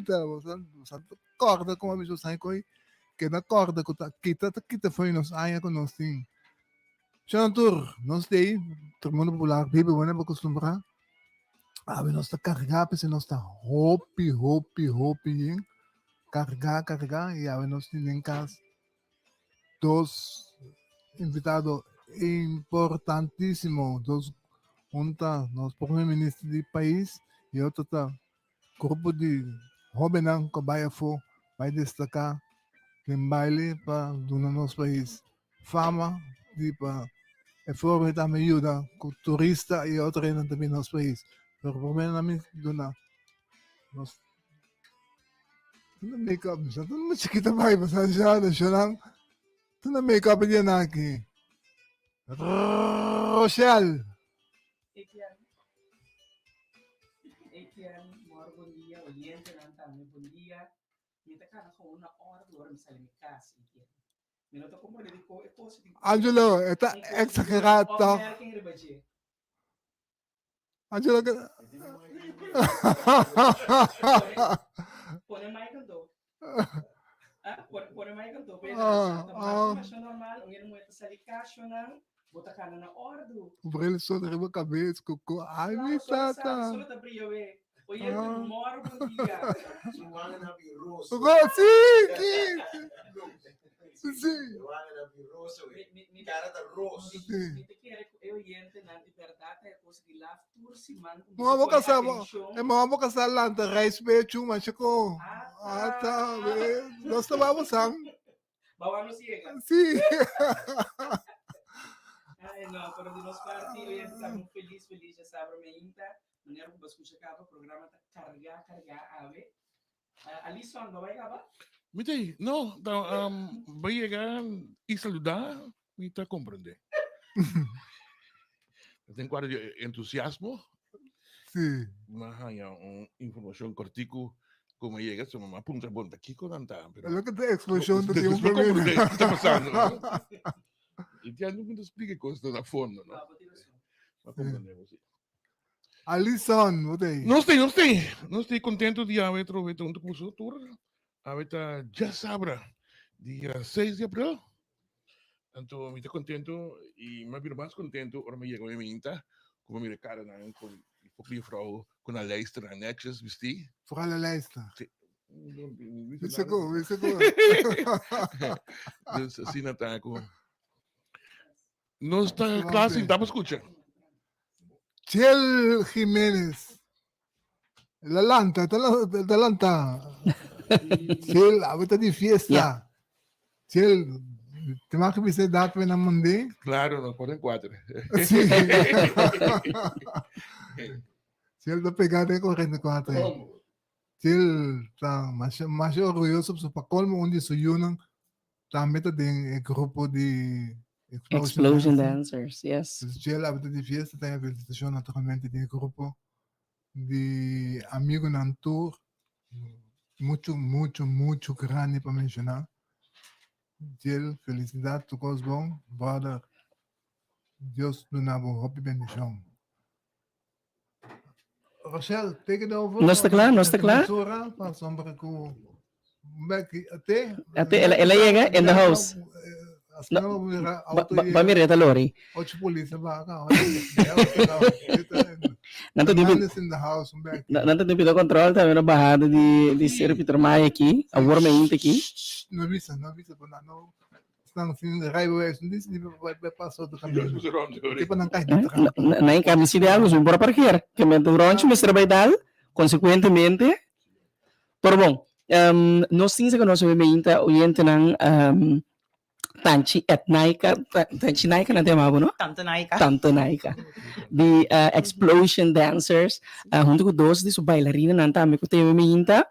bunita, boso kòrda kon a bisa boso koi, keda kòrda ku ta kita ta kita fo'i nos aña ku nos tin. Shon tur, nos t'ei, Tribuna Popular biba wende bo kustumbrá, awe nos ta kargá p'esei nos ta hopi hopi hopi yen, kargá kargá i awe nos tin den kas dos invitado importantísimo, dos un ta nos prome minister di pais i otro ta grupo di hóbennan ku a bai afó bai destaká den baile pa duna nos pais fama di pa e forma di tambe yuda ku turista i otro hendenan ta bini nos pais. Pero promé nan mi duna nos Tuna make up, sa tuna chiquita bai pa sa na shonan. Tuna make up dia na aki. Rochelle. Etienne. Etienne, mor bon dia, oyentenan tambe bon dia. Mi ta kana gewoon na orde ora mi sali mi kas, Etienne. Mi no ta komprende di ko e kos di Angelo, e ta exagerá toch. Opmerking riba dje. Angelo, ke... Pone mic anto. Ah, pone, pone mic anto. Pe Ah, ta ah. mas normal, un hende muher ta sali kashonan, bo ta kana na ordu. Bril so riba kabes, koko. Ai, mi Claro, solo sa, tata. solo ta brillo we. Oye, Ah. moro bon dia. Su wanga na bi rosa. Koko, sí, sí, sí. Sí. Wanga na bi rosa, we. Mi, mi, mi, Cara ta rosa. Sí. mi te kere ku e oyentenan di bèrdat ta e kos di laf tur siman ku Mama bo boka pone sa, atenshon. e mama boka sa lanta reis pechu, ma chiko. Ah, Ata, we. Nos ta babo san. Bawa nos yega. Sí. Ay, no, pero di nos parti, oyente, estamos feliz, feliz, ya sabro me inta. Manera ku bo skucha kaba, programa ta kargá, kargá awe. Uh, Alison, bo bai kaba? Mi ta no, ta, um, bai yega i saludá, mi ta komprendé. Ten kuadro di entusiasmo, Sí. mi a haña un informashon kòrtiku ku mi a yega, so mi a puntra bon ta kiko nan ta, pero Lo ke ta eksploshon ta tin un Despues mi komprendé problema. kiko ta pasando. I ya no ta splika e kos na fondo, no? No, bo tin rason. Mi a komprendé bo si. Alison, bo ta ei. Nos ta, nos ta, nos ta contento di awe trobe ta hunto cu boso tur. Awe ta djasabra, dia 6 di april. Anto mi ta contento y mi a bira mas contento ora mi yega mi minta, cu mi mira caranan cu poco juffrouw cu nan lijsternan netjes bisti. Vooral e lijster. Sí. Bisa cu, bisa cu. Dus asina ta cu nos ta kla sinta pa scucha. Chel Jiménez. El a lanta, ta ta lanta. Chel, awe ta di fiesta. Yeah. Chel, te mag bisa dat we na mandé? Claro, no, 44. Sí. Chel ta pegá den 44. Chel ta masha, masha orgulloso pa colmo un di su yunan Tambe ta den e grupo di Explosion, Explosion Dancers, yes. Dus Jill abita di fiesta ta felicitacion naturalmente den e grupo di amigonan tur. Mucho, mucho, mucho grandi pa menciona. Jill, felicidad, tur cos bon. Brother, Dios duna bo hopi bendicion. Rochelle, take it over. Nos ta kla, nos ta kla. Mesora, pasobra ku Becky, ate. Ate, el, el a yega in the house. Asina no, mira auto Ba, ba mira ta lori. Ocho polis ba ka. Nan ta dibi in the house, Becky. Nan ta dibi control tambe na bahada di di Sir Peter Maya aki, a worme inte aki. No bisa, no bisa, no. Nan sin rijbewijs no dice di bai pasa otro camino. Tipo nan kai di trampa. Na in cambio si de algo sun por parkeer. Ke men tu ronchi mester bai dal consecuentemente. Pero bon, um, nos tin se conoce me inta oyentenan um, Tanchi et Naika, Tanchi Naika nan te yamabo, no? Tante Naika. Tante Naika. Di uh, Explosion Dancers, uh, hunto cu dos di su bailarinanan tambe cu te me inta.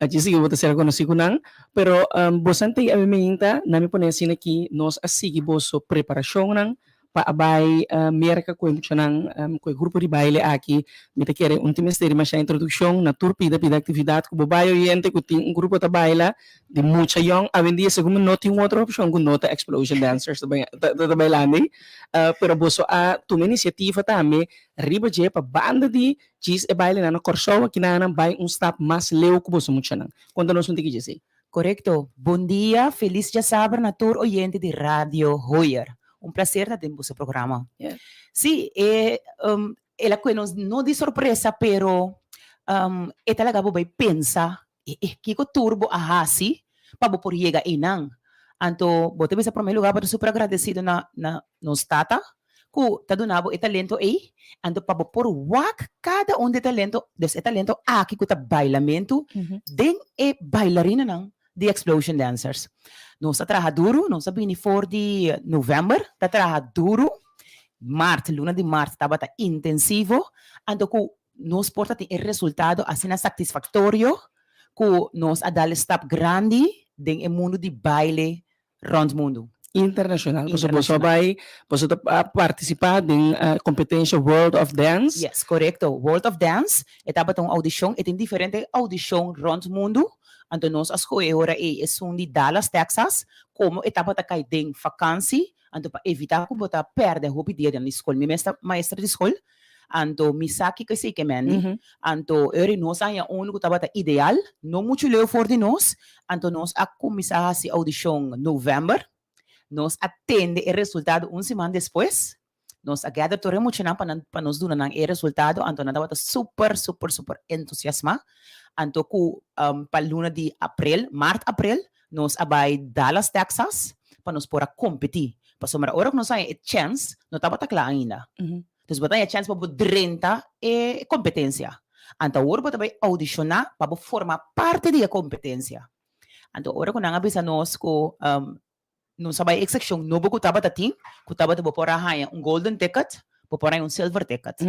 Dje sigui bo ta ser konosí ku nan, pero bosan tei awe meinta, nan mi pone asina ki nos a sigui boso preparashonnan. pa a bai Merka ku e muchanan, ku e grupo di baile aki. Mi ta kere un tin mester di masha introdukshon na tur pida pida aktividat ku bo bai oyente ku tin un grupo ta baila di mucha yòn. Awendia segun mi no tin un otro opshon ku no ta Explosion Dancers ta ta bailando ei. Pero boso a tuma inisiativa tambe riba dje pa banda di djis e bailenan na Kòrsou akinanan bai un stap mas leu ku boso muchanan. Konta nos un tiki dje esei. Korekto. Bon dia, felis djasabra na tur oyente di Radio Hoyer. Un placer ta den boso programa. Sí, e el a kue nos no di sorpresa pero e ta laga bo bai pensa e e kiko tur bo a hasi pa bo por yega einan. Anto bo ta bisa prome lugar bo ta super agradecido na na nos tata ku ta duna bo e talento ei, anto pa bo por wak kada un di e talento, dus e talento aki ku ta bailamentu den e bailarinanan di Explosion Dancers. Nos a traha duru, nos a bini for di novèmber ta traha duru, mart, luna di mart tabata intensivo, anto ku nos por ta tin e resultado asina satisfaktorio ku nos a dal e stap grandi den e mundu di baile rond mundu. Internacional. Boso boso a bai, boso ta a participa den competencia World of Dance. Yes, corecto. World of Dance, e tabata un audicion, e tin diferente audicion rond mundu, anto nos a scoge e ora ei esun di Dallas, Texas, como e tabata cay den vakantie, anto pa evita cu bo ta perde hopi dia den di scol. Mi mes ta maestra di scol, Anto mi sa kiko esei ke mendi. Anto eri nos a haña unu ku tabata ideal, no muchu leu for di nos. Anto nos a kuminsá hasi oudishon novèmber. Nos a tende e resultado un siman despues. Nos a gather tur e muchanan pa nan pa nos duna nan e resultado. Anto nan tabata super super super entusiasmá. Anto ku pa luna di aprel, mart aprel, nos a bai Dallas, Texas pa nos por a kompetí. Pasobra ora ku nos haña e chèns, no tabata kla ainda. Dus bo ta haña chèns pa bo drenta e kompetensia. Anto awor bo ta bai oudishoná pa bo forma parti di e kompetensia. Anto ora ku nan a bisa nos ku nos a bai e sekshon nobo ku tabata tin, ku tabata bo por a haña un golden ticket, bo por haña un silver ticket.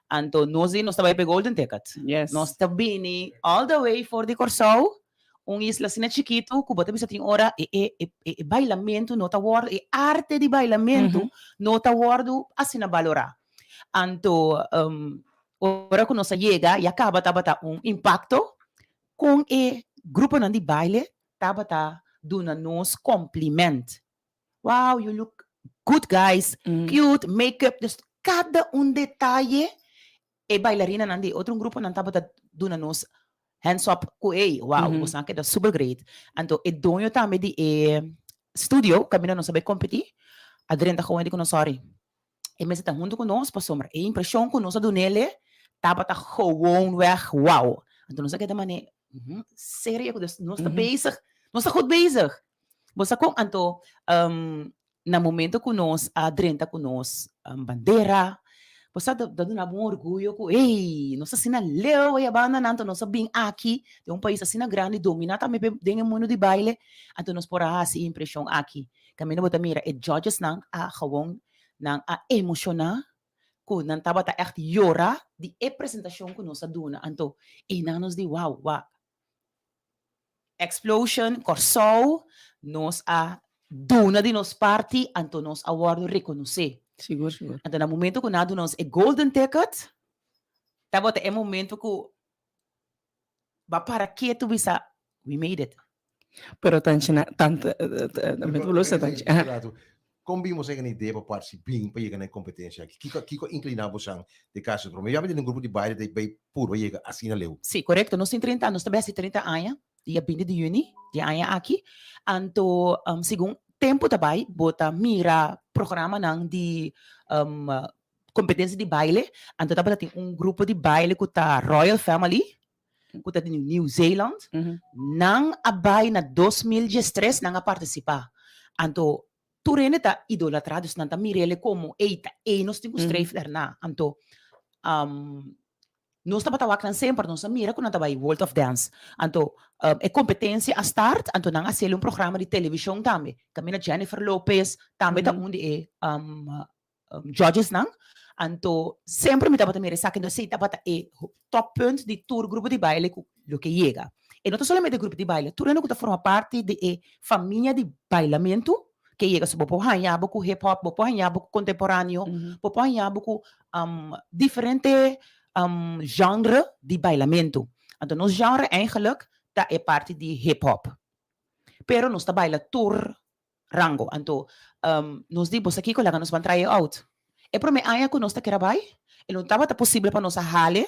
Anto nos di nos ta bai pa e golden ticket. Nos ta bini all the way for di Kòrsou Un isla asina chikitu ku bo ta bisa tin ora e e e e bailamentu no ta wòrdu, e arte di bailamentu no ta wòrdu asina balorá. Anto ora ku nos a yega ya kaba tabata un impakto kon e gruponan di baile tabata duna nos kompliment. Wow, you look good guys, cute, make-up, dus kada un detaye E bailarinanan di e otro gruponan tabata duna nos hands up ku ey, wow, boso a keda super great. Anto e doño tambe di e studio kaminda nos a bai kompetí a drenta gewoon di ku nos sorry. E mester ta huntu ku nos pasobra e impreshon ku nos a dun'el tabata gewoon weg wow. Anto nos a keda manera, serio ku nos ta bezig, nos ta goed bezig. Bo sa kon? Anto na momento ku nos a drenta ku nos bandera, bo sa ta duna bo un orguyo ku ey, nos asina leu e bandanan, anto nos a bin aki den un pais asina grandi, dominá tambe den e mundu di baile, anto nos por a hasi e impreshon aki. Kaminda bo ta mira e judgesnan a gewoon nan a emoshoná ku nan tabata ègt yora di e presentashon ku nos a duna. Anto einan nos di wow, wak. Explosion Kòrsou nos a duna di nos parti anto nos a wòrdu rekonosé. Sigur sigur. Anto na momento ku nan a duna nos e golden ticket tabata e momento ku bo a para ketu bisa we made it. Pero tanchi na tanta tanchi. Kon bin boso yega na idea pa parti bin pa yega na e kompetensia aki? Kiko kiko a inkliná bosan den kaso? Promé ya den un grupo di baile ta bai purba yega asina leu. Sí, korekto. Nos tin 30, nos ta bai hasi 30 aña, dia 20 di yüni di e aña aki. Anto segun tempu ta bai bo ta mira programanan di kompetensia di baile. Anto tabata tin un grupo di baile ku ta Royal Family, ku ta di Nieuw Zeeland. Nan a bai na 2013, nan a partisipá. Anto Tur hende ta idolatrá, dus nan ta mir'el komo, ey, ta ey nos tin ku streef derna. Anto, nos tabata wak nan semper, nos a mira ku nan ta bai World of Dance. Anto, e kompetensia a start, anto nan a hasiel un programa di televishon tambe. Kaminda Jennifer Lopez tambe ta un di e judgesnan. Anto, semper mi tabata mira esaki, entonces esei tabata e toppunt di tur grupo di baile ku loke yega. E no ta solamente grupo di baile, tur hende ku ta forma parti di e famia di bailamentu. Ke yega so bo por haña bo ku hip hop, bo por haña bo ku kontemporáneo, bo por haña bo ku diferente genre di bailamentu. Anto nos genre eigenlijk ta e parti di hip hop. Pero nos ta baila tur rango. Anto nos di bo sa kiko laga nos ban try e out. E prome aña ku nos ta kere bai e no tabata posibel pa nos a hale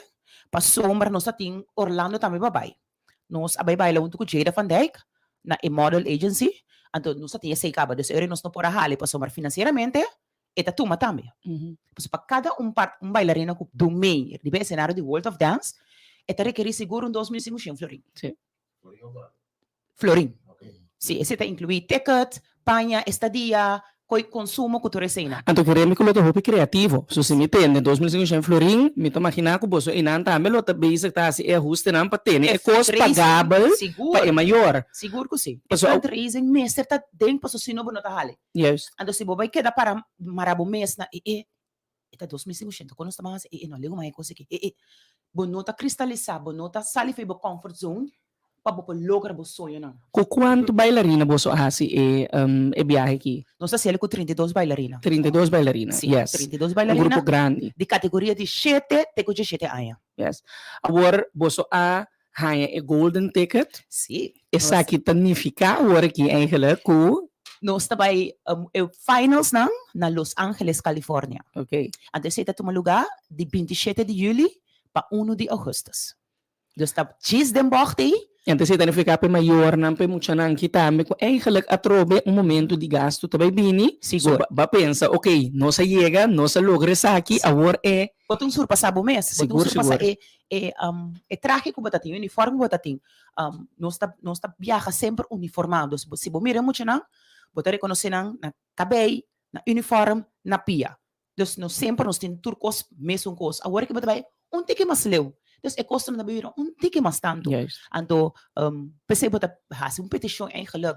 pasobra nos ta tin Orlando tambe pa bai. Nos a bai baila huntu ku Jada van Dijk na e model agency, anto nos ta tin esei kaba. Dus ora nos no por a hali pasobra finansieramente e ta tuma tambe. Pasobra pa kada un part un bailarina ku dun mee riba e esenario di World of Dance e ta rekerí sigur un 2500 florin. Florin. Si, esei ta inkluí ticket, paña, estadia, koi konsumo ku tur eseinan. Anto kere mi ku lo ta hopi kreativo. So si mi tende 2500 florin, mi ta maginá ku boso einan tambe lo ta bezig ta hasi e ahustenan pa tene e kos pagabel pa e mayor. Sigur ku si. E fundraising mester ta den paso si no bo no ta hali. Juist. Anto si bo bai keda para mara bo mes na e e e ta 2500 kon nos ta ban hasi e e no legu mas e kos aki e e bo no ta kristalisá bo no ta sali for bo comfort zone pa bo por logra bo soñonan. Ku kuantu bailarina boso a hasi e e biahe aki? Nos a hasiel ku 32 bailarina. 32 bailarina, Sí, yes. 32 Un bailarina. grupo grandi. Di kategoria di shete te ku diesshete aña. Yes. Awor boso a haña e golden ticket? Sí. Esaki ta nifiká awor aki eigenlijk ku. Nos ta bai e finalsnan na Los Angeles, California. Oké. Anto esei ta tuma lugá di 27 di yüli pa unu di ougùstùs. Dus ta djis den bògt ei. Anto esei ta nifiká pa e mayornan, pa e muchanan aki tambe ku eigenlijk atrobe un momentu di gastu ta bai bini. Sigur. So ba pensa, oké, nos a yega, nos a logra esaki, awor e. Bo ta un surpasá bo mes. Sigur, Bo ta un surpasá sigur. e e e trahe ku bo ta tin, e uniforme ku bo ta tin. Nos ta nos ta biaha semper uniformá. Dus si bo mira e muchanan, bo ta rekonosé nan na kabei, na uniform, na pia. Dus nos semper nos tin tur kos mesun kos. Awor ke bo ta bai un tiki mas leu, dus e kostonan ta bira un tiki mas tantu. Anto p'esei bo ta hasi un petishon eigenlijk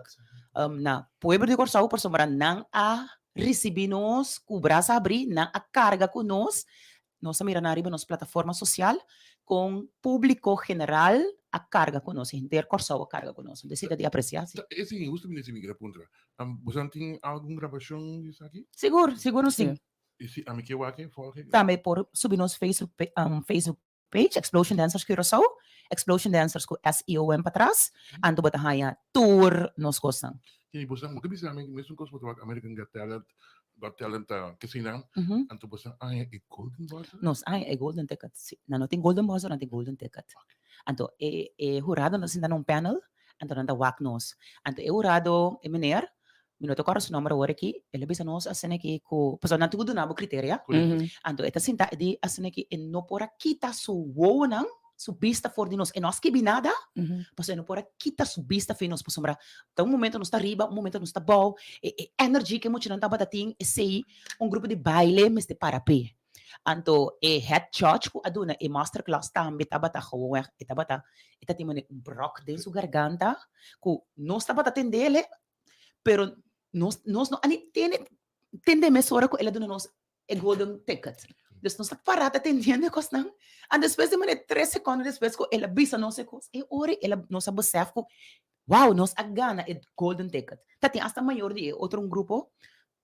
na pueblo di Kòrsou pasobra nan a risibí nos ku brasa abrí, nan a karga ku nos. Nos a mira nan riba nos plataforma sosial kon públiko general a karga ku nos, henter Kòrsou a karga ku nos. Entonces esei ta di apresiá si. Ta esei husto mi ta mi kere puntra. Boso tin algun grabashon di esaki? Sigur, sigur nos tin. I si ami ke wak e, volg e? Tambe por subi nos Facebook Facebook page Explosion Dancers Curaçao, Explosion Dancers ku S-I-O-N patras, anto bo ta haña tur nos kosnan. Kini boso bo ke bisa mi mesun kos bo ta wak American Got Talent, Got Talent ta kesina, anto boso a haña e golden buzzer? Nos a haña e golden ticket, si. Nan no tin golden buzzer, nan tin golden ticket. Anto e e hurado nan sinta na un panel, anto nan ta wak nos. Anto e hurado, e meneer, mi no ta kòrda su nòmber awor aki, el a bisa nos asina aki ku, pasobra nan tin ku duna bo kriteria, anto e ta sinta e di asina aki e no por a kita su wowonan, su bista for di nos, e no a skibi nada, pasobra e no por a kita su bista for di nos, pasobra ta un momento nos ta riba, un momento nos ta bou, e e energy ku e muchanan tabata tin, esei un grupo di baile mester para p'e. Anto e head judge ku a duna e masterclass tambe tabata gewoonweg, e tabata, e ta tin manera un brok den su garganta ku nos tabata tendele, pero nos nos no a ni tende tende mesora ku el a duna nos e golden ticket. Dus nos ta pará ta tendiendo e kosnan, anto despues di manera tres sekondo despues ku el a bisa nos e kos, e ora el a nos a besef ku wow, nos a gana e golden ticket. Ta tin asta mayor di e otro un grupo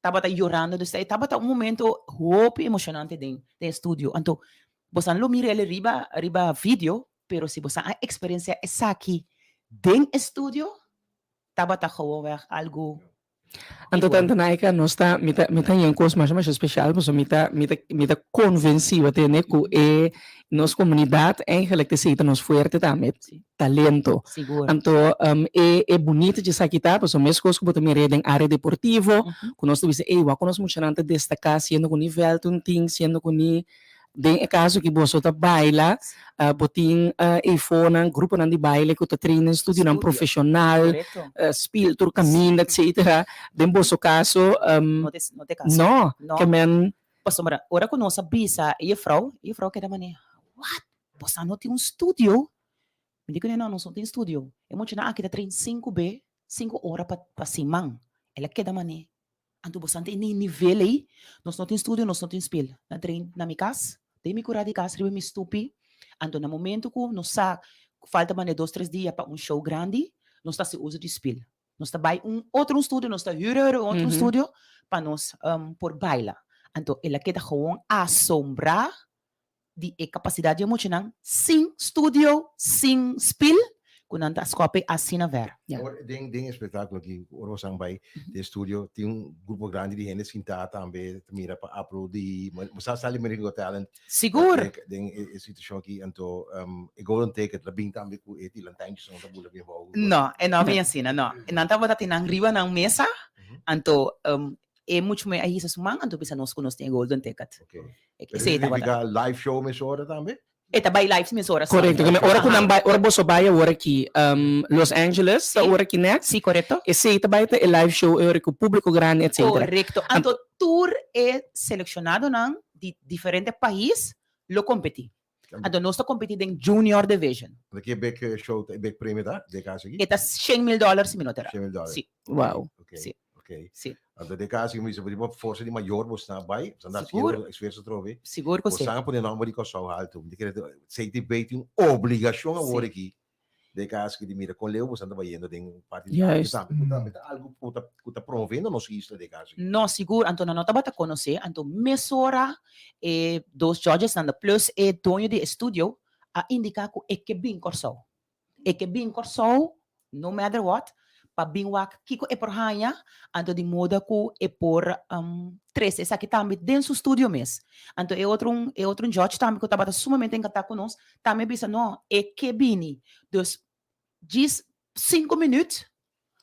tabata yorando, dus e tabata un momento hopi emocionante den den e studio. Anto bosan lo mira el riba riba video, pero si bosan a experiencia esaki den e studio, tabata gewoonweg algo Anto tanta Naika nos ta mi ta mi ta haña un kos masha masha special pasobra mi ta mi ta mi ta konvensí bo tende ku e nos komunidat eigenlijk ta esei ta nos fuerte tambe talento. Sigur. Anto e e bunito dje esaki ta pasobra meskos ku bo ta mira den área deportivo ku nos ta bisa ey wak ku nos muchanan ta destaká siendo ku ni vèlt un tin siendo ku ni Den e kaso ki boso ta baila, bo tin efonan, gruponan di baile ku ta train den studionan profeshonal, spil tur kaminda, etsetera. Den boso kaso, no, ke men. Pasobra ora ku nos a bisa e jefrou, e jefrou keda manera, What? Boso no tin un studio? Mi di kuné, no, nos no tin studio. E muchanan aki ta train sinku be, sinku ora pa siman. El a keda manera. Anto bo san ta e nivel ei, nos no tin studio, nos no tin spel. Na train na mi kas, den mi kura di kas riba mi stupi. Anto na momento ku nos sa ku falta mane dos tres dia pa un show grandi, nos ta hasi uso di spel. Nos ta bai un otro un studio, nos ta huur huur un otro un studio pa nos por baila. Anto el a keda gewoon asombrá di e kapasidat di e muchanan sin studio, sin spil, ku nan ta skòp asina ver. Ja. Ora den den e spektakulo aki, ora bo san bai den studio, tin un grupo grandi di hende sintá tambe ta mira pa aplaudí. Bo sa sali American Got Talent. Sigur. Den den e situashon aki, anto e golden ticket la bin tambe ku e tilantijntjes nan ta bula bin abou. No, e no a bin asina, no. Nan tabata tin nan riba nan mesa, anto e muchu me a hisa su man, anto bisa nos ku nos tin e golden ticket. Ok. Pero Esei tabata. significa live show mesora tambe? E ta bai live mesora. Correcto. Keme ora ku nan bai, ora boso bai awor aki, Los Angeles ta ora aki next. Sí, correcto. Esei ta bai ta e live show e ora ku publico grandi etcetera. Correcto. Anto tur e seleccionadonan di diferente pais lo competi. Anto nos ta competi den junior division. Anto ki e big show, e big premio ta den caso aki? E ta shen mil dollar si mi no ta erra. Shen mil dollar. Sí. Wow. Ok. Sí. Ok. Sí. Anto den caso mi bisa bo forsa di mayor bo sta bai, bo sta Sigur. haciendo esfuerzo atrobe. Sigur cu Bo sí. san a pone nomber di Kòrsou haltu. Mi ta kere CTB tin un obligashon awor Sí. aki den caso aki di mira kon leu bo san ta bayendo den parti di arte tambe. Ku tambe ta algu ku ta ku ta promoviendo nos isla den caso aki. No, sigur. Anto nan no tabata konosé. Anto mesora e dos judgesnan plus e doño di e studio a indiká ku e ke bin Kòrsou. E ke bin Kòrsou, no matter what, pa bin wak kiko e por haña, anto di moda ku e por trese esaki tambe den su studio mes. Anto e otro un e otro un judge tambe ku tabata sumamente enkantá ku nos, tambe a bisa no, e ke bini. Dus djis sinku minüt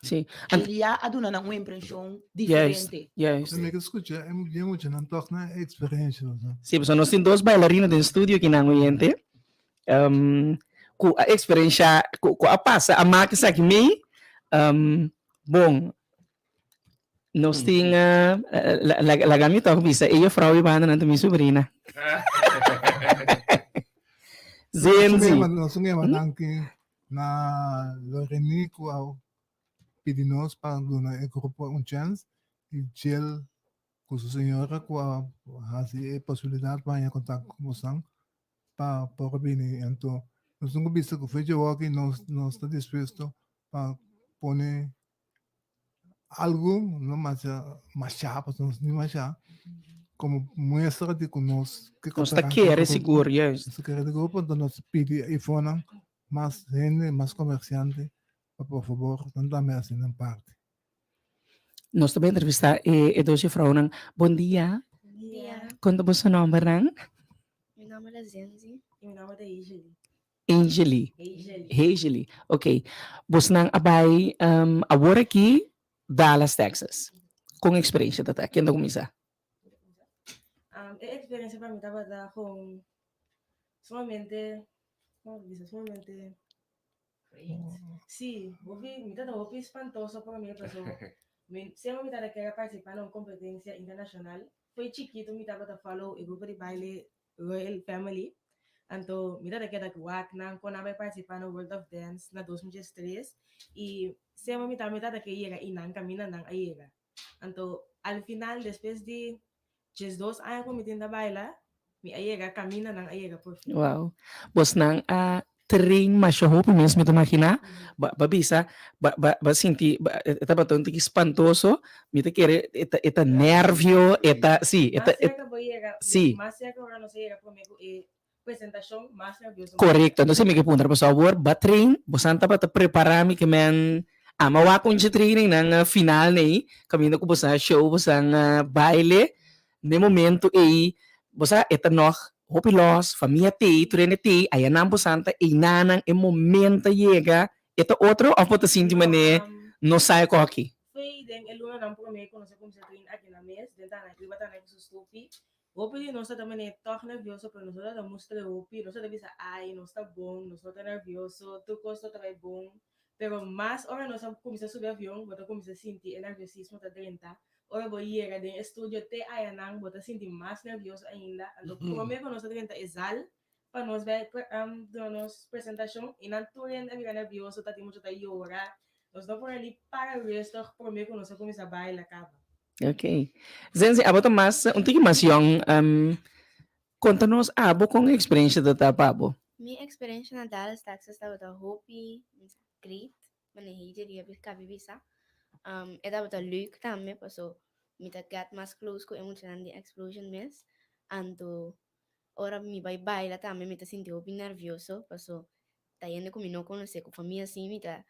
Sí. el ya a duna nan un impreshon diferente. Juist. Mi ke skucha e e muchanan tòg nan eksperensia. Sí, pasobra nos tin dos bailarina den studio kinan oyente. Ku a eksperenshá, ku ku a pasa, a maka esaki mei. Bon, nos tin laga mi tòg bisa e jufrou i banda nan ta mi subrina. Zenzi. Nos un ema danki na Loreny ku a pidi nos pa duna e grupo un chèns i Jill ku su señora ku a hasi e posibilidat pa haña kontakto ku bosan pa por bini. Anto nos tin ku bisa ku fecha awoki nos nos ta dispuesto pa pone algu no masha masha pasobra nos ni masha komo muestra di ku nos ke Nos ta kere sigur, juist. Nos ta kere di grupo anto nos pidi e fonan mas hende mas komersiante pa por fabor nan tambe hasi nan parti. Nos ta bai entrevistá e e dos jufrounan. Bon dia. Bon dia. Kon ta boso nòmbernan? Mi nòmber ta Zenzi. I mi nòmber ta Hazeley. Angely. Hazeley. Hazeley. Ok. Bosnan a bai awor aki Dallas, Texas. Kon eksperensha ta ta? Ken ta kuminsá? E eksperensha pa mi tabata kon sumamente, komo ta bisa, sumamente Sí, hopi, mi tata hopi espantoso pa mi paso mi semper mi tata kere participa na un competencia internacional. Foi chiquito mi tabata follow e grupo di baile Royal Family. Anto mi tata keda wak nan kon nan bai participa na World of Dance na 2003 y semper mi tata mi tata ke yega y nan caminda nan a yega. Anto al final despues di 12 aña ku mi tin ta baila, mi a yega kaminda nan a yega por fin. Wow. Bosnan a train masha hopi mes mi ta imaginá. Ba ba bisa ba ba ba sinti ba e tabata un tiki spantoso. Mi ta kere e ta e ta nervio, e ta si e ta Mas serka bo yega, si. mas serka ora nos a yega promé ku e presentashon mas nervioso. Korekto. Entonces mi ke puntra pasobra awor ba train, bosan tabata prepará mi ke men ama wak un dje training nan final nei, kaminda ku bosan a show, bosan a baile, n'e momento ei bo sa e ta nòg hopi lòs, famia t'ei, tur hende t'ei, ayanan bosan ta einanan e momento a yega, e ta otro òf bo ta sinti manera no sa e kòki? Foi den e lunanan promé ku nos a kuminsá train aki na mes, den Tanaki, riba Tanaki su stupi, Hopi di nos ta ta manera tòg nervioso, pero nos no ta ta mustra hopi. Nos ta ta bisa, Ai, nos ta bon, nos no ta nervioso, tur kos lo ta bai bon. Pero mas ora nos a kuminsá subi avion, bo ta kuminsá sinti e nerviosismo ta drenta. Ora bo yega den e studio te ayanan, bo ta sinti mas nervioso ainda. Anto promé ku nos a drenta e zal pa nos bai duna nos presentashon, i nan tur hende a bira nervioso, ta tin mucha ta yora. Nos no por a ni para rustig promé ku nos a kuminsá baila kaba. Ok. Zenzi, abo ta mas, un tiki mas yong. Um, konta nos abo kon e eksperensha ta ta pa bo. Mi eksperensha na Dallas, Texas tabata hopi great, manera hei dje dia kabi bisa. Um, e tabata leuk tambe, paso mi ta get mas close ku e muchanan di Explosion mes. Anto ora mi bai baila tambe mi ta sinti hopi nervioso, paso ta hende ku mi no konosé, ku famia sí mi ta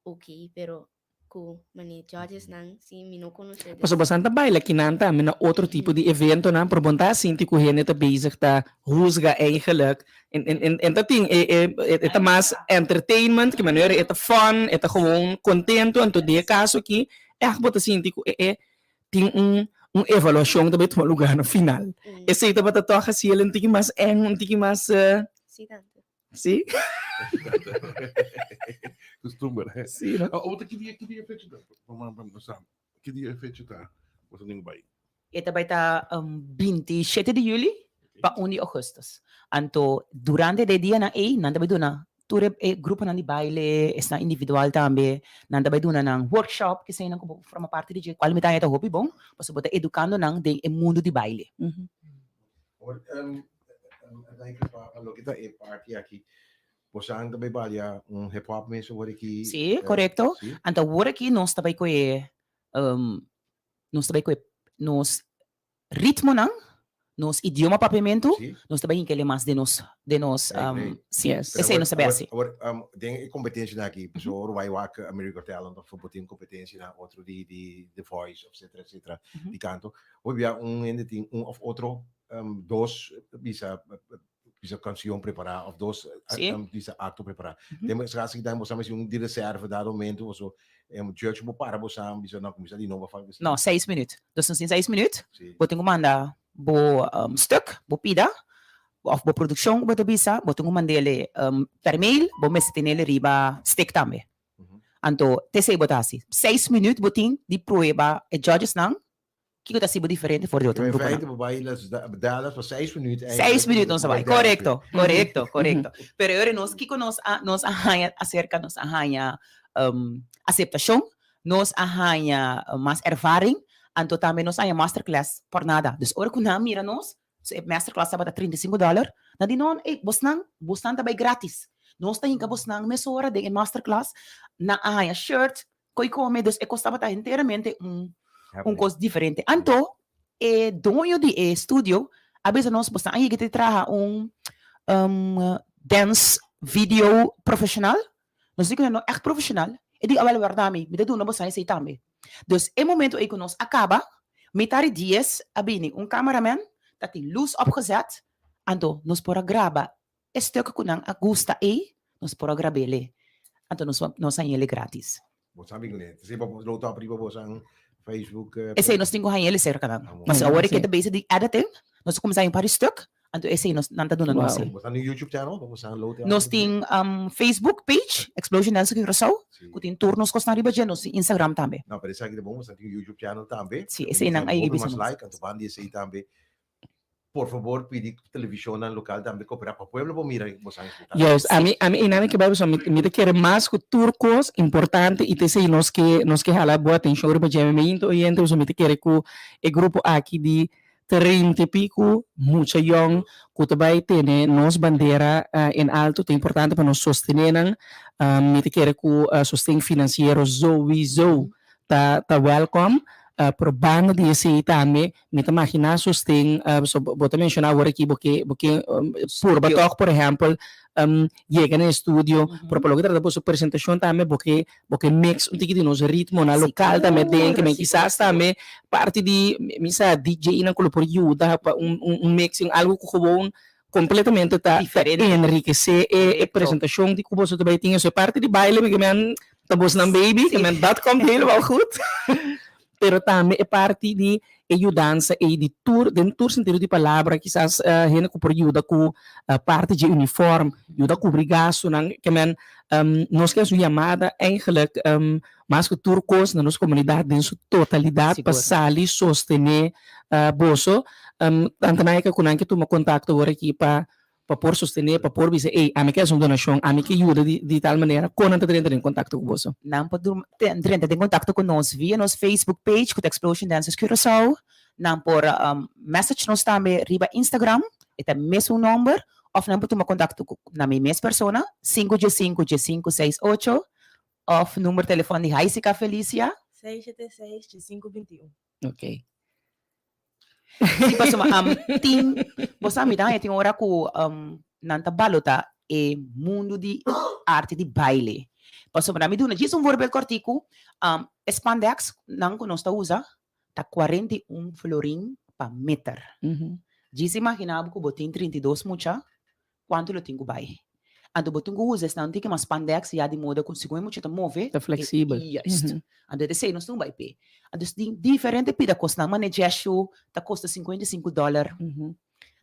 ok, pero ku mane judgesnan si mi no konosé. Pasobra bosan ta baila kinan tambe na otro tipo di eventonan, pero bon ta sinti ku hende ta bezig ta huzga eigenlijk. En en en en ta tin e e e ta mas entertainment, ki manera e ta fun, e ta gewoon contento, anto den e caso aki echt bo ta sinti ku e e tin un un evaluashon ta bai tuma lugar na final. Esei tabata tòg hasi el un tiki mas eng, un tiki mas. Sí, tante. Sí? Costumber. Sí, no? Oh, ki dia, ki dia fecha ta? Pa pa sa. Ki dia fecha ta? Boso ning bai. E ta bai ta um, 27 di juli pa 1 di augustus. Anto durante de dianan ei, nan ta bai duna tur e, e gruponan di baile, esnan individual tambe, nan ta bai duna nan workshop, ke nan ku forma parte di dje, kual mi ta haña ta hopi bon, pasobra bo ta edukando nan den e mundu di baile. Or, um, um, pa, pa loke ta e party aki, bosan ta bai balia un hip hop mes awor aki? Sí, eh, korekto. Sí? Anto awor aki nos ta bai ku e, um, nos ta bai ku e nos ritmonan, nos idioma papiamentu, Sí. nos ta bai hinkele mas den nos, den nos, Great, um, great. sí, Yes. Pero esei awor- nos ta bai awor- hasi. Awor, um, den e competencia aki, so ora bai wak America Got Talent of bo tin competencia na otro di, di The Voice, etcetera, etcetera, di canto. Hopi bia un hende tin un of otro um, dos bisa bisa canción prepará of dos Sí. um, bisa acto prepará. Mhm. Den esaki si dan bo sa si un di reserva dado momento o so um, judge bo para bo sa bisa no kumisa di nobo fa No, seis minuut. Dus nos tin seis minuut. Sí. Bo tin ku manda bo um, stuk, bo pida, of bo produkshon ku bo ta bisa, bo tin ku mand'ele um, per mail, bo mester tenele riba stick tambe. Anto, te esei bo ta hasi. Seis minuut bo tin di prueba e judgesnan kiko ta hasi bo diferente for di otro In gruponan. feite bo bai las Dallas pa seis minuut Seis eigenlijk. minuut nos a Bo bai. bai Korekto, korekto, korekto. Pero e ora nos, kiko nos a, nos a haña aserka, nos a haña um, aseptashon, nos a haña mas ervaring, anto tambe nos a haña masterclass por nada. Dus ora ku nan mira nos, So e masterclass tabata 35 dollar. Nan di non, ey, bosnan, bosnan ta bay gratis. Nos ta hinca bosnan mesora den e masterclass. Nan a haya shirt, koy come, dus e cos tabata enteramente un, un cos diferente. Anto, e doño di e studio a bisa nos, bosnan a yega te traha un um, dance video profesional. Nos di ku nan, no echt profesional. E di, awel, warda mi, mi ta duna bosnan esey tambe. Dus e momento ei ku nos a kaba, mitari dies a bini un cameraman, ta tin luz opgezet, anto nos por a graba e stuk ku nan a gusta ei, nos por a grab'ele, anto nos nos a hañ'ele gratis. Bo sa bin kuné. Esei bo lo top riba bo san Facebook. Esei nos tin ku hañ'ele serka nan. Amo. Pasobra awor Sí. ke ta bezig di editing, nos a kuminsá haña un par di stuk, Anto esei nos nan ta duna nos. Wow. Bo ta un YouTube channel, bo sa load. Nos tin um, Facebook page, Explosion Dance Curaçao, Sí. ku tin tur nos kosnan riba dje, nos tin Instagram tambe. No, pero esaki ta bon, bo sa tin YouTube channel tambe. Sí, esei nan ahí Hopi bisa mas nos. like, anto ban di esei tambe. Por favor, pidi televisionnan local tambe coopera pa pueblo por mira bo sa espectáculo. Juist, ami, ami einan ke bai pasobra mi, mi ta kere mas ku tur kos importante i ta esei nos ke, nos ke hala bo atenshon riba dje. Mi ta oyente pasobra mi ta kere ku e grupo aki di 30 i piku mucha yòn ku ta bai tene nos bandera en alto ta importante pa nos sostené nan. Mi ta kere ku sosten finansiero souiso ta ta wèlkòm, pero banda di esei tambe mi ta maginá sosten, so bo ta menshoná awor aki bo ke bo ke purba tòg por ehèmpel yega na e studio, pero pa loke ta trata boso presentashon tambe bo ke Bo ke mix un tiki di nos ritmonan lokal tambe den, ke men kisas tambe parti di mi sa DJ-nan ku lo por yuda pa un un mixing, algo ku gewoon kompletamente ta enrikesé e presentashon di ku boso ta bai tin. Eso e parti di baile mi ke men ta bosnan baby, ke men dat komt helemaal goed. Pero tambe e parti di e yudansa ei di tur, den tur sentido di palabra, kisas hende ku por yuda ku parti dje uniform, yuda kubri gastunan, ke men nos ke hasi un yamada eigenlijk mas ku tur kos na nos komunidat den su totalidat pa sali sostené boso. Tanta Naika ku nan ke tuma kontakto awor aki pa pa por sostené, pa por bisa, ey, ami ke hasi un donashon, ami ke yuda di di tal manera, kon nan ta drenta den kontakto ku boso? Nan por drenta den kontakto ku nos via nos Facebook page ku ta Explosion Dancers Curaçao. Nan por message nos tambe riba Instagram, e ta mesun nomber, òf nan por tuma kontakto ku na mi mes persona, sinku dje sinku dje sinku seis ocho, òf number telefòn di Haisica Felicia. 676 1521. Ok. Sí, pasobra um, tin, bo sa mi ta haña tin ora ku um, nan ta balota e mundu di arte di baile. Pasobra mi duna djis un voorbeeld kòrtiku, um, e spandex nan ku nos ta usa ta 41 florin pa meter. Djis imagina bo ku bo tin 32 mucha, kuantu lo tin ku bai. Anto bo tin ku usa esnan tin ke mas spandex ya di moda ku segun e mucha ta move, Ta fleksibel. Juist. Anto e esei nos tin ku bai p'e. Anto tin diferente pida kosnan, mane jeshu ta kosta 55 dòler.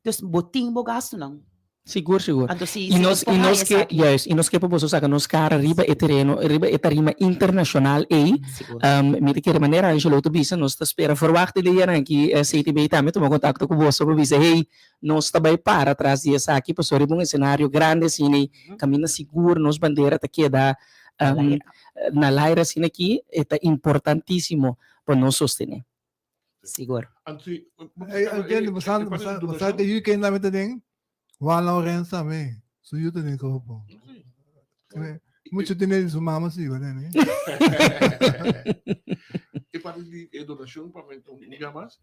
Dus bo tin bo gastunan. Sigur, sigur. Anto si I si nos, nos por i nos haña ke, esaki. juist, i nos ke pa boso saka nos kara riba e tereno, riba e tarima internashonal ei. Sigur. Mi ta kere manera Angelo ta bisa, nos ta spera, verwacht di dia nan ki CTB tambe tuma kontakto ku boso pa bisa, hey, nos ta bai para tras di esaki, pasobra riba un esenario grandi asina ei, kaminda sigur nos bandera ta keda na laira asina aki, e ta importantisimo pa nos sostené. Sigur. Hey, entiende, bo sa, bo sa, bo sa que yu ken tambe ta den Juan Lorenzo tambe. Su yu ta den grupo. Mucho tiene di su mama si, igual ne. E parte di e donacion pa mi un dia mas.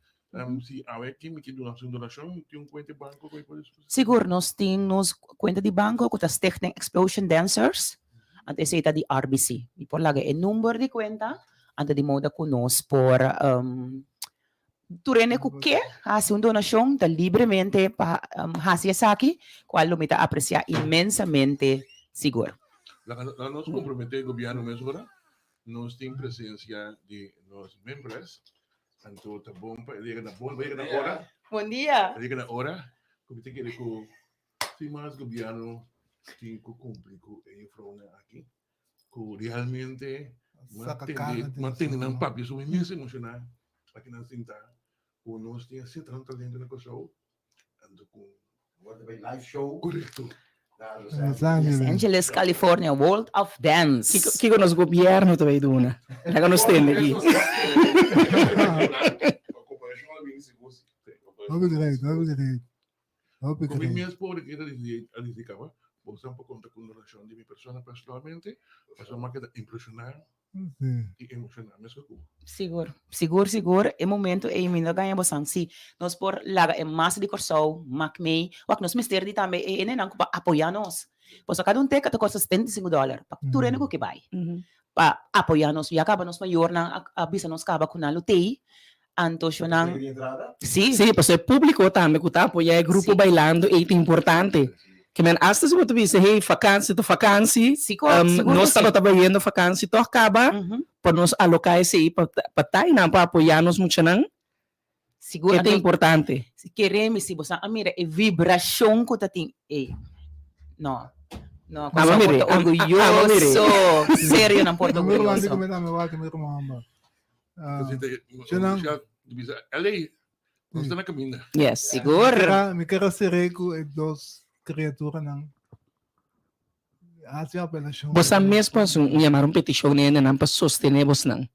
Si awe ki mi ki duna un donacion, tin un cuenta di banco ku por Sigur, nos tin nos cuenta di banco ku ta Stichting Explosion Dancers. Anto esei ta di RBC. Mi por laga e number di cuenta Anto di moda ku nos por tur hende ku ke hasi un donashon ta libremente pa hasi esaki, kual lo mi ta apresiá inmensamente sigur. Laga nos komprometé gobièrnu mesora, nos tin presensia di nos membres, anto ta bon pa e yega na bon, yega na ora. Bon dia. E yega na ora, ku mi ta kere ku sin mas gobièrnu tin ku kumpli ku e jufrounan aki. ku realmente mantene nan papia so mi mes emoshoná aki nan sinta ku nos tin asina tantu talento na Kòrsou anto ku live show korekto Los Angeles. Los Angeles, California, World of Dance. Kiko, kiko nos gobierno ta bay duna? Laga nos tende aki. Hopi great, hopi great. Hopi Ku mi great. mes pobre keda a disi kaba, bo sa por konta ku un donashon di mi persona personalmente, pasobra mi a keda impreshoná Sí. i emoshoná mes ku. Sigur, sigur, sigur. E momento ei mi no gaña bosan. Si nos por laga e masa di Kòrsou mak mei, wak nos mester di tambe e hendenan ku pa apoyá nos. Pasobra kada un teka ta kosta 75 dòler pa tur hende ku ke bai. Pa apoyá nos. Ya kaba nos mayornan a a bisa nos kaba ku nan lo tei. Anto shonan. Sí. Sí, pasobra e públiko tambe ku ta apoyá e grupo Sí. bailando ei ta importante. Ke men asta si bo ta bisa, hey, fakansi ta fakansi, Sigur, sigur nos ku sí. tabata bayendo fakansi tòg kaba pa nos aloká esei pa pa ta einan pa apoyá nos muchanan. Sigur, E ta anto importante. si kere mi si bo sa a mira e vibrashon ku ta tin ei. No, no, Amo Kòrsou por mir'é, ta am- a- amo mir'é. orguyoso. Serio nan por ta Numero one di orguyoso. kumenta mi wak mi ruman homber. Ah, Shonan. Bisa, LA, nos ta na caminda. Yes. Sigur. Mi quiero hacer ku e dos criaturanan. Hasi apelacion. Bosa mes pa un yamar un peticion na hendenan pa sostené bosnan.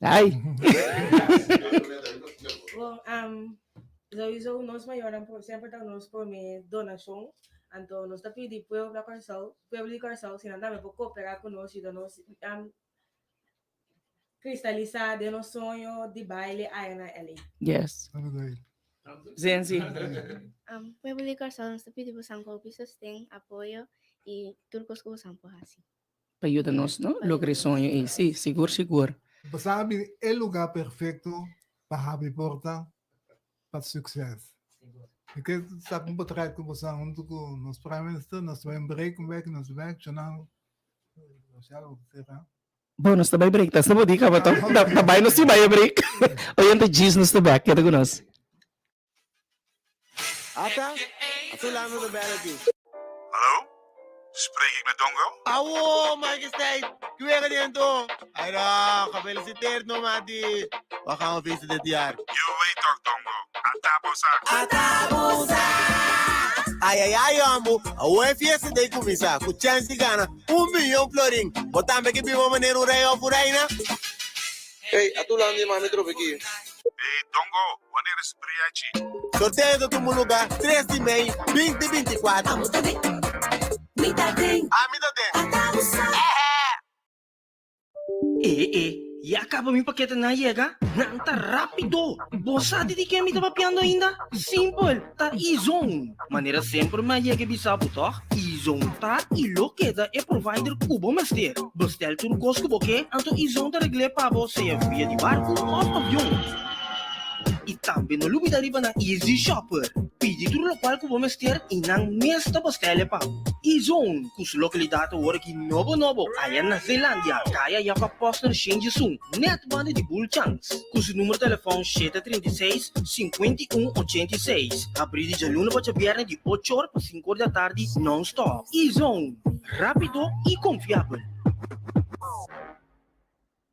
Ay. Bon, um, sowieso nos mayornan por, semper ta nos promé donashon. Anto nos ta pidi pueblo di Kòrsou, pueblo di Kòrsou, si nan tambe por kooperá ku nos, yuda nos um, Kristalisá den nos soño di baile aya na LA. Yes. Zenzi. Um, pueblo di Kòrsou nos ta pidi bosan hopi sosten, apoyo i tur kos ku bosan por hasi. Pa yuda nos, no? Pa Logra e yuda nos. soño ei. Sí, sigur, sigur. Bo sabi e lugar perfecto pa habri porta pa succes. Mi ke sa un portret ku bosan huntu ku nos Prime Minister, nos ta bai un break, un bek, nos bek, chonal, Bo, nos ta bai break. Ta bo di kaba to. Ta, ta bai nos si bai break. Oyente Gis nos ta back. Keda ku nos. Ata, Fulano ta bel aki. Hallo? Spreek ik met Dongo? Awo, majesteit, kwere den to. Aira, gefeliciteerd no mati. Wat gaan we feesten dit jaar? Je weet toch, Dongo. Ata bo sa. Ata bo sa! Ai ai ai ambo, awo e fiesta dei cuminsa, cu chance di gana un miljoen florin. Bo tambe ke biba manera un rei of un reina? Hey, a tu landi mami trobe ki. Hey, Dongo, wanneer is briachi? Sorteo ta tuma lugar tres di mei binti 24. Amo ta den, mi ta den. Ami ta den. Ata bo sa. E e, ya caba mi paketenan a yega? Nan ta rapido! Bo sa di di ken mi ta papiando ainda? Simpel, ta E-Zone! Manera semper mi a yega e bisa bo toch? E-Zone ta y lo keda e provider cu bo mester. Bestel tur cos cu bo ke, anto E-Zone ta regl'é pa bo sea via di barcu of avion. Y tambe no lubida riba nan Easy Shopper. Pidi tur locual cu bo mester y nan mes ta bestel'e pa bo. E-Zone, cu su localidad awor aki nobo nobo aya na Zeelandia, caya Jacob Posner Shenjesun, net banda di Bulchans. Cu su numero telefon 736, 51 86. Habri di djaluna pa djabierne di ocho or pa cinco or di atardi non-stop. E-Zone, rapido y confiabel.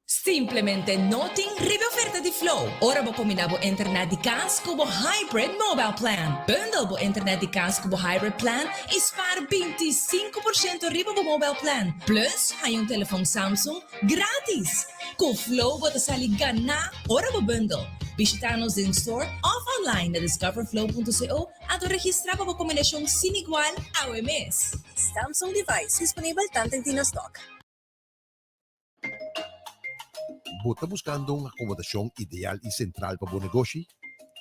Simplemente no tin riba e oferta di Flow ora bo kombiná bo internet di kas ku bo Hybrid Mobile Plan. Bundle bo internet di kas ku bo Hybrid Plan i spar 25% riba bo mobile plan. Plus, haña un telefòn Samsung grátis! Ku Flow bo ta sali ganá ora bo bundle. Bishitá nos den store òf online na discoverflow.co anto registrá pa bo kombinashon sin igual awe mes. Samsung device disponibel tanten tin na stock. Bo ta buskando un akomodashon ideal i sentral pa bo negoshi?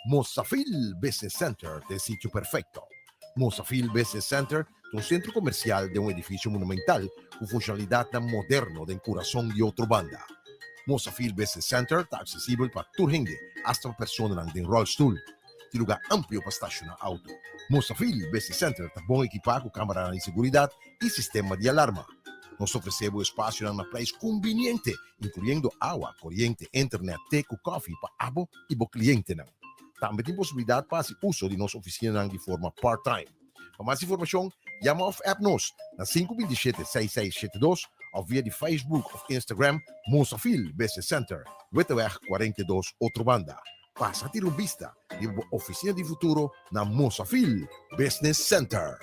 Mosafil Business Center ta e sitio perfekto. Mosafil Business Center ta un sentro komersial den un edifisio monumental ku funshonalidatnan moderno den kurason di Otrobanda. Mosafil Business Center ta aksesibel pa tur hende, asta pa personanan den ròlstul. Tin lugá amplio pa stashoná outo. Mosafil Business Center ta bon ekipá ku kameranan di seguridat i sistema di alarma. Nos ta ofresé bo espasionan na prijs kumbiniente, inkluyendo awa, koriente, internet, te ku kòfi pa abo i bo klientenan. Tambe tin posibilidat pa hasi uso di nos ofisinanan di forma part-time. Pa mas informashon, yama òf app nos na 527 6672 òf via di Facebook òf Instagram Mosafil Business Center, Witteweg 42, Otrobanda. Pasa tira un bista riba bo oficina di futuro na Mosafil Business Center.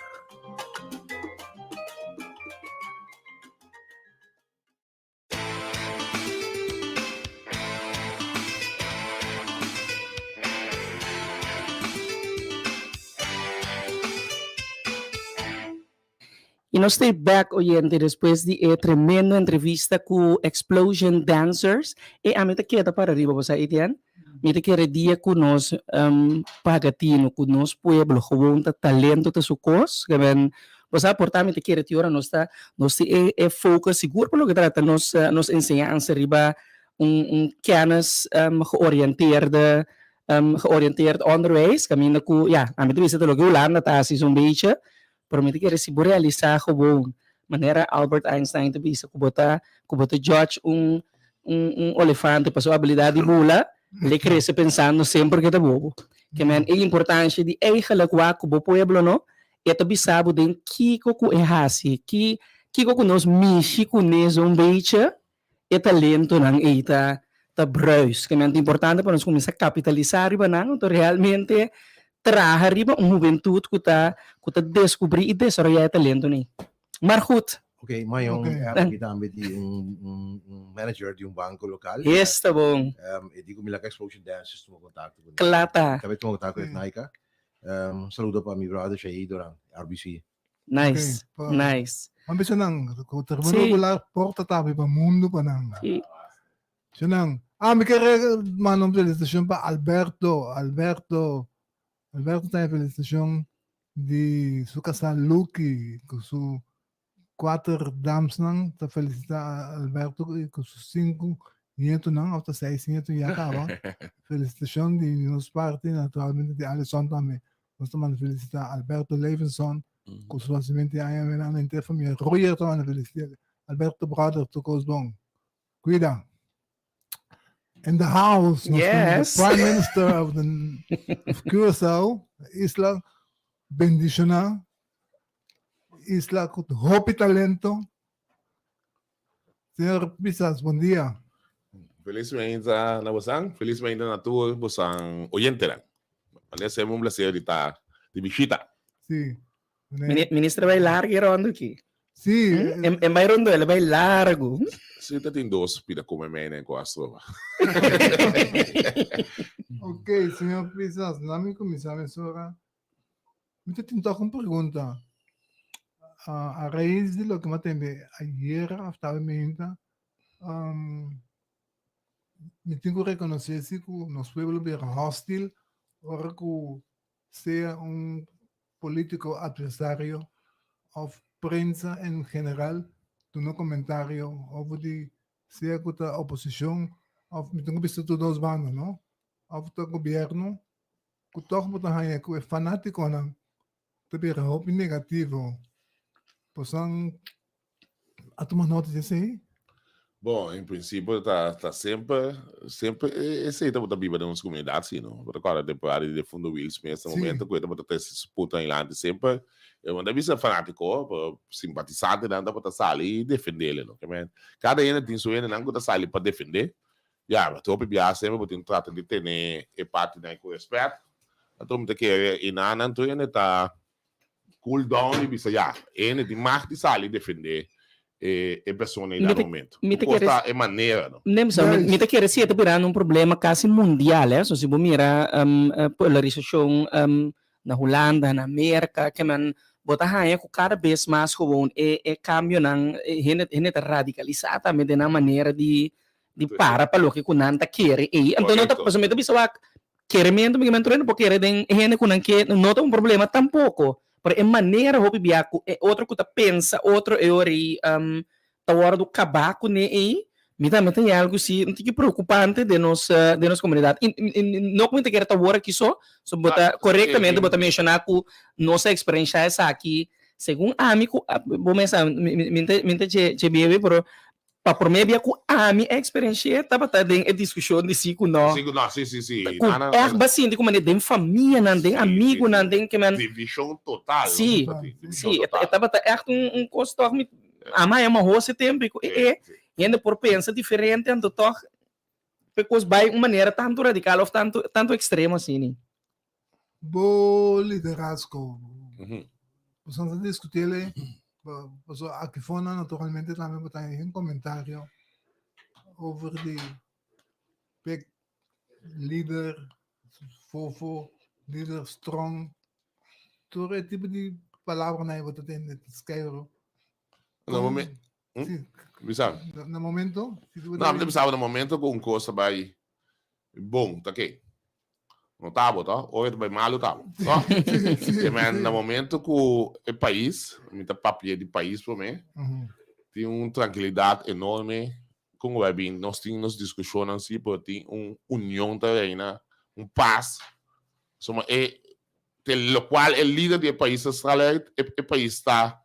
Y nos ta back oyente despues di e tremendo entrevista cu Explosion Dancers. E ami ta keda para riba bo sa Etienne. Mi ta kere dia cu nos um, paga tino cu nos pueblo gewoon ta talento ta su cos. Ke men, bo sa por ta mi ta kere ti ora nos ta nos tin e, e focus sigur pa loke trata nos, nos enseñansa riba un, un kennis um, georienteerde um, georienteerd onderwijs. Caminda cu, ya, ami ta bisa ta loke Hulanda ta haci zo'n beetje. Pero mi ta kere si bo realisá gewoon, manera Albert Einstein ta bisa ku bo ta ku bo ta judge un un un olefante pa su abilidat di bula, el e krese pensando semper ku e ta bobo. Ke men e importansha di eigenlijk wak ku bo pueblo no, e ta bisa bo den kiko ku e hasi, ki kiko ku nos mishi kuné zo'n bechi, e talentonan ei ta ta bruis. Ke men ta importante pa nos kuminsá kapitalisá riba nan, anto realmente traha riba un hubentut ku ta ku ta deskubrí i desaroyá e talentonan ei. Maar goed. Oké, Mayon, okay. Aki tambe di un, un, un manager di un banco local. Esta bon. E di ku mi laka Explosion Dancers tuma kontakto ku Kla ta. Tambe tuma kontakto ku Naika. Saludo pa mi brother Shahid Doran, RBC. Nice, okay, nice. Maar bisa nan, ku termino sí. regular porta tabi pa mundo pa nan. Sí. Sinan, ah, mi kere manda un felicitacion pa Alberto, Alberto, Alberto ta felicitacion di su casa Lucky, ku su kuater damsnan, ta felicita Alberto ku su sinku nietonan, of ta seis nieto ya kaba. Felicitacion di nos parti, naturalmente di Alison tambe. Nos ta manda felicita Alberto Levinson ku su nacimiento di aña wena na henter familia Royer ta manda felicita Alberto brother tur kos bon cuida in the house nos yes. the prime minister of the of Curaçao isla bendiciona isla ku hopi talento Señor Pisas bon dia. Feliz mainta na bosan, feliz mainta na tur bosan oyentenan. Mane semper un placer di ta di bishita. Sí. Minister bai largo e rondo aki. Sí. En, en bai rondo, el bai largo. Sí, ta tin dos pida come mene cu astroba. Ok, señor Pisas, laat cuminsa mesora. Mi ta tin toch un pregunta. A, a raíz di loke mi a tende ayer of tawe meinta. Um, mi tin ku rekonosé si ku nos pueblo bira hostil ora ku sea un polítiko atversario òf prensa en general duna komentario òf di sea ku ta oposishon òf mi tin ku bisa tur dos banda no òf ta gobièrnu ku tòg bo ta haña ku e fanátikonan ta bira hopi negativo. Bosan a tuma nota di esei? Bon, en prinsipio ta ta semper semper esei tabata biba den nos komunidat si no. Bo ta kòrda temporada di defunto Will Smith na momento ku e tabata trese su punto adelante semper e no ta bisa fanátiko pero simpatisantenan tabata sali i defendele no. Ke men kada hende tin su hendenan ku ta sali pa defende. Ya, ta hopi biaha semper bo tin trata di tene e partinan ku rèspèt. Anto mi ta kere i nan nan tur hende ta cool down i bisa ya, hende tin mag di sali defende e e persona ei dado momento. Mi ta Ku kere ta e manera no. Nee, mi sa, mi ta kere si e ta birando un problema kasi mundial, eh. So si bo mira polarisashon na Hulanda, na Merka, ke men bo ta haña ku kada bes mas gewoon e e kambionan, hende hende ta radikalisá tambe den nan manera di di para pa loke ku nan ta kere ei. Anto no ta, pasobra mi ta bisa wak Kerementu mi kimen trueno por kere den e hende ku nan ke no ta un problema tampoko, pero e manera hopi bia ku e otro ku ta pensa otro e ora ei ta wòrdu kabá kuné ei, mi tambe ta haña algu si un tiki preokupante den nos den nos komunidat. I no ku mi ta kere ta wor aki so, so bo ta korektamente bo ta menshoná ku nos a eksperenshá esaki segun ami ku bo mes a mi mi ta dje bebe pero Pa promé bia ku ami a eksperensh'é tabata den e diskushon di sí ku no. Sí ku no, sí, sí, sí. Ku ègt bo a sinti ku manera den famianan, den amigunan, den ke men. Divishon total. Sí, sí, e tabata ègt un kos tòg mi a haña mahos e tempu i ku e e hende por pensa diferente anto tòg e kos bai un manera tantu radikal òf tantu tantu ekstremo asina. Bo liderazgo, boso ta diskutiel pasobra aki fona naturalmente tambe bo ta haña un komentario over di pek lider fofo, lider strong, tur e tipo di palabranan ei bo ta tende ta skeiru. Na momen Bisa. Na momento? No, mi ta bisa na momento ku un kos ta bai bon, ta ke? No ta abo, to? Ora ta bai malu ta abo, to? Ke men na momento ku e pais, mi ta papia di pais promé, tin un trankilidat enorme kon ku bai bin. Nos tin nos diskushonnan si, pero tin un union ta reina, un pas. Pasobra e, te lokual e lider di e pais ta sali uit, e pais ta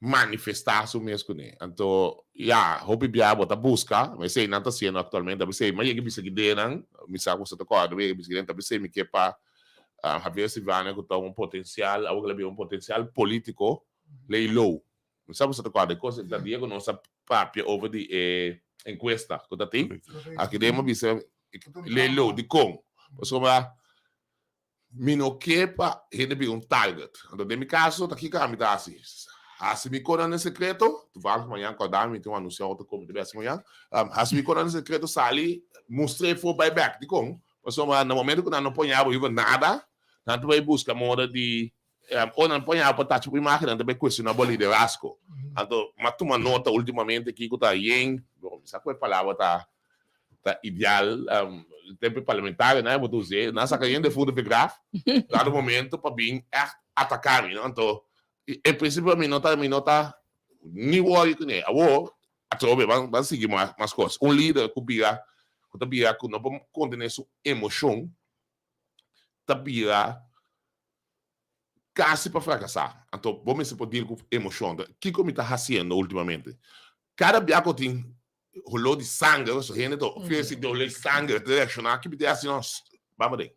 manifestá su mes kuné. Anto, ya, hopi bia bo ta buska, ma esei nan ta hasiendo aktualmente, ta p'esei mi a yega bisa kidenan, mi sa ku boso ta kòrda, mi a yega bisa kidenan, ta p'esei mi ke pa Javier Silvania ku ta un potensial, awor ku el a bira un potensial polítiko, lei lou. Mi sa boso ta kòrda e kos, e ta dia ku nos a papia over di e enkuesta ku ta tin, aki den mi a bisa lei lou, dikon? Pasobra Mi no ke pa hende bira un target. Anto den mi kaso ta kiko ami ta hasi? Hasi mi konan den sekreto, toevallig mañan kòrda mi tin un anunsiá otro komi ta besi mañan, hasi mi konan den sekreto sali mustr'é for bai bèk. Dikon? Pasobra na momento ku nan no poña bo riba nada, nan ta bai buska moda di ora nan poña bo pa tacha bo imágen nan ta bai kuestioná bo liderazgo. Anto m'a tuma nota últimamente kiko ta yen, mi sa ku e palabra ta ta ideal tempo e parlamentarionan e bo ta us'é, nan saka yen defunto di graf dado momento pa bin ègt ataká mi no, anto en prinsipio mi no ta mi no ta ni wòri kuné, awor atrobe ban ban sigui mas mas kos, un lider ku bira ku ta bira ku no por kontené su emoshon ta bira kasi pa frakasá, anto bo mester por deal ku emoshon, kiko mi ta hasiendo ultimamente? Kada bia ku tin holó di sanger, so hende ta ofrece di holó di sanger, ta reacciona, ki bite hasi nos? Bamba den.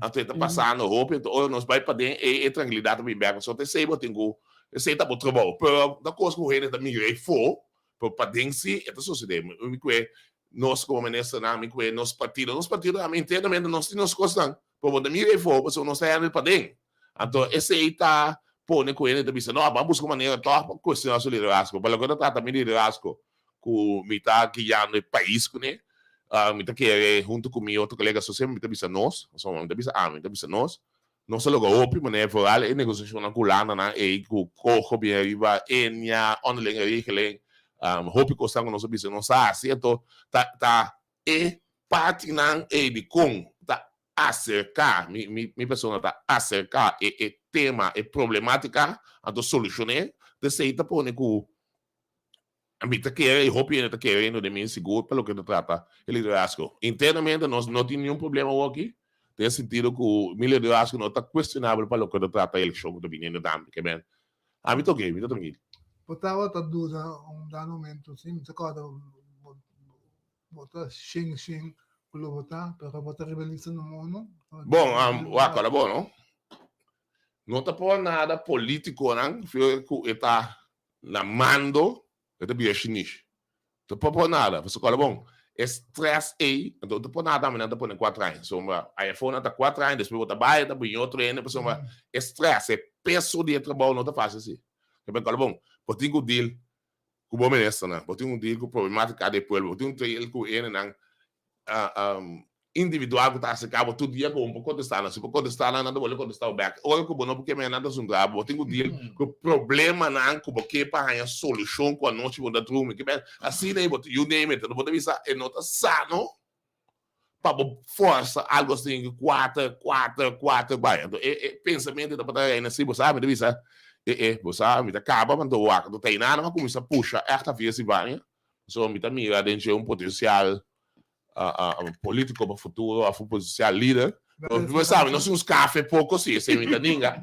Anto e ta pasando hopi, anto ora nos bai paden e e tranquilidad ta bin bek, so ta esey bo tin cu, esey ta bo trabou, pero ta cos cu hende ta mira eyfo, pero paden si e ta sucede, mi cue nos como ministernan, mi cue nos partido, nos partido tambe internamente nos tin nos cosnan, pero bo ta mira eyfo pasobra nos ta handle paden. Anto esei ta pone ku hende ta bisa, No, ban buska un manera tòg pa kuestioná su liderazgo. Pa loke ta trata mi liderazgo ku mi ta guiando e pais kuné, mi ta kere huntu ku mi otro kolega, so semper mi ta bisa nos, pasobra mi ta bisa ami, mi ta bisa nos, nos a logra hopi manera vooral e negosiashonnan ku landanan ei ku Kogo bien ariba, Enia, onderlinge regeling. Hopi kosnan ku nos a bisa nos a hasi, anto ta ta e partinan ei di kon ta aserká, mi mi mi persona ta aserká e e tema, e problematika, anto solushoné, t'esei ta pone ku mi ta kere i hopi hende ta kere den mi sigur pa loke ta trata e liderazgo. Internamente nos no tin niun problema awoki, den e sentido ku mi liderazgo no ta kuestionabel pa loke ta trata e elekshon ku ta biniendo tambe. Ke men, ami ta oke, mi ta trankil. Bo tabata duda un dado momento, si, mi ta kòrda bo ta shin shin ku lo bo ta, pero bo ta riba lista numero uno. Bon, wak, ora bo no. No ta por nada politiconan ku e ta na mando e ta bira shinish. Ta por por nada, pasobra kòrda bon, e stress ei, anto ta por nada tambe nan ta pone kuater aña, pasobra ayafó nan ta kuater aña, despues bo ta bai, ta bini otro hende, pasobra e stress, e peso di e trabou no ta fácil así. Kòrda bon, bo tin ku deal ku bo ministernan, bo tin ku deal ku problematica di e pueblo, bo tin ku deal ku hendenan individual ku ta aserká bo tur dia ku bo por kontestá nan. Si bo kontestá nan, nan ta bolbe kontestá bo bèk. Ora ku bo no por keme nan ta zundra bo. Bo tin ku deal ku problemanan ku bo ke pa haña solushon ku anochi bo ta drumi. Ke men asina ei bo ta, you name it. Bo ta bisa e no ta sano pa bo fòrsa algu asin ku kuater, kuater, kuater bai. Anto e e pensamentu ta tabata reina si bo sa. Mi ta bisa e e bo sa mi ta kaba pa anto wak. Anto Tainara a kuminsá pusha ègt a via Sibania. Pasobra mi ta mira den dje un potensial politico pa futuro of un potencial lider. Bo sabi, nos un scafe poco si, esei mi ta ninga.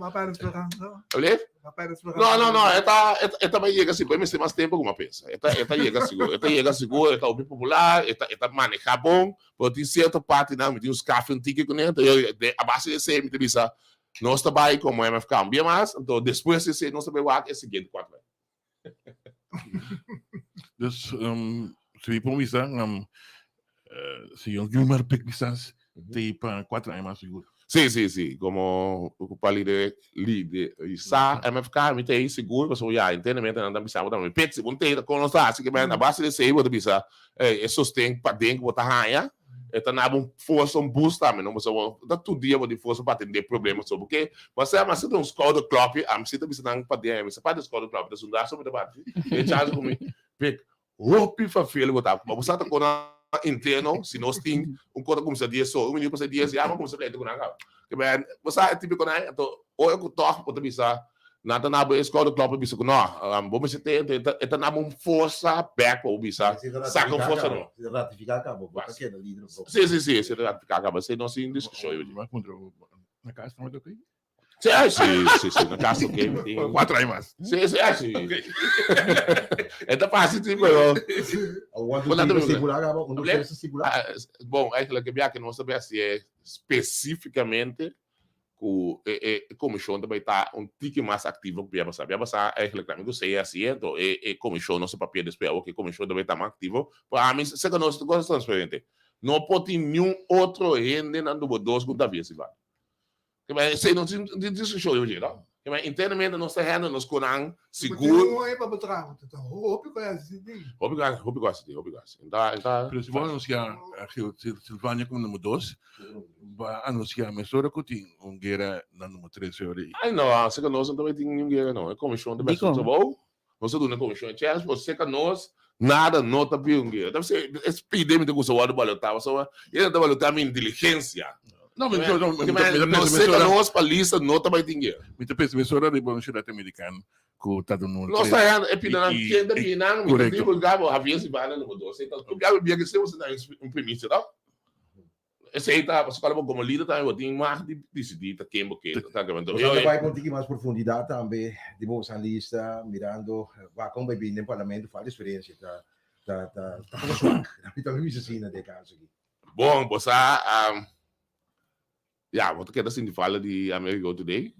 No, no, no, e ta, e ta bai yega sigur, e mester mas tempo ku mi a pensa. E ta, e ta yega sigur, e ta yega sigur, e ta hopi popular, e ta, e ta maneha bon, pero tin cierto partinan mi tin un scafe un tiki kuné, anto a base di esei mi ta bisa, nos ta bai komo MFK un bia mas, anto despues di esei nos ta bai wak e siguiente kuater aña. Dus, um, si mi por bisa, um, uh, señor Gilmar Pik quizás te pa cuatro años más seguro. Sí, sí, sí. Como pa lider, liderisá MFK, mi ta ei sigur, pasobra ya, internamente nan ta bisa bo tambe, Pik, si bo no ta ei ta kon nos ta hasi, ke men a base di esei bo ta bisa, e sosten paden ku bo ta haña, E ta naba un forsa, un boost tambe, no? Pasobra bo ta tur dia bo tin forsa pa atendé problema so. Porque bo a sa, mi a sinta un skouderklopje, ami si ta bisa nan paden, mi sa parti skouderklopje, ta zundra so mi ta parti. E chance ku mi pek hopi vervelend bo ta. Ma bo sa ta kona interno, si nos tin un kos ta kuminsá dies ora, un minuut pasa dies, ya bo a kuminsá pleita ku nan kaba. Ke men, bo sa e tipiko nan, anto ora ku tòg bo ta bisa Nan ta na bo e schouderklop pa bisa ku no, bo mester te, e ta e ta na bo un forsa bek pa bo bisa saka un forsa no. Si ta ratifiká kaba, bo ta keda lider un poko. Si, si, si, si ta ratifiká kaba, esei no sin diskushon yo di. Bo a puntra bo na kas tambe ta okey? Si, ai si, si, si, na kas ta okey. Kuatro aña mas. Si, si, ai si. E ta fásil si, pero. Un, dos, tres ta stipulá kaba? Un, dos, tres ta stipulá? Bon, eigenlijk e biaha nos ta bai hasié spesífikamente ku e e komishon ta bai ta un tiki mas aktivo ku bia pasá. Bia pasá eigenlijk tambe ku sea asiento e e komishon nos a papia despues awor ku e komishon ta bai ta mas aktivo. Pero ami seka nos tur kos ta transparente. No por tin niun otro hende na number dos ku David Silvano. Ke men esei no tin diskushon riba dje no. Ke men internamente nos ta handle nos konan sigur. Bo tin un oe pa bo traha ta hopi ku a hasi tin. Hopi ku a hopi ku a hasi tin hopi ku a hasi. Enta enta. Pero si bo anunsia Gil Silvania komo number dos Ba anuncia mesora cu tin un guera na numero 13 ora ei. Ay no, acerca nos no ta bay tin niun guera no. E comision ta bay haci su trabou. Nos a duna e comision e chance, pero acerca nos nada no ta bin un guera. Ta bisa e speed mi ta gusta wordo balota pasobra e ta balota mi inteligencia. No, mi no, no, mi ta pensa No acerca nos pa lista no ta bay tin guera. Mi ta pensa mesora riba un ciudad americano cu ta duna un Nos ta haya e pidanan ken ta bini nan, mi ta divulga bo Javier Silvano numero dos. Tur biaha mi bia ke semper ta un primicia, no? Esei ta, pasobra bo komo lider tambe bo tin mag di disidí ta ken bo ke. Bo ta bai ku un tiki mas profundidat tambe di bo analista mirando wak kon bai bini den parlamento falta eksperensia ta ta ta ta poko swak. Mi ta bisa asina den e kaso aki. Bon, bo sa, ya, bo ta keda sinti falta di Amerigo Today.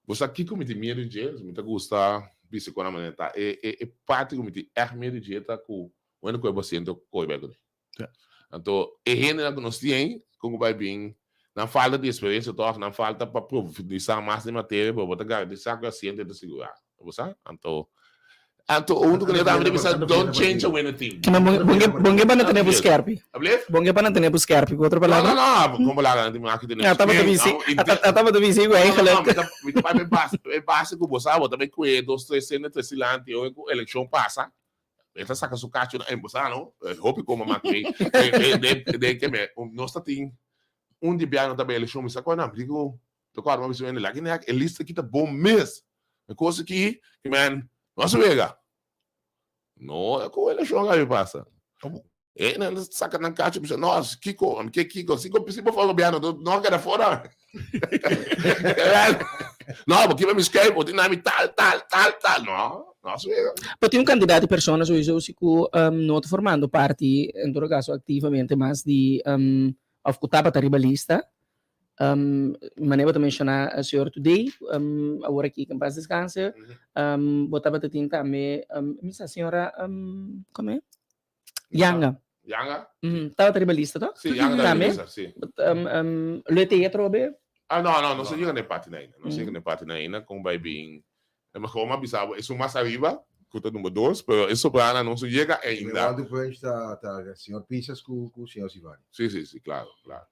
Bo sa kiko mi tin miedu dje? Mi ta gusta bisa ku nan manera ta. E e parti ku mi tin ègt miedu dje ta ku wende ku e bo asiento koe bai kuné. Anto e hendenan ku nos tin ei, kon ku bai bin, nan falta di eksperensia tòg, nan falta pa profundisá mas den materia, pero bo ta garantisa ku e asiento e ta sigurá. Bo sa? Anto. Anto hunto ku tambe ta bisa don't change a winning team. Kina bon ke banda tene bo skerpi. Ablief? Bon ke banda tene bo skerpi, ku otro palabra? No, no, no, kon palabra nan tin aki tene A tabata bisi, a tabata bisi ku eigenlijk. No, no, mi ta bai base, e base ku bo sa, bo ta bai kue dos tres sende tres dilanti ora ku elekshon pasa, e ta saka su kacho na, bo sa no, hopi koma mak mi, den ke me, nos ta tin un di biaha no ta bai elekshon, mi sa kua nan, mi di ku Ta kòrda mi a bisa hende, Laga nek e lista aki ta bon mes. E kos aki, ki men, no a wega. No, e ku elekshon a pasa. E nan ta saka nan kacho bisa, no, kiko, ami ke kiko, si si bo for gobièrnu, no a keda fora. No, bo kiba mi skei, bo tin na mi tal, tal, tal, tal. No, no a wega. Pero tin un kantidat di persona sowieso si ku no ta formando parti, en todo kaso aktivamente mas di, òf ku tabata riba lista, Um, manera bo ta menciona eh, señor Today, um, awor aki que en paz descanse, um, bo tabata tin tambe, um, mi sa señora, um, como é? Yanga. Yanga? Mm, tabata riba lista, toch? Sí, Yanga tabata Tambe? lista, sí. Um, um, lo e te atrobe? Ah, no, no, no se llega ne party na ainda. No se llega ne party na ainda, con bai bin. E mejor ma bisa bo, esun mas ariba, cu ta number dos, pero e sobrana no se llega ainda. Waldo Punch ta, ta señor Pisas cu, cu señor Sivani. Sí, sí, sí, claro, claro.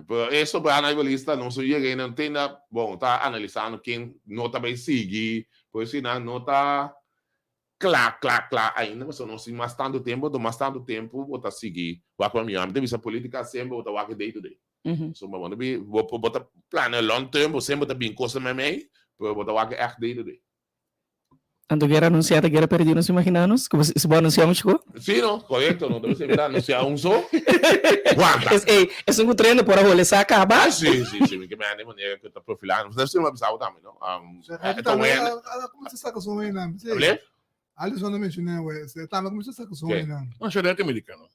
Pero e sobrana riba lista no so yega y nan tenda, bon, ta analisando ken no ta bay sigui, por si nan no ta cla, cla, cla ainda, pasobra nos tin mas tanto tempo, enton mas tanto tempo bo ta sigui wak pa mihor. Mi ta bisa politica semper bo ta wak day to day. So bo no bi, bo bo ta planea long term, bo semper ta bin cosnan meimei, pero bo ta wak echt day to day. Anto guera anunciá ta guera perdí nos imaginá nos? Como si bo anunciá un chico? Sí, no, correcto, no debe ser anunciá un so. Guarda. Es, ey, es un trende por ahora sa acaba. Ah, sí, sí, sí, mi que me ande manera que está profilando. Debe ser uma bisabo también, no? Um, eh, también. Como se saca su nan? Sí. Hablé? Alison no mencioné, güey. Se tama como se saca su nan. No, xerete americano.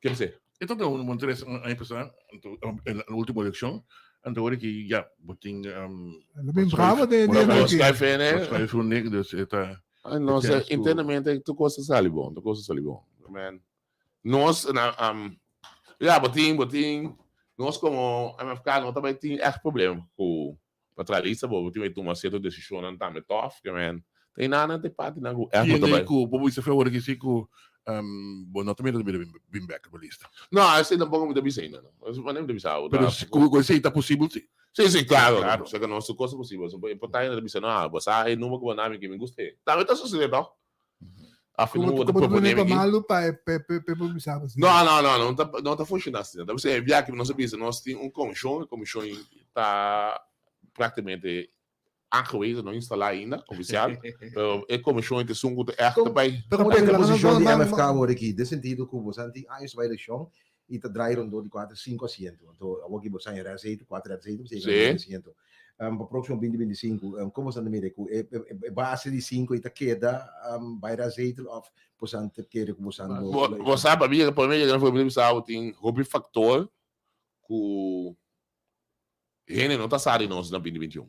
Ke bisé? E ta un bon tres aña pasá, anto e último elekshon, anto ora ki ya bo tin Lo bin bravo de de Bo schuif in, eh? Bo schuif un nek, dus e ta Ay, no sé, internamente tur kos ta sali bon, tur kos ta sali bon. Men, nos na um, ya bo tin, bo tin, nos komo MFK no ta bai tin ègt problema ku Pa traha lista bo bo tin bai tuma sierto desishonnan tambe tòf, ke men ta enanan ta e partinan ku ègt bo ta bai. Tiene ku bo bisa fe ora ki si ku bo no ta mira ta bira bin bèk riba lista. No, esei tampoko mi ta bisa ainda no. Manera mi ta bisa abo Pero ku esei ta posibel si. Si, si, klaro. Seka ku nos tur kos ta posibel. E por ta ainda ta bisa no, bo sa e number ku bo na mi ke mi gusta e. Tambe ta sosodé tòg. Afin Como bo ta como proponé pa mi ki. malu pa e pe pe pe por bisa bo asina. No, no, no, no ta no ta funciona asina. Ta bisa e biaha nos a bisa nos tin un comishon, e comishon ta prácticamente aangewezen, no instalá ainda, oficial, pero e comishon ta esun ku ta ègt ta bai. Pero Como ta Pedro, posishon di no, no, MFK awor aki? Den sentido ku boso tin años bai elekshon i ta draai rondó di kuater, sinku asiento. Anto awor ki boso haña rèst kuater rèst bo yega na nuebe asiento. Pa próksimo binti binti sinku, kon boso ta mira ku e e base di sinku ei ta keda bai rèst òf boso ta kere ku boso Bo bo sa pa mi yega pa mi yega na forma di bisa bo tin hopi faktor ku Hende no ta sa di nos na binti 21.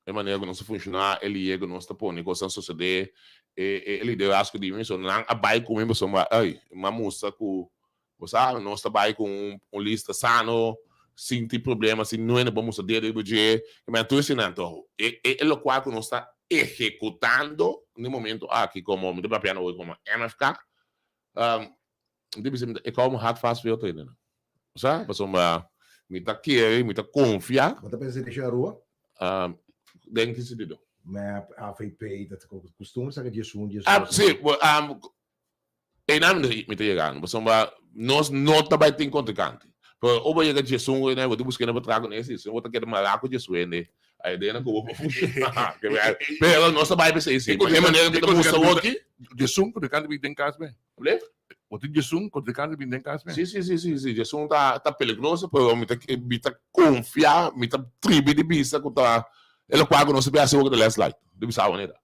E manera ku nos ta funshoná, e lier ku nos ta pone kosnan sosodé, e e liderazgo di mi, so nan a bai ku mi pasobra ey, mi a mustra ku bo sa, nos ta bai ku un un lista sano, sin tin problema, sin nuende por mustra dedo riba dje. Mi a tur esei anto e e lokual ku nos ta ehekutando na e momento aki komo, mi ta papiando awor komo MFK, Mi ta bisa mi ta e kou mi hart vast pa e otro hendenan. Bo sa? Pasobra mi ta kere, mi ta konfia. Bo ta pensa di Aruba? Den ki sentido? Mep, avp, dat kustumber sa ke 11, 12. Ah, si, einan mi ta yegando. Pasobra nos no ta bai tin kontrinkante. Pero ora bo yega 11 hende, bo tin buska hende pa traha ku nan, si bo ta keda mara ku 11 hende, ai dena ku bo por funshoná. Pero nos ta bai p'esei si. E manera ku ta mustra awor aki. 11 kontrinkante bin den kas be. Ble? Bo tin djesun kontrinkante bin den kas men. Si, si, si, si, si. Djesun ta, ta peligroso, pero mi ta, mi ta konfia, mi ta tribi di bisa ku ta e lokual ku nos ta bin hasi awor ku ta landslide. Di bisa awo neta.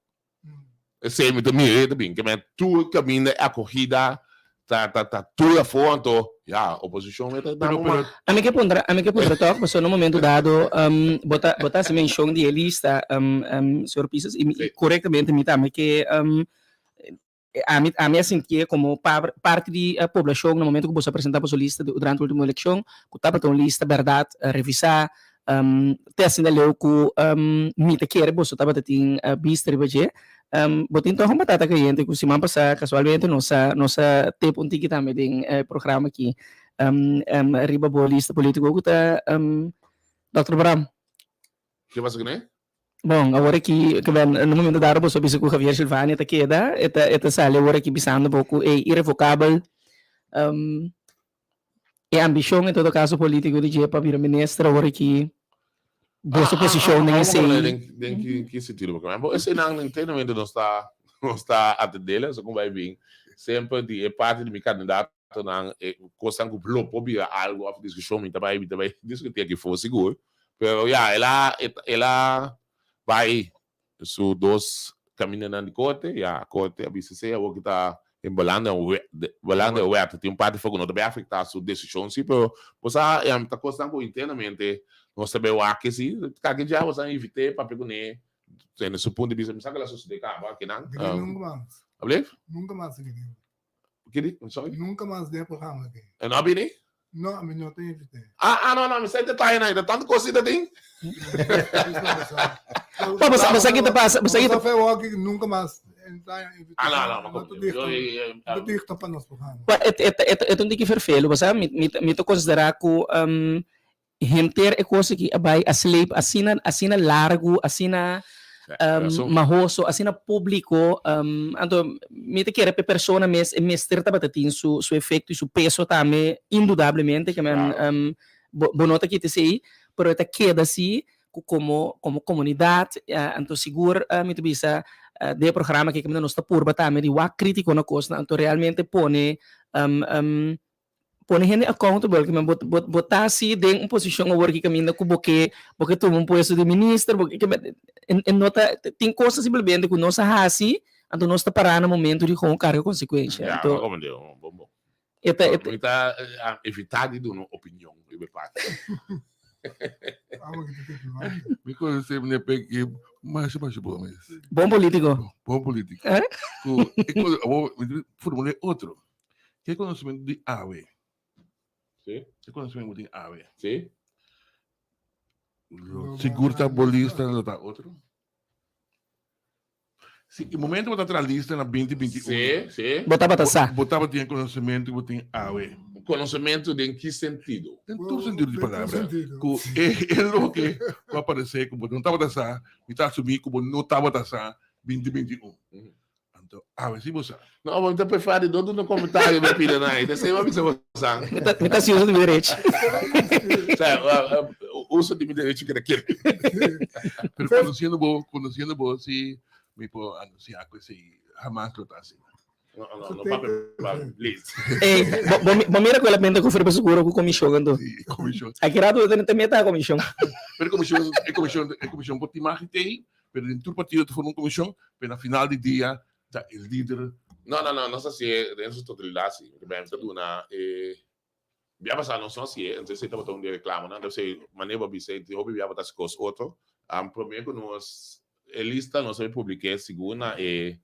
Esei mi ta mira e ta bin. Ke men tur kaminda e akohida ta, ta, ta tur afó, anto ya, oposishon mi ta Pero, dam un pero. man. Ami ke puntra, ami ke puntra tòg, pasobra na un momento dado bo ta, bo ta hasi menshon di e lista, señor Pisas, i mi, Si. korektamente mi tambe ke Ami ami a sintié komo parti di e poblashon na momento ku boso a presentá boso lista durante ultimo elekshon, ku tabata un lista bèrdat revisá, te asina leu ku mi ta kere boso tabata tin bista riba dje. Um, bo tin toch un batata caliente ku siman pasá casualmente nos a nos a tip un tiki tambe den e programa aki um, um, riba bo lista politico ku ta um, Dr. Bram. Ke pasa kuné? Bon, awor aki, ke ben, na momento dado boso a bisa ku Javier Silvania ta keda, e ta, e ta sali awor aki bisando bo ku e irrevocabel um, e ambishon en todo caso politico di dje pa bira minister awor aki boso posishon den esei. Den, den ki, ki sentido? Porque bo eseinan internamente nos ta, nos ta atendele, so kon bai bin semper di e parti di mi kandidatonan e kosnan ku lo por bira algo of diskushon mi ta bai, mi ta bai diskuti aki for sigur. Pero ya, el a, el a bai Su dos camindanan di corte, ya, corte a bisa esey, awor ki ta den belang den wet, belang den wet, tin un parti for cu no ta bay afecta su decision si, pero bo sa, ya, ta cosnan cu internamente nos ta bay wak si, kaki dja bo sa invite papia cune, tene su punto di bista, mi sa cu el a sucede caba akinan. Gini nunca mas. Alblief? Nunca mas gini. Kidi? Sorry? Nunca mas den e programa aki. E no a bini? No, mi no ta invité. Ah, ah, no, no, mi sa e detaye nan, ta tanto cos ta tin. Pa, bo sa, bo sa ki ta pasa, bo sa ki ta. Bo sa fe nunca mas Ah, no, no, no, no ta digno pa nos programa. Pa, e, e, e, e ta un tiki vervelo, bo sa, mi, mi, mi ta considera cu um, Henter e kos aki a bai a sleep asina asina largu, asina um, mahoso, asina público. Um, anto mi ta kere pe persona mes e mester tabata tin su su efecto y su peso tambe indudablemente ke men um, bo, bo no ta kita esei, pero e ta keda si ku komo komo komunidat, uh, anto sigur uh, mi ta bisa uh, den e programa aki kaminda nos ta purba tambe di wak kritiko na kosnan, anto realmente pone um, um, Pone hende accountable, ke men bo bo bo ta si den un posishon awor ki kaminda ku bo ke bo ke tuma un puesto di minister, bo ke ke men e e no ta tin kosnan simplemente ku nos a hasi, anto nos ta pará na momento di gewoon karga konsekuensha. Ya, Anto mi a komprendé, bon bon. e ta e ta. Mi ta evitá di duna un opinion riba e parti. Mi konosé meneer Peki masha masha bon mes. Bon politiko. Bon politiko. Eh? Ku e ko awor mi ta formul'é otro. Ke konosementu di awe? Sí. Ke konosementu bo tin awe? Sí. Lo sigur ta bo lista lo ta otro? Si e momento bo ta tra lista na 2021. Sí, sí. Bo tabata sa. Bo tabata tin konosementu ku bo tin awe. Konosementu den ki sentido? Den tur sentido di palabra. Ku e e loke ku a paresé ku bo no tabata sa, mi ta asumí ku bo no tabata sa 2021. Anto, awe si bo sa. No, bo ta preferá di no duna komentario bo pida na ei. Esei bo a bisa bo sa. Mi ta hasi uso di mi derecho. Sa, uso di mi derecho keda kere. Pero konosiendo bo, konosiendo bo si mi por anunsiá ku esei hamas lo ta asina. No, no, no papia, papia, please. Ey, bo, bo, bo mira ku el a benta ku Firme Seguro ku komishon anto. Sí, komishon. Aki rato bo ta meta komishon. Pero komishon, e komishon, e komishon por tin mag tei, Pero den tur partido ta forma un comision, pero na final di dia ta e lider. No, no, no, nos hacié den su totalidad si. Porque Ben ta duna e bia pasá nos no hacié, entonces esei tabata un di e reclamonan. Entonces manera bo a bisa tin hopi bia bo ta haci cos otro. Prome cu nos e lista nos a publiqué segun na e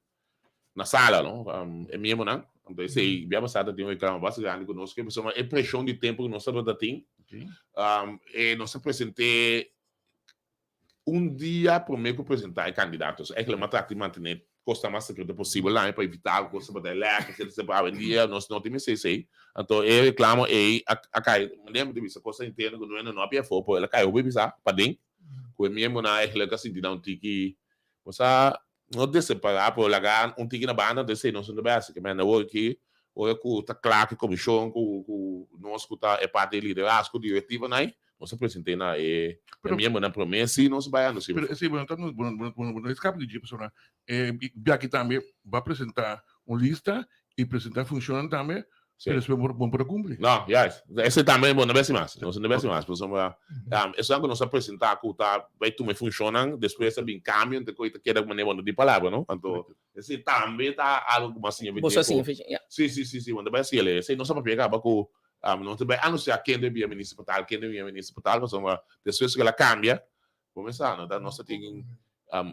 na sala, no, e miembronan. Entonces esei bia pasá ta tin un reclamo basta grandi cu nos ke pasobra e presion di tempo cu nos tabata tin, e nos a presenté Un dia promé ku presentá e kandidato, so ègele m'a trata di mantené kosnan mas sekreto posibel tambe pa evitá ku kos ta lèk, etcetera, etcetera. Awendia nos no tin mester esei. Anto e reklamo ei a a kai, manera mi ta bisa kosnan interno ku nueno no a pia afó, pero el a kai hopi bisa paden, ku e miembronan ègele ta sinti nan un tiki, bo sa, no desempará, pero laga un tiki na banda, anto esei nos no ta bai hasi. Ke mende awor aki, ora ku ta kla ku e komishon, ku ku nos ku ta e parti di liderazgo, direktivanan ei, Nos a present'é na e miembronan promé si nos bai anunsiá. Pero esei bo no ta bo no ta escapa di dje pasobra e biaha tambe bo a presentá un lista i presentá funshonnan tambe pero despues bo no por a kumpli. No, juist. Esei tambe bo no besi mas. Nos no besi mas pasobra esun ku nos a presentá ku ta bai tuma e funshonnan despues a bin kambio ente ku ta keda manera bo no di palabra no. Anto esei tambe ta algu ku bo a siña Boso a siña fecha, ya. Si si si si bo no ta bai hasiel esei nos a papia kaba ku No ta bai anuncia ken debe bira minister pa tal, ken debe bira minister pa tal, pasobra despues ku el a cambia, bo mester sa, no ta nos ta tin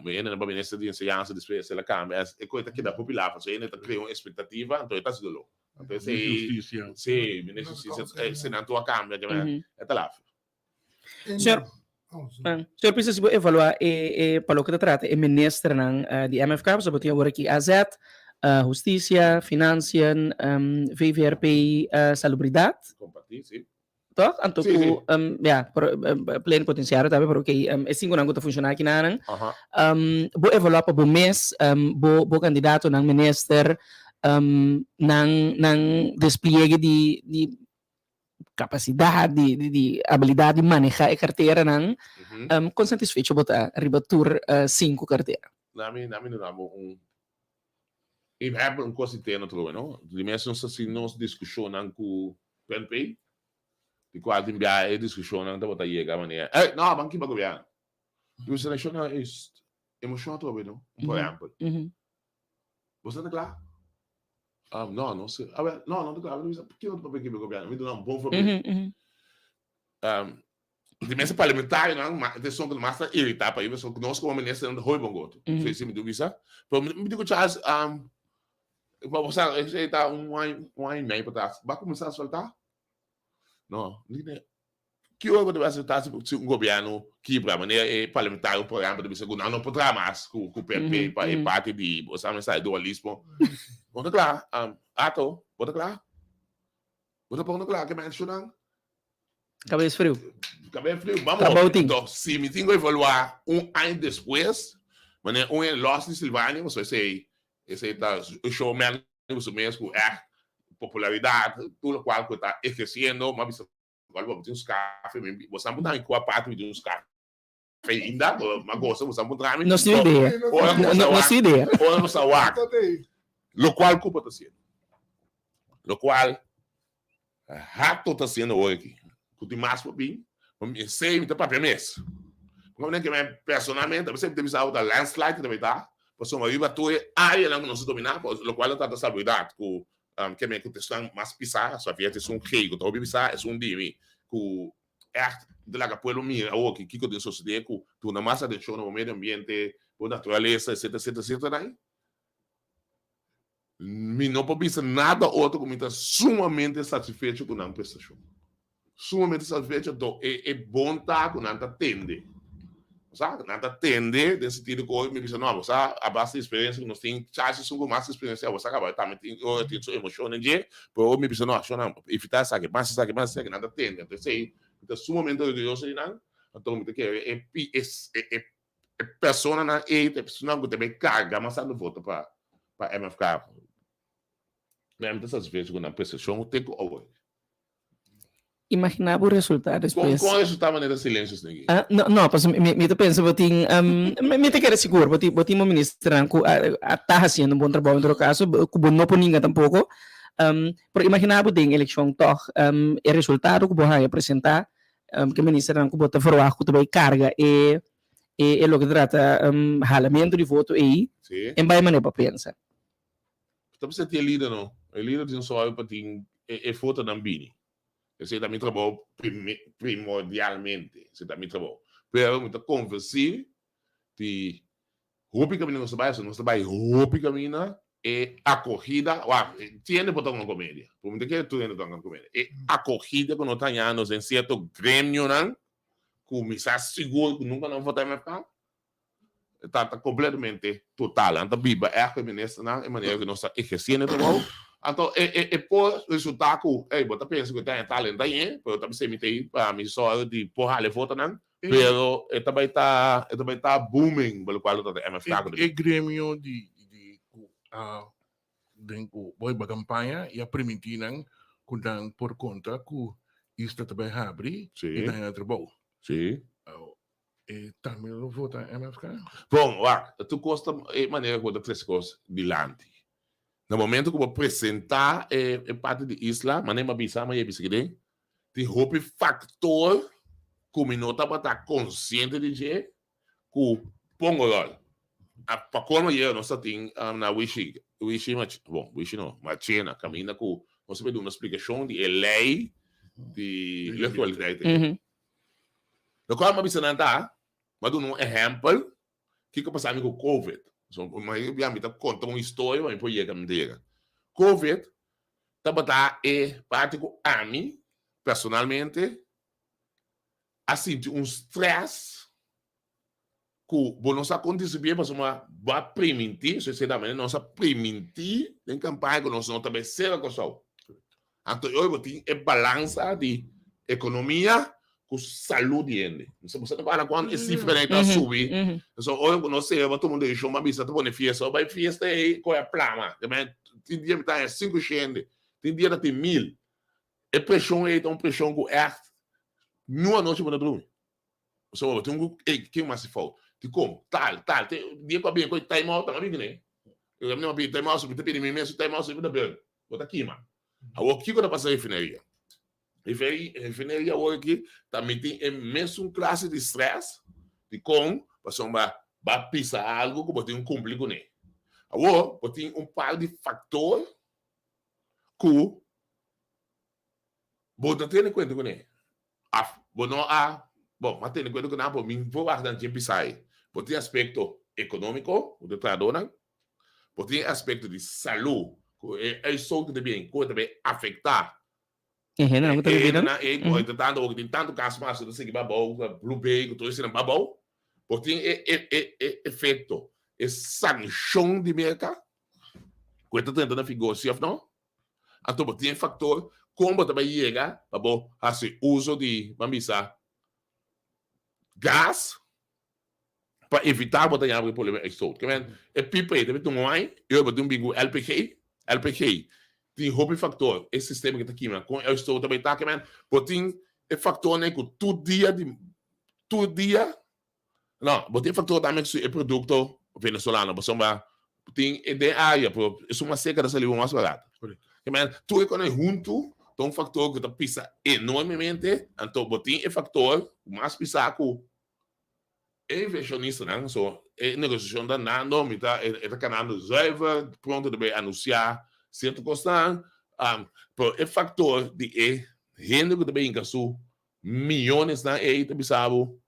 hende pa minister di enseñansa, despues el a cambia, e koe ta keda hopi laf, pasobra hende ta crea un expectativa, anto e ta hasi doló. Anto esei, si, minister di husticia, eseinan tur a cambia, e ta laf. Señor. Señor Pisas, si bo evaluá e e pa loke ta trata e ministernan di MFK, pasobra bo tin awor aki AZ, Hustisia, Financiën, VVRP, Salubridat. Kompartí, si. Toch? Anto ku, ya, por plenipotenciario tambe, pero oké, e sinkonan ku ta funshoná aki nanan. Bo evaluá pa bo mes, bo bo kandidatonan minister, nan nan despliegue di di kapasidat, di di di abilidat di manehá e karteranan. Kon satisfecho bo ta riba tur sinku kartera? Nami nami duna bo un I heb un kos interno trobe no. Di mes nos ta hasi nos diskushonnan ku PNP, di kual tin biaha e diskushonnan tabata yega manera, ey, no, ban kiba gobièrnu. Di nos relashonnan is emoshon atrobe no, por ehèmpel. Bo sa ta kla? No, no si. Awel, no, no ta kla. Mi bisa, kiko ta papia kiba gobièrnu? Mi duna un bon voorbeeld. Di mesa parlamentarionan ma ta esun ku mas ta irritá pa pasobra ku nos komo ministernan ta hopi bon goto. Si si mi ta bisa. Pero mi di ku Charles pa bo sa esei ta un aña un aña i mei patras bo a kuminsá asfaltá? No. Mi di ki ora bo ta bai asfaltá si si un gobièrnu kibra manera e parlamentario por ehèmpel ta bisa ku nan no por traha mas ku ku PP pa e parti di bo sa mester dualismo. Bo ta kla? Ato bo ta kla? Bo ta pon kla ke menshonan? Cabes friu. Cabes friu, vamos. Trabou tin. Entonces, si mi tin ku evaluá un aña despues, wanneer un e los di Silvania, pasobra esei, esei ta un showman riba su mes ku ègt popularidat, tur lokual ku e ta ehersiendo, mi a bisa ku bo tin un skafe, mi bo sa puntra mi kua parti mi tin un skafe ainda, mi a gosa bo sa puntra mi. Nos tin idea. Ora ku bo sa Nos tin idea. Ora bo sa wak, lokual ku bo ta hasiendo, lokual Hato ta haciendo awor aki. Cu tin mas por bin. Esey mi ta papia mes. Porque mi ke personalmente, a veces mi ta bisa ta landslide ta bay ta. Pasobra riba tur e areanan cu nos a domina, locual ta trata salubridad cu ke men cu ta esnan mas pisa, Xavier ta esun gey cu ta hopi pisa, esun di mi cu echt ta laga pueblo mira awor ki kico tin sucede cu duna mas atencion na bo medio ambiente, bo naturalesa, etcetera, etcetera, etcetera. Mi no por bisa nada otro ku mi ta sumamente satisfecho ku nan prestashon. Sumamente satisfecho do e e bon ta ku nan ta tende. Bo sa, nan ta tende den sentido ku ora mi bisa no, bo sa a base di eksperensia ku nos tin, Charles esun ku mas eksperensia, bo sa kaba e tambe tin ora tin su emoshon den dje, pero ora mi bisa no, shonnan evita esaki, mas esaki, mas esaki, nan ta tende. Anto esei mi ta sumamente orguyoso di nan, anto mi ta kere e e e E personanan ei ta e personanan ku ta bai karga mas tantu voto pa pa MFK. Mi ta satisfecho ku nan prestashon te ku awe. Imaginá bo resultado despues. Kon resultado manera silensio esaki? Ah, no, no, pasobra mi, mi ta pensa bo tin, mi ta kere sigur, bo tin, bo tin bo ministernan ku a, a ta hasiendo un bon trabou en todo kaso, ku bo no por ninga tampoko. Pero imaginá bo den elekshon tòg, e resultado ku bo haña presentá Ke ministernan ku bo ta verwagt ku ta bai karga e e loke ta trata halamentu di voto ei, en bai manera pa pensa. Ta bisa ti e lider no. E lider tin sòru pa tin e votonan bini. Esei ta mi trabou primordialmente. Esei ta mi trabou. Pero mi ta konvensí di Hopi kaminda nos ta bai, nos ta bai hopi kaminda e akogida, wak, tiende por ta un komedia, por mi ta kere tur hende ta un komedia, e akogida ku nos ta haña nos den sierto gremionan ku mi sa sigur ku nunka nan vota MFK, ta ta kompletamente total, nan ta biba ègt ku e ministernan e manera ku nos ta ehersé e trabou, anto e e e por resultá ku, ey, bo ta pensa ku e ta haña tal, e no ta hañ'é, pero ta bis'é mi ta ei pa mi sòru di por hala e votonan, Pero e ta bai ta e ta bai ta booming pa lokual lo ta MFK ku E gremio di di ku a den ku bo hiba kampaña i a primintí nan ku nan por konta ku Isla ta bai habri i ta haña trabou. Sí. E tambe lo vota MFK? Bon, wak, tur kos ta e manera ku bo ta trese kos dilanti. Na momento ku bo presentá e e parti di Isla, manera mi a bisa, mi a bisa kende, Tin hopi factor cu mi no tabata consciente di dje cu pongo rol. Pa colmo yera nos ta tin na Wishi, Wishi, bon, Wishi no, Marchena, caminda cu nos a pidi una splicacion di e ley di luchtkwaliteit. Locual mi a bisa nan ta, mi a duna un ehempel kiko pasa mi cu Covid. So, mi ta conta un historia pa mi por yega mi ta yega. Covid tabata e parti ku ami personalmente. a sinti un stress ku bo no sa kon disipia pasobra bo a primintí, so esei tambe nos a primintí den kampaña ku nos no ta bai sera Kòrsou. Anto hoy bo tin e balansa di ekonomia ku salú di hende. Bo sa ta para kuantu e sifranan ta subi. So ora ku nos sera bo tuma un desishon bo a bisa ta pone fiesta, bo bai fiesta ei kohe a plama. Tin dia mi ta haña sinku shende, tin dia ta tin mil. E preshon ei ta un preshon ku ègt niun anochi bo no drumi. Pasobra bo tin ku, ey, ken mas si fout? Dikon? Tal, tal. Te dia ku a bini ku e time out, a bini kuné. E a bini time out, mi ta pidi mi mes su time out, mi ta burn. Bo ta kima. Awor, kiko ta pasa refineria? Refineria awor aki ta miti e mesun klase di stress. Dikon? Pasobra bo a pisa algu ku bo tin ku kumpli kuné. Awor, bo tin un par di faktor ku bo ta tene kuenta kuné. Af bo no a, bon, m'a tene kuenta ku nan, por mi por wak nan dje bisa ei. Bo tin aspekto ekonómiko, ku ta trahadónan, bo tin aspekto di salú, ku e uitstoot ku ta bin, ku e ta bin afektá E hendenan ku ta e bibi nan. hendenan ei, ku ta tantu, ku tin tantu kas mas ku ta sigui babou, Blue Bay, ku tur eseinan babou. Bo tin e e e e efekto, e sanshon di Merka, ku e ta drenta na vigor, si òf no? Anto bo tin e faktor kon bo ta bai yega pa bo hasi uso di, ban bisa, gas pa evita bo ta yama ku e problema exhaust. Ke men, e pipa ei ta bin tuma wai i ora bo tin un bin ku LPG, LPG tin hopi faktor, e sistema ke ta kima kon e exhaust ta bai ta. Ke men, bo tin e faktornan ku tur dia di, tur dia No, bo tin factor tambe cu e producto venezolano, pasobra tin e den area, pero esun mas cerca ta sali bo mas barato. Ke men, tur e cosnan hunto ta un factor cu ta pisa enormemente, anto bo tin e factor cu mas pisa cu e inversionistanan, so e negociacion ta andando, mi ta, e ta canando zuiver, pronto ta bay anuncia cierto cosnan, pero e factor di e hende cu ta bay hinca su miyonesnan ey ta bisa bo,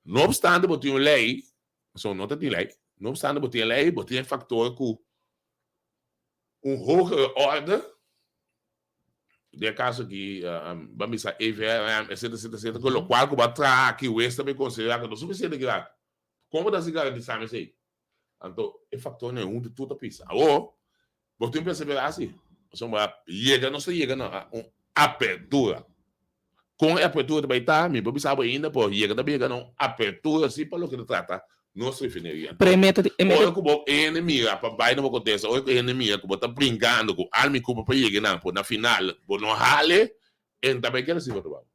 No obstante bo tin un ley, pasobra no ta tin ley, no obstante bo tin e ley, bo tin e factor cu un hogere orde, den e caso aki ban bisa EVRM, etcetera, etcetera, etcetera, cu locual cu bo a traha aki hues ta bay considera cu no suficiente grado. Con bo ta haci garantisa mi esey? Anto e factornan hunto tur ta pisa. Awor, bo tin persevera si. Pasobra yega nos ta yega na un apertura. Con e apertura ta bay ta, mi por bisa bo ainda, pero yega ta yega na un apertura si pa loke ta trata nos refineria. Pero e meta di, e meta. Ora cu bo hende mira pa bay na bo contesta, ora cu e hende mira cu bo ta brincando cu alma y cuerpo pa yega nan, pero na final bo no hale, E ta bay keda sin otro baba.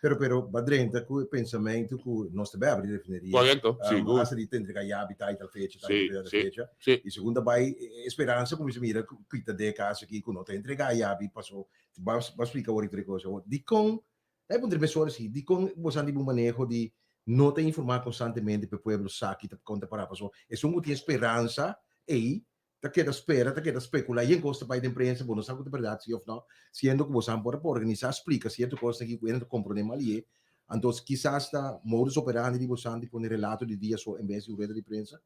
Pero pero ba drenta ku e pensamentu ku nos ta bai abri refineria. Correcto, sigur. Hasta di ta entrega yabi tal y tal fecha, tal y Sí, tal sí, fecha. sí. Y segun ta bai e speransa kuminsa mira ku kita den e kas aki ku no ta entrega yabi paso ba ba splika awor i tur e kos. Awor dikon ta e puntra mesora si dikon boso a di un maneho di no ta informa konstantemente pa e pueblo sa ki ta kon ta para paso esun ku tin e speransa ei ta keda spera, ta keda specula yen cos ta bay den prensa, bo no sa cu ta berdad si of no, siendo cu bo sa por organisa, splica cierto cosnan aki cu hende ta comprende mal ye, anto kisas ta modus operandi di bo san di pone relato di dia so en bes di un rueda di prensa.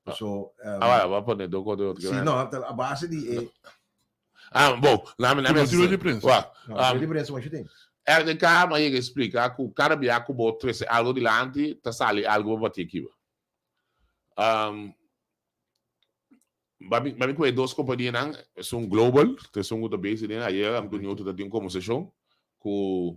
Paso, Ah, wa pone do cos de otro. Si, no, a base di e. Ah, bon, lami, lami. No tin rueda di prensa. Wa, No, rueda di prensa masha tin. RDK a yega explica cu cada bia cu bo trece algo dilanti, ta sali algo pa bati akiba. Um, Babi babi ku e dos kompanianan, esun global, ta esun ku ta base den ayer am ku Newton ta tin un kombersashon ku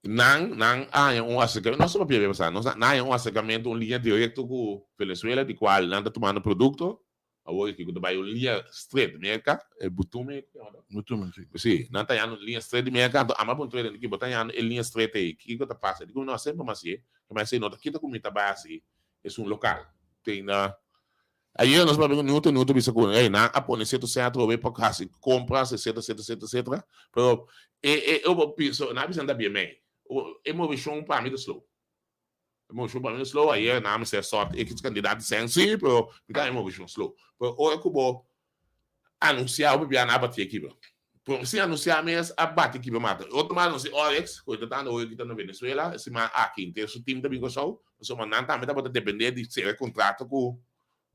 nan nan a haña un aserkamentu, nos ta papia bia pasá, nos nan a haña un aserkamentu, un liña direkto ku Venezuela di kual nan ta tumando produkto, awor aki ku ta bai un liña stret Merka, e butume ku yama ta? Butume, si. Si, nan ta hañando un liña stret di Merka, anto ama puntra den ki bo ta hañando e liña stret ei, kiko ta pasa? Di ku no, semper mas si e, ma esei no ta kita ku mi ta bai hasi esun lokal. Tin na Ayer nos papia ku Newton, Newton bisa ku ey nan a pone sierto sèn atrobe pa hasi kompras etcetera etcetera etcetera etcetera pero e e e bo pienso nan a bisa nan ta bien mei e moveshon pa mi ta slow e moveshon pa mi ta slow ayer nan a mester sòrt ekis kandidat di sèn si pero mi ta haña e moveshon slow pero ora ku bo Anunsiá hopi bia nan a bati ekipa. Pero sin anunsiá mes a bati ekipa mata. Otro mas nos di Oryx, ku e ta tanda hoy aki ta na Venezuela, e siman aki henter su team ta bin Kòrsou, pasobra nan tambe tabata dependé di sera kontrato ku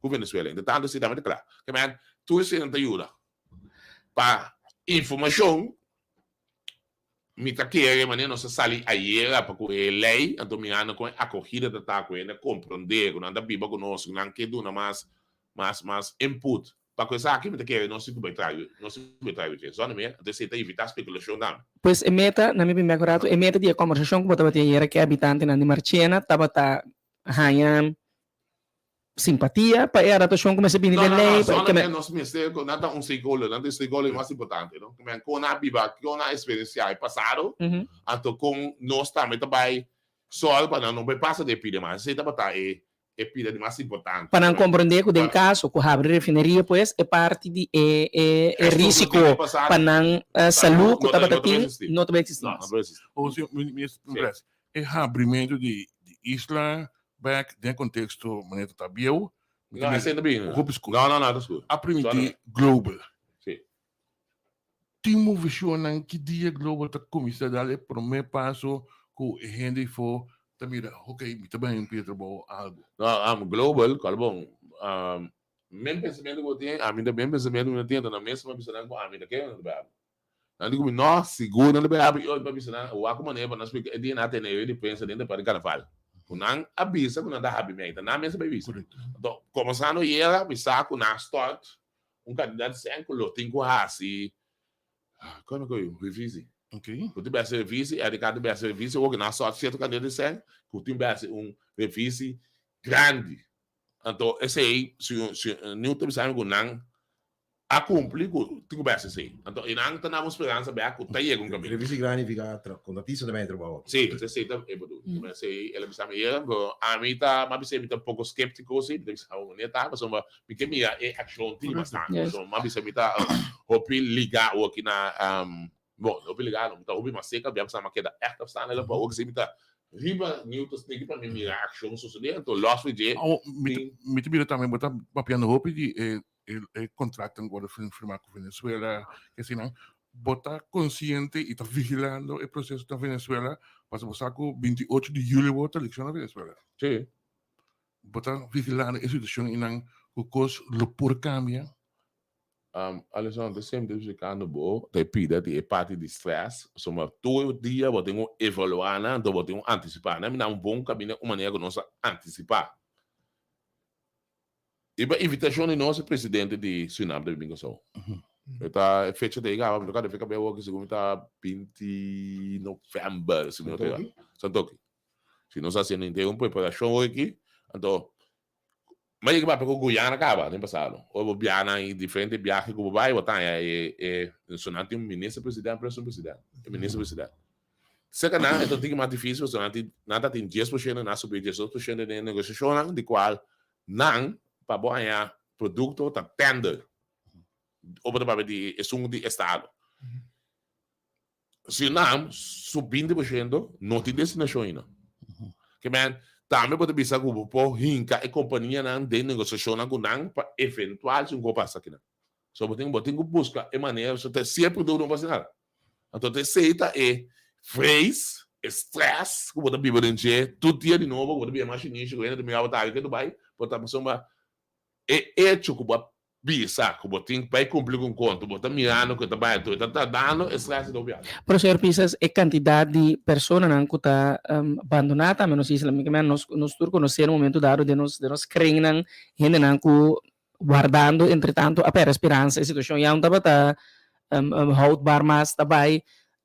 ku Venezuela. Entre tanto esei tambe ta kla. Ke men tur eseinan ta yuda pa informashon. Mi ta kere manera nos a sali ayera pa ku e lei, anto mirando kon e akogida ta ta, ku hende a komprondé, ku nan ta biba ku nos, ku nan ke duna mas mas mas input pa ku esaki, mi ta kere nos tin ku bai traha nos tin ku bai traha dje. Zònde mi, anto esei ta evitá spekulashon tambe. Pues e meta, na mi primer ku ratu, e meta di e kòmbersashon ku bo tabatin ayera ku e habitantenan di Marchena tabata haña simpatia pa e adaptashon ku mester bini den lei. No, no, no, zona nos mester, nan ta un stakeholder, nan ta e stakeholder mas importante, no? Kimen kon nan a biba, kon nan a eksperensiá e pasado, anto kon nos tambe ta bai sòru pa nan no bai pasa den e pida mas. Esei tabata e e pida di mas importante. Pa nan komprondé ku den kaso ku habri refineria pues e parti di e e e risiko pa nan salú ku tabata tin no ta bai eksistí mas. O si, mi e habrimentu di isla Bek den konteksto manera ta ta bieu. No, esei no bin. Hopi skur. No, no, no, ta skur. A primintí Global. Sí. Tin movecionnan ki dia Global ta kuminsá dal e promé paso ku e hende ifó ta mira, ok, mi ta bai pidi trabou algu. No, um, Global, kòl bon, um, men pensamentu ku bo tin, ami ta men pensamentu ku mi ta tin, ta na mes mi a bisa nan ku ami ta ke nan ta bai habri. Nan di ku mi, no, sigur nan ta bai habri, i pa bisa nan, wak ku manera pa nan splika, e dia nan a tene e di prensa denter pa di karnaval, ku nan a bisa ku nan ta habri mei, ta nan mes a bai bisa. Anto, komensando yera, mi sa ku nan a stòrt un kantidat di sèn ku lo tin ku hasi, komo ku revisi. Ku tin bai hasi revisi, e RDK tin bai hasi revisi, awor ku nan a stòrt sierto kantidat di sèn, ku tin bai hasi un revisi grandi. Anto esei, si si Newt ta bisa mi ku nan a kumpli ku tin ku bèsa esei. Anto i nan ta na un speransa bèk ku ta yega un kaminda. Revisi grandi fica tra kontratista ta bèn trabou aki. Si, esei ta e bedoel. Esei el a bisa mi yega, pero ami ta, mi a bisa mi ta un poko skeptiko si, mi ta bisa bo manera ta, pasobra mi ke mira e akshon tin bastante. So mi a bisa mi ta hopi ligá awoki na Bon, hopi legal no, mi ta hopi mas seca, bia pasá mi a keda ègt afstande la pa awor si mi ta riba Newton Sniki pa mi mira accion sosodé, anto los for dje Awor, mi ta, mi ta mira tambe bo ta papiando hopi di e, e, e contractnan ku wòrdu firmá ku Venezuela, eseinan. Bo ta konsiente i ta vigilando e proseso na Venezuela? Pasobra bo sa ku 28 di juli bo ta elekshon na Venezuela. Sí. Bo ta vigilando e situashon einan ku kos lo por kambia? Um, Alison, te sempre explicando bo, te pida di e parti di stress, pasobra tur dia bo tin ku evaluá nan, anto bo tin ku antisipá nan. Mi na un bon kaminda un manera ku nos a antisipá. Riba invitashon di nos e presidente di Surinam ta bin Kòrsou. E ta e fecha ta yega, mi no kòrda e fecha awor, segun mi ta 20 novèmber, si mi no ta erá. Santoki. Si nos hasiendo henter un preparashon awor aki, anto Ma yega papia ku Guyana kaba den pasado. Ora bo biaha nan i diferente biahe ku bo bai, bo ta haña e e so nan tin un minister president preso un president, e minister president. Serka nan e ta un tiki mas difisil pasobra nan tin nan ta tin 10% nan a subi 12% den e negosiashonnan di kual nan pa bo haña produkto ta tender. Ora bo ta papia di esun di estado. Surinam su 20% no tin destinashon ainda. Ke men, tambe bo ta bisa ku bo por hinka e kompanianan den negosiashonnan ku nan pa eventual si un kos pasa akinan. So bo tin bo tin ku buska e manera, so ta si e produkto no por hasi nada. Anto ta esei ta e vrees, e stress ku bo ta biba den dje tur dia di nobo, ku bo ta biba mas shinishi ku hende ta mira bo ta aki ke Dubai, bo ta pasobra e echo ku bo a Bisa ku bo tin bai kumpli ku un konto, bo ta mirando ku e ta bai anto e ta tardando, e stress ta hopi alto. Pero señor Pisas, e kantidat di personanan ku ta bandoná tambe nos isla, mi ke men nos nos tur konosé na momento dado den nos den nos krennan hendenan ku wardando entre tanto a pèrdè speransa, e situashon ya no tabata houdbaar mas, ta bai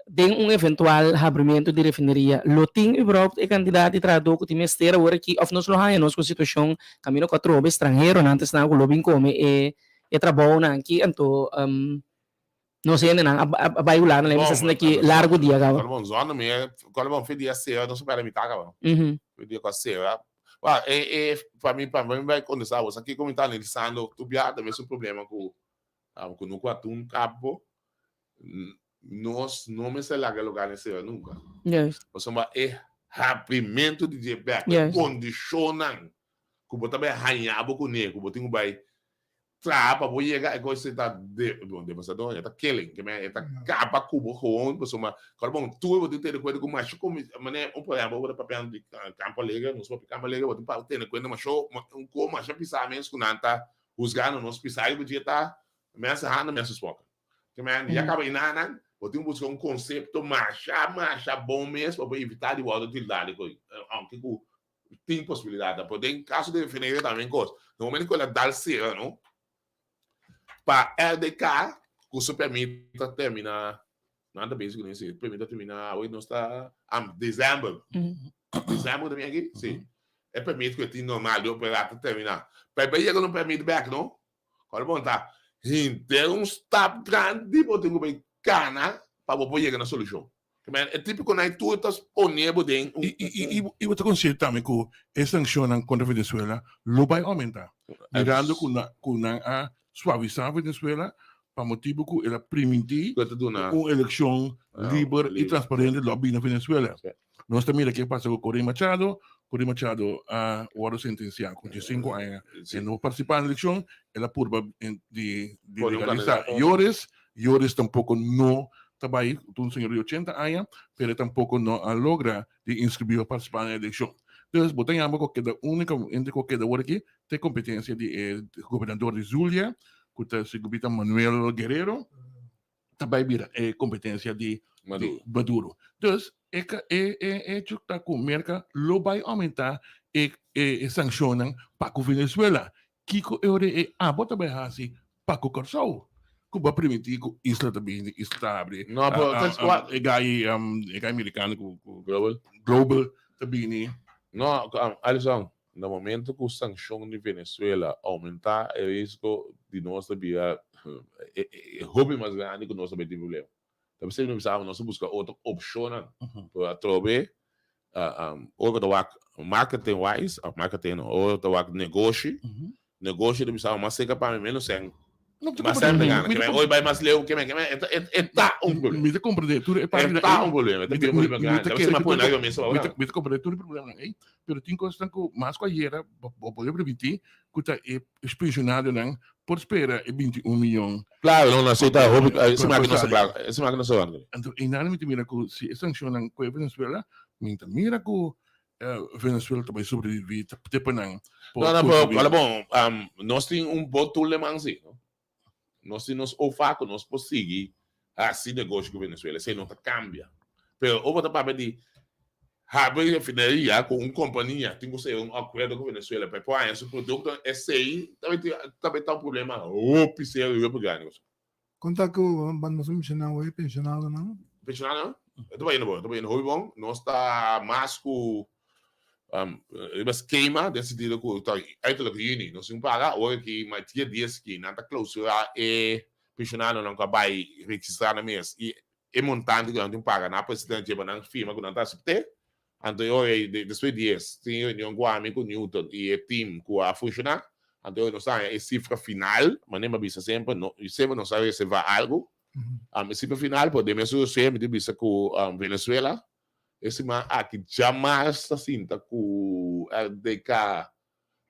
Den un eventual habrimentu di refineria, lo tin überhaupt e kantidat di trahadó ku tin mester awor aki òf nos lo haña nos ku situashon kaminda ku atrobe stranheronan ta esnan ku lo bin kome e e trabounan aki anto nos hendenan a a bai Hulanda nan e mester esnan aki largu dia kaba. Kòrda bon zònde mi e kòrda bon fin dia sera nos a pèrdè mitá kaba fin dia ku a sera wak e e pa mi pa mi bai kontestá bo sa kiko mi ta analisando tur biaha ta mes un problema ku ku no ku atun kapo Nos no mester laga e lugar den sera nunca. Juist. Pasobra e habrimentu di dje bek, e Juist. kondishonnan ku bo ta bai haña bo kuné, ku bo tin ku bai traha pa bo yega, e kos ei ta de, bon, devastador, e ta killing, ke men e ta kaba ku bo gewoon, pasobra kòrda bon, tur bo tin tene kuenta ku masha komi, manera un por ehèmpel bo ta papiando di Campo Alegre, nos papia Campo Alegre, bo tin pa tene kuenta masha, un kos masha pisá mes ku nan ta husgando nos pisá riba dje ta, mester handa, mester spoken. Ke men ya kaba inanan. Bo tin ku buska un konsepto masha masha bon mes pa bo evitá di wòrdu tildá di koi, aunke ku tin posibilidatnan. Pero den kaso di refineria tambe kos. Na momento ku el a dal sera no, pa RDK ku su permit ta terminá, nan ta bezig ku esei, permit ta terminá awe nos ta desèmber, desèmber ta bin aki? Si. E permit ku e tin normal di operá ta terminá. Pero e yega na un permit bèk no, Ora bo ta henter un stap grandi bo tin ku bai kana pa bo por yega na solushon. E típiko nan tur ta pone bo den un. I bo ta konsiente tambe ku e sankshonnan kontra Venezuela lo bai oumentá, mirando ku nan a suavisá Venezuela pa motibu ku el a primintí ku un elekshon liber i transparente lo a bini na Venezuela. Nos ta mira ke pasa ku Corina Machado. Corina Machado a wòrdu sentensiá ku 15 aña e no partisipá na elekshon. El a purba di legalisá Joris. Joris tampoko no ta bai, ta un señor di 80 aña, pero e tampoko no a logra di inskribí pa partisipá na elekshon. Dus bo ta yama ku keda únikamente ku keda awor aki ta e kompetensia di e gobernador di Zulia, ku ta segun mi ta Manuel Guerrero. ta bai bira e competencia di Maduro. di Maduro. Dus e ka- e e hecho ta ku Merka lo bai aumenta e e e sancionnan pa ku Venezuela. Kiko e ora e abo ta bai hasi pa ku Kòrsou? Ku bo a permití ku isla ta bini, isla ta abri. No, pero Ah, tas ah, wa- e gai um, e gai americano ku ku Global. Global ta bini. No, Alison, Na momento cu sancion di Venezuela aumenta e risco di nos ta bira hopi mas grandi cu nos ta bay tin problema. Ta pesey mi bisa nos ta busca otro opcionnan. Pero atrobe ora cu ta wak marketing wise of marketing no ora cu ta wak negoshi, negoshi ta bisa mas cerca pa mi menos cen. Mas cen ta gana. Kimen hoy bay mas leu kimen kimen e ta un problema. Mi ta comprende tur e parti E ta un problema, e ta bira un problema grandi. Ta pesey mi a pone nan riba mesa ahora. Mi ta comprende tur e problemanan ey. Pero tin cosnan cu mas cu ayera bo por permiti cu ta e pensionarionan por spera e 21 miyon. Claro, no, no, esey ta hopi, esey maki no sa claro, esey maki no sa wak. Anto einan mi ta mira cu si e sancionnan cu e Venezuela, mi ta mira cu Venezuela ta bay sobrevivi te pa nan por No, no, pero, sobrevivi. ala bon, nos tin un bon tool den man si, no? Nos tin nos OFA cu nos por sigui haci negoshi cu Venezuela, esey no ta cambia. Pero ora bo ta papia di habri refineria cu un compania tin cu sera un acuerdo cu Venezuela pa e por haña su productonan, esey ta bay ta un problema hopi serio y hopi grandi. Kon ta ku ban nos menshona hoy pensionadonan? Pensionadonan? E ta bayendo bon, e ta bayendo hopi bon. Nos ta mas ku riba skema den sentido ku ta uiterlijk juni nos tin paga. Ora ki matia dies ki nan ta klausurá e pensionadonan ku a bai registrá nan mes i e montante ku nan tin paga nan a presidente djeba nan firma ku nan ta asept'é. Anto e ora ei, despues di es, tin reunion ku ami, ku Newton i e team ku a funshoná. Anto e ora nos a haña e sifra final, manera mi a bisa semper, no, semper nos a reservá algu. E sifra final, pero den mesun rosé mi tin bisa ku Venezuela e siman aki djamars ta sinta ku RDK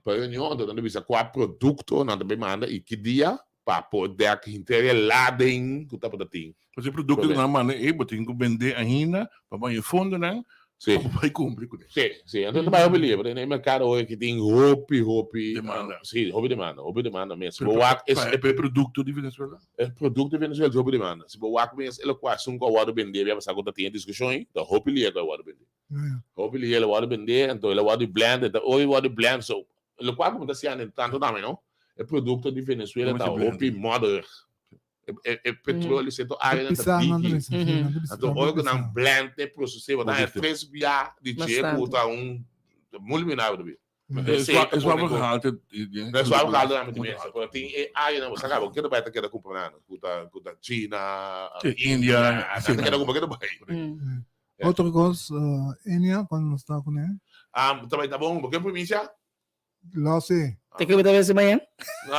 Pa reunion anto nan ta bisa kua produkto nan ta bay manda i ki dia pa por dek henter e lading ku tabata tin. Pues e produkto ku nan manda ei bo tin ku bende ainda pa baña e fondonan Sí. pa bo bay kumpli kuné. Sí, sí. Anto ta bay hopi liber. Den e merkado hoy aki tin hopi, hopi Demanda. Sí, hopi demanda, hopi demanda mes. Si Pero bo pa wak es pa e produkto di Venezuela? E produkto di Venezuela tin hopi demanda. Si bo wak mes e lokual esun ku a wòrdu bende bia pasá ku ta tin e diskushon ei, ta hopi lier ku a wòrdu bende. Hopi lihe el a wòrdu bendé, anto el a wòrdu blend, e ta oi wòrdu blend, so lokual ku mi ta siña den tanto tambe no, e produkto di Venezuela ta hopi mòderig, e e petroleo sierto áreanan ta diki, anto ora ku nan blend e proses'é bo ta haña tres bia di dje ku ta un multimillonario ta bira. E suave gehalte. E suave gehalte na miti mesa. Pero tin e áreanan bo sa kaba keda bai ta keda kumpra nan ku ta ku ta China, India, ta keda kumpra keda bai. Otro kos, Enia, kuando nos ta kuné? Ta bai ta bon, bo ke primisia? Lo si. Te ke bo ta bese mañan? No,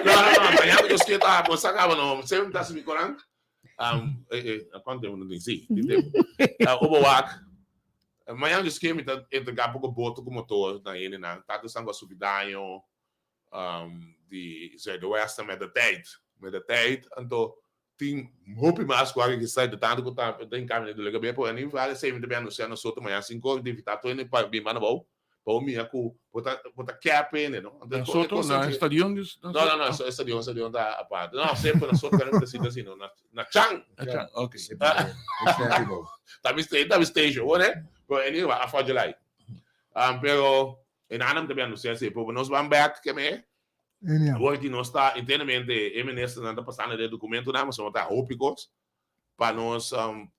no, no, mañan Dios kier ta, bo sa kaba no, semper mi ta hasi mi koran. Kuantu tempu no tin? Si, tin tempu. Obo wak, mañan Dios kier mi ta entregá poko boto ku motor na hendenan, tantu esnan ku a sufri daño di Zuidoost met de tijd, met de tijd, anto Tin hopi mas ku a registrá i tantu ku ta den kaminda di Lugabé por. En ieder geval esei mi ta bin anunsiá nos otro mañana sinkor di invitá tur hende pa bin banda abou. Pa bo mira ku bo ta bo ta kèp hende no. Na Soto, na stadion di No, no, no, stadion, stadion ta aparte. No, semper na Soto ta sinta asina, na na Chan. Na Chan, ok. Ta mi ta mi station, hoor hè. Pero anyway, afo July. Um, pero en Arnhem también anuncia así, pero nos van back que me Awor ki nos ta internamente e ministernan ta pasando de documentonan, pasobra ta hopi kos pa nos um,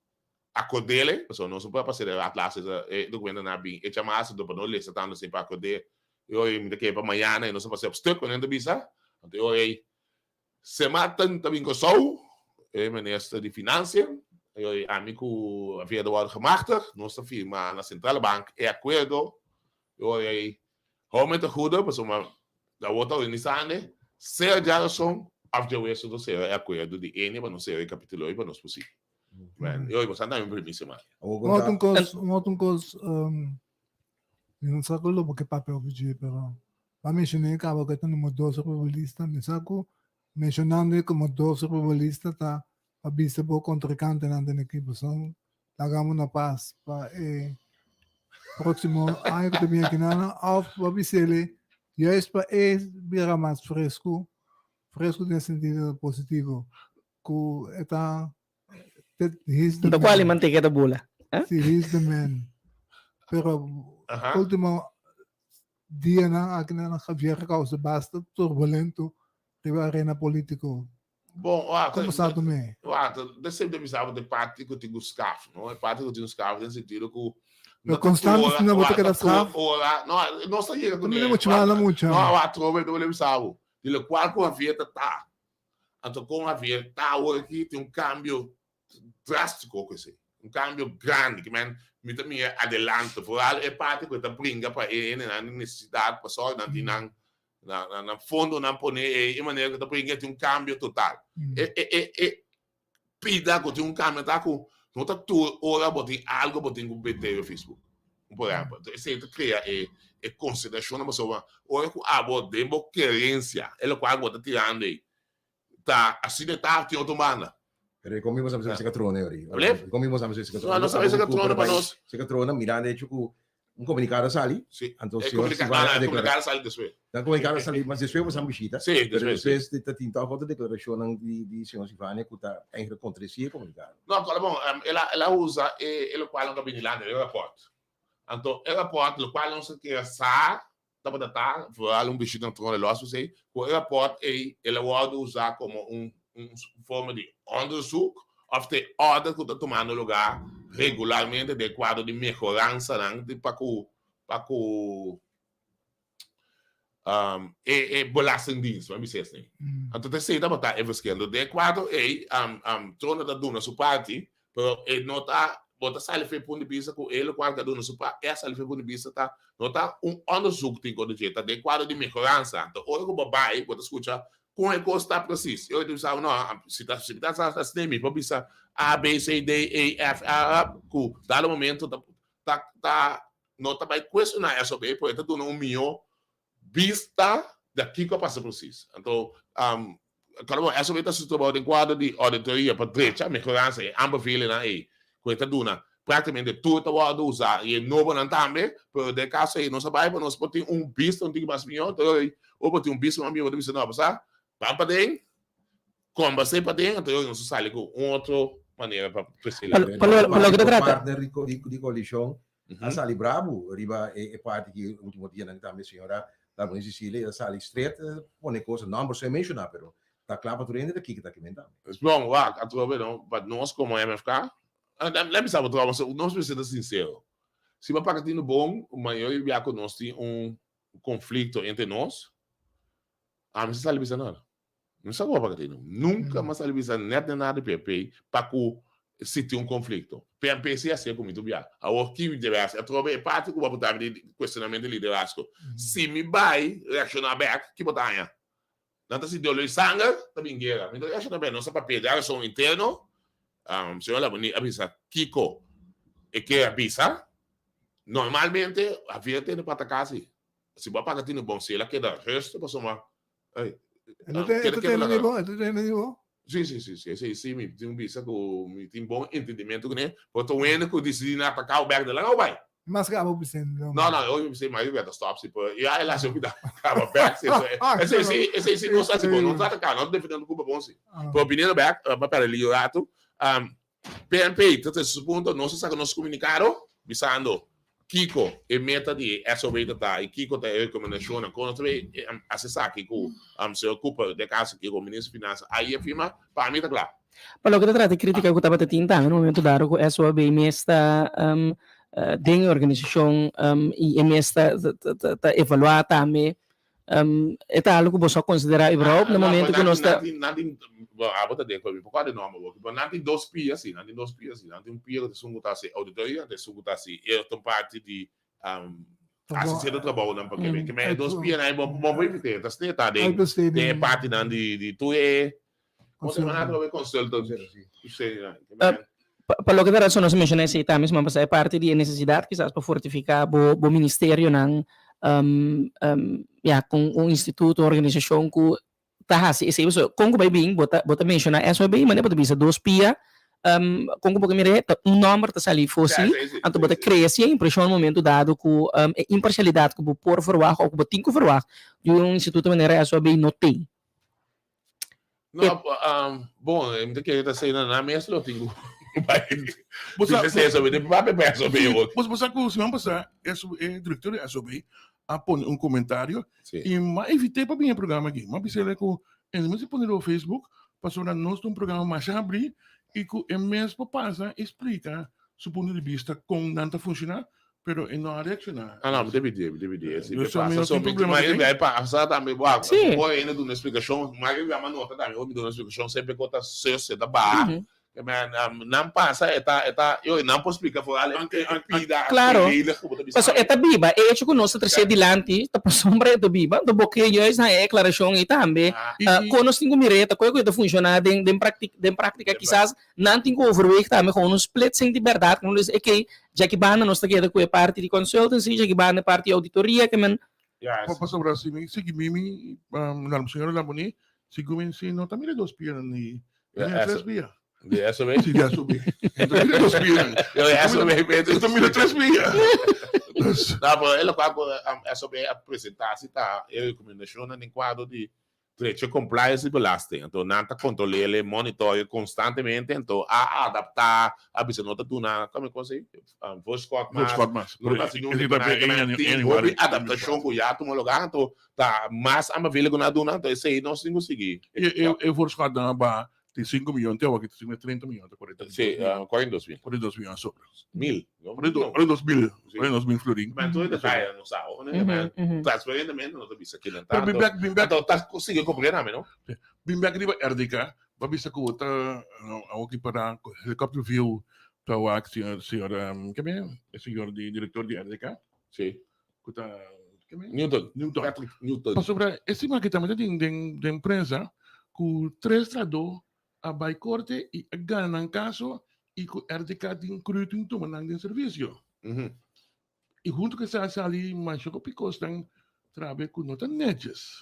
acordele, pasobra nos no por pasa de atlas e documentonan a bin echa mas, anto pa nos lesa tanto así pa acordé. E ora mi ta kere pa mañana e nos a pasa op stuk, wanneer ta bisa, anto e ora ei Sint Maarten ta bin Kòrsou, e minister di Financiën, e ora ei ami ku Javier ta wòrdu gemachtigd, nos ta firma na Centrale Bank e akuerdo, e ora ei hou mi ta goede pasobra awor ta organisando sea djarason òf djaweso ta sera e akuerdo di ene pa nos sera e kapitulo ei pa nos por sigui. E ora ei boso a dami un permiso man. Un otro kos, un otro kos, mi no sa ku lo bo ke papia over dje, pero Pa menshoné kaba ku e ta numero dos riba bo lista, mi sa ku menshonando e komo dos riba bo lista ta pa bisa bo kontrinkantenan den ekipo. So, laga bo na pas pa e próksimo aña ku ta bini akinan òf bo bis'el juist pa e bira mas fresku, fresku den sentido positivo, ku e ta he's the Ta kual man. e manteka ta bula? Eh? Sí, he's the man. Pero Aha. último dianan aki nan Javier a causa basta turbulento riba arena politico. Bon, wak, Como sa tu me? wak, de sempre bisa de parti ku tin ku skaf, no? E parti ku tin ku skaf den sentido ku Pero constante si no bo ta keda skaf. Ora, no, no sa yega Tu mira mucho mala mucha. No, wak, trobe, trobe bisa bo. Di lo cual ku Javier ta ta. Anto kon Javier ta awor aki tin un cambio drástiko ku esei. Un kambio grandi ki men mi ta mira adelante. Vooral e parti ku e ta bringa pa e hendenan di nesesidat pasobra nan tin nan nan fondonan pone ei e manera ku e ta bringa tin un kambio total. E e e e pida ku tin un kambio ta ku no ta tur ora bo tin algo bo tin ku mete riba Facebook. Por ehèmpel. Enton esei ta krea e e konsiderashonnan pasobra ora ku abo den bo kerensia e lokual ku bo ta tirando ei Ta asina e ta tin otro banda. Pero e kon mi boso a trona ori? Alblief? Kon mi boso a mester No, no sabe seka trona pa nos. Seka trona mirando hecho ku un komunikado a sali. Si. Anto E señor komunika, Silvania no, no, a e deklara. komunikado a sali despues. Dan komunikado a sali mas despues boso a bishita. Si, Pero despues, si. despues ta tin tòg otro deklarashonnan di di señor Silvania ku ta eigenlijk kontradesí e komunikado. No, kòrda bon, el a el a usa e e lokual nan ta bini landa, e rapòrt. Anto e rapòrt lokual nos a kere sa Tabata ta vooral un bishita na Trono Los p'esei ku e rapòrt ei el a wòrdu usá komo un un forma di onderzoek òf ta e òrder ku ta tumando lugá regularmente den e kuadro di mehoransanan di pa ku pa ku e e belastingdienst, mi a bisa esei. Anto ta esei tabata e verschil. Anto den e kuadro ei Trono ta duna su parti Pero e no ta, bo ta sali for e punt di bista ku e lokual ku a duna su pa, e a sali for e punt di bista ta, no ta un onderzoek tin kontra dje, ta den kuadro di mehoransa. Anto ora ku bo bai, bo ta skucha kon e kos ta presis. E ora ta bisa bo, no, si ta si ta sa asina mi por bisa A, B, C, D, E, F, A, A, ku dado momento ta ta ta no ta bai kuestioná SOB, pero e ta duna un mihó bista di kiko a pasa presis. Anto, kada bon, SOB ta hasi su trabou den kuadro di auditoria pa drecha mehoransa e aanbevelinan ei ku e ta duna. Praktikamente tur ta wòrdu usá i e nobonan tambe, pero den e kaso ei nos a bai pa nos por tin un bista un tiki mas mihó. Anto ora bo tin un bista mas mihó bo ta bisa no, bo sa, ban paden, kombers'é paden, anto ora nos a sali ku un otro manera pa presila. Pa loke ta trata. Partner di koalishon a sali brabu riba e parti ki ultimo dianan tambe señora Lagoen Cecilia a sali stret pone cosa nomber so e menciona pero ta kla pa tur hende ta kiko ta kimen tambe. Bon wak atrobe no pa nos como MFK let me sa bo trobo nos mester ta sincero si bo paga tinu bon mayoria bia cu nos tin un conflicto entre nos ami sa sali bisa nada. No sa ku pa tinu. Nunka mas sali bisa net den nada di PP pa ku si tin un konflikto. PNP si hasié ku mi tur bia. Awor ki mi debe hasi? Atrobe e parti ku bo a puntra mi di kuestionamentu di liderazgo. Si mi bai reakshoná bèk, ki bo ta haña? Nan ta sinti olor di sanger, ta bin guera. Mi ta reakshoná bèk. Nos a papia di rason interno. Señor Laboni a bisa kiko e ke a bisa. Normalmente, Javier tene pa ataká si. Si bo a paga tinu bon, si el a keda rustig pasobra Ey, E no te, e te tene di bo, e te tene di bo. Sí, sí, sí, sí, sí, sí, mi tin bisa ku mi tin bon entendimiento kuné, pero ta wende ku disidí na atacá bèk, laga bai. Mas que abo bisa no. No, no, hoy bisa mas eu ta stop si pero ya el hace vida acaba back si. Ese ese ese ese no sa si no trata ka no defendiendo Cuba bon si. Pero viniendo back, pa para el lío rato, PNP, tot ese punto, nos a saca nos comunicado bisando kiko e meta di e SOB ta ta y kiko ta e recomendacionnan. Con nos ta bay haci esaki cu señor Cooper den caso aki cu Minister di Finansa ahí a firma, pa mi ta cla. Pa loke ta trata e critica cu tabata tin tambe na momento dado cu SOB mes ta den e organisacion y e mes ta ta evalua tambe E ta algo ku boso a konsiderá überhaupt na momento ku nos ta. Nan tin, bon, abo ta den ku mi poko di nòmber bo, pero nan tin dos pia si, nan tin dos pia si, nan tin un pia ku ta esun ku ta hasi ouditoria, ta esun ku ta hasi e otro parti di hasi sierto trabounan pa keme. Keme e dos pianan ei bo bo por evit'é, ta asina ta den den e partinan di di tur e, komo se yama nan atrobe, consultant. Si, Pa loke ta rason nos a menshoná esei tambe siman pasá e parti di e nesesidat kisas pa fortifiká bo bo ministerionan ya kon un instituto un organisashon ku ta hasi esei pasobra kon ku bai bin bo ta bo ta menshoná SOB manera bo ta bisa dos pia kon ku bo ke mira ta un nòmber ta sali for si anto bo ta krea si e impreshon na momento dado ku e imparsialidat ku bo por ferwagt òf ku bo tin ku ferwagt di un instituto manera SOB no tin. No, bon, mi ta kere ta sei na nan mes lo tin ku bai. Bo sa SOB, de papia pa SOB hoor. Bo sa ku siman pasá e direktor di SOB a pone un komentario i m'a evit'é pa bini e programa aki. M'a bis'é ku e no mester pone riba Facebook pasobra nos ta un programa masha habrí i ku e mes por pasa i splika su punto di bista kon nan ta funshoná Pero e no a reacciona. Ah, no, mi ta pidi, mi ta pidi. Si me pasa, so mi, ma e bai pasa tambe, bo, Sí. bo ainda duna explicacion, ma e llama nota tambe, bo mi duna explicacion, sempre cu ta zus, e ta baha. Ke men, nan pasa, e ta, e ta, yo, nan por splica vooral e, e pida Claro. volledig cu bo ta bisa. Pasobra e ta biba, e hecho cu nos ta trece dilanti, ta pasobra e ta biba, anto bo ke juist haña e aclaracion ei tambe. Con nos tin cu mira e ta koe cu e ta funciona den, den practic, den practica kisas Nan tin ku overweeg tambe gewoon un splitsing di bèrdat, ku nos di ekey, djaki banda nos ta keda ku e parti di consultancy, djaki banda e parti di auditoria, ke men. Pasobra si mi sigui mimi, señora Lamboní, sigur mi si no ta mira dos pianan ni tres pia. Di SOB? Si, di SOB. No ta mira dos pianan. Yo, SOB, No ta mira tres pia. No, pero e lokual ku SOB a presentá si ta e rekomendashonnan den kuadro di Trecho compliance di belasting, anto nan ta controlele, monitor'e constantemente, anto a adapta, a bisa no ta duna, como e cosa ei? Voorschot mas, Voorschot mas. no ta haci nunca cu nan, tin hopi adaptacion cu ya tuma lugar, anto ta mas aanbevelen cu nan a duna, anto esey nos tin cu sigui. E voorschot nan a baha di 5 miyon te awor aki ta 30 miyon, ta 42 Sí, 42 mil. 42 miyon a sobra. Mil. 42 mil, 42 mil florin. Maar tur e detaye no sa, hoor. Transparentemente no ta bisa kinan Pero bin bek, bin bek. Anto ta sigui comprende ami, no? Sí. Bin bek riba RDK, bo a bisa ku bo ta awor ki para helicopter view ta wak señor, señor, ke mi? E señor di director di RDK. Sí. Ku ta, ke mi? Newton. Newton. Patrick Newton. Pasobra e siman aki tambe ta tin den den prensa ku tres trahadó a bai korte i a gana nan kaso i ku RDK tin kru tin tuma nan den servisio. I huntu ku esaki sali masha hopi kosnan trabe ku no ta netjes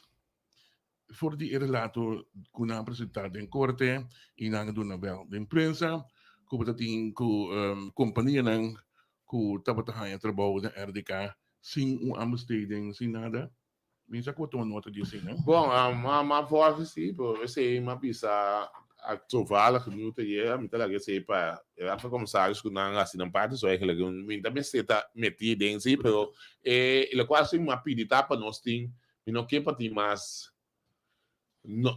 for di e relato ku nan a presentá den korte i nan a duna bèl den prensa ku bo ta tin ku kompanianan ku tabata haña trabou den RDK sin un aanbesteding, sin nada. Mi sa ku bo tuma nota di esei, no? Bon, m'a vòrge si, pero esei m'a bisa a toevallig nu ta yega, mi ta laga esei pa e Raad van Commissaris ku nan hasi nan parti, so eigenlijk mi ta mester ta metí den si, pero e lokual si m'a pidi ta pa nos tin, mi no ke pa tin mas no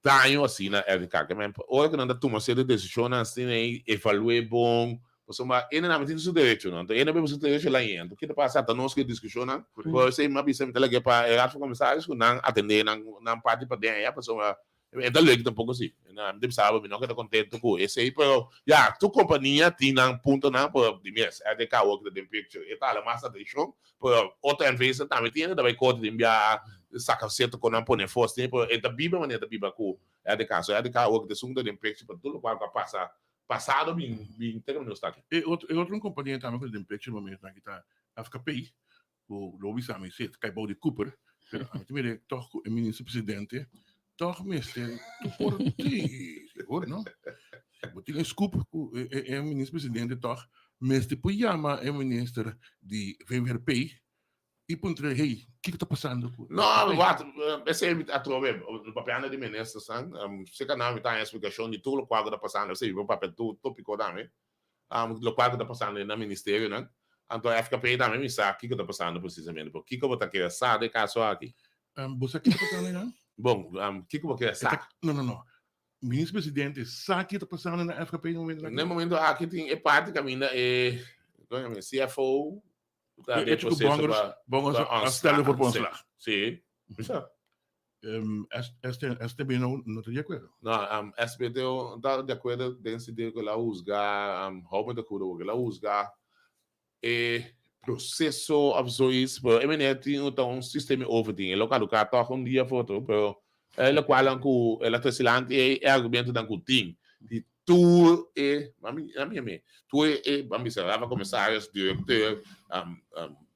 daño asina RK. Ke men ora ku nan ta tuma sierto desishonnan asina ei evalu'é bon, pasobra ene nan tin su derechonan, anto ene bebe su derecho la yen, anto ke ta pasa ta nos ku e diskushonnan, por esei mi a bisa mi ta lag'é pa e Raad van Commissaris ku nan atendé nan nan parti paden aya pasobra e ta leuk tampoko si. Mi ta bisa abo mi no keda kontento ku esei pero ya tur kompania tin nan puntonan pero di mes RDK awor ku ta den picture e ta hala mas atenshon Pero otro NV's tambe tin hende ta bay corte tin bia saca cierto con nan pone fos tin pero e ta biba manera ta biba cu RDK. So RDK awor ta esun ta den picture pa tur locual cu a pasa pasado bin bin te nos ta aki. E otro e otro compania tambe cu ta den picture momento aki ta FKP cu lo bisa mi si ta cay bou di Cooper pero ami ta mira toch cu e minister presidente toch mester por ti sigur no bo tin e scoop cu e minister presidente toch. Mester por yama e minister di VVRP i puntra hey, kiko ta pasando ku No, wat, esei mi atrobe, papiando di ministersnan, seka nan mi ta haña splikashon di tur lokual ku ta pasando, esei mi por papia tur topiko tambe, lokual ku ta pasando den nan ministerionan. Anto FKP tambe mi sa kiko ta pasando presisamente, pero kiko bo ta kere sa den e kaso aki? Bo sa kiko ta pasando einan? Bon, kiko bo kere sa? No, no, no. Minister Presidente sa ki ta pasando na FKP na momento aki? Na momento aki tin e parti kaminda e CFO ta den proceso pa Bongers a stellen voor ontslag. Si, bisa. STB no no ta di akuerdo. No, SBTO ta di akuerdo den sentido ku el a husga, hou mi ta kuda ku el a husga e proceso of zoiets, pero e meneer tin un ta un systeem over tin, e lo caduca toch un dia of otro, pero e locualnan cu el a trece lanti e e argumentonan cu tin di tur e, mami a mi mi, tur e e ban bisa raad van commissaris, directeur,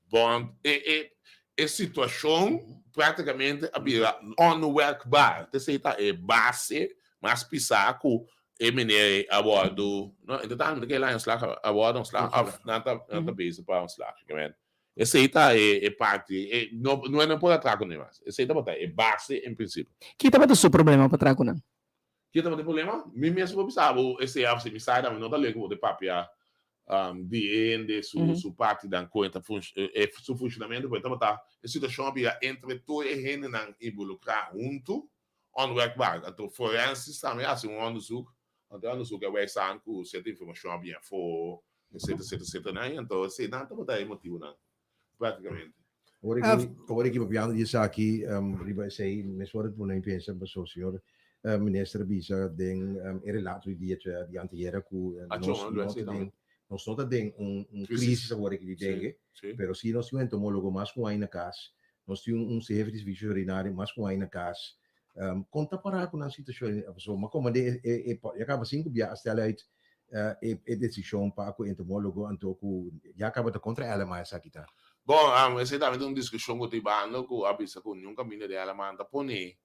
bond, e e e situacion practicamente a bira onwerkbaar, t'esey ta e base mas pisa cu E meneer a wordo, no, en total mi ta kere laña ontslag, a wordo ontslag of nan ta nan ta bezig pa ontslag, ke men. Esey ta e e parti, e no no no por a traha ku nan mas. Esey tabata e base en prinsipio. Ki tabata su problema pa traha ku nan? Ki tabata e problema? Mi mes por bisa bo esey of si mi sa mi no ta leuk bo te papia di e hende su su parti dan kon e ta e su funshonamento, pero e tabata e situashon a bira entre tur e hendenan involukrá huntu Onwerkbaar. Anto forensisch tambe hasi un onderzoek. Anto e onderzoek a wijs aan ku sierto informashon a bien afó, etcetera, etcetera, etcetera. Nan, anto esei nan tabata e motibunan, práktikamente. Ora ki, ora ki papiando di esaki, riba esei mes ora pone mi pensa paso señor minister a bisa den e relato di dia di anteayera ku nos no ta den nos no ta den un un crisis awor aki di dengue, pero si nos tin un entomólogo mas ku un aña na kas, Nos tin un jefe di servicio veterinario mas cu aña na cas. Con ta para cu nan situacion? Pasobra mi a comand'é e e ya caba cinco bia a stel uit e e decision pa cu entomologo anto cu ya caba ta contra LMA esaki ta. Bon, esei tambe ta un discusion cu ta hibando cu a bisa cu niun caminda di LMA ta pone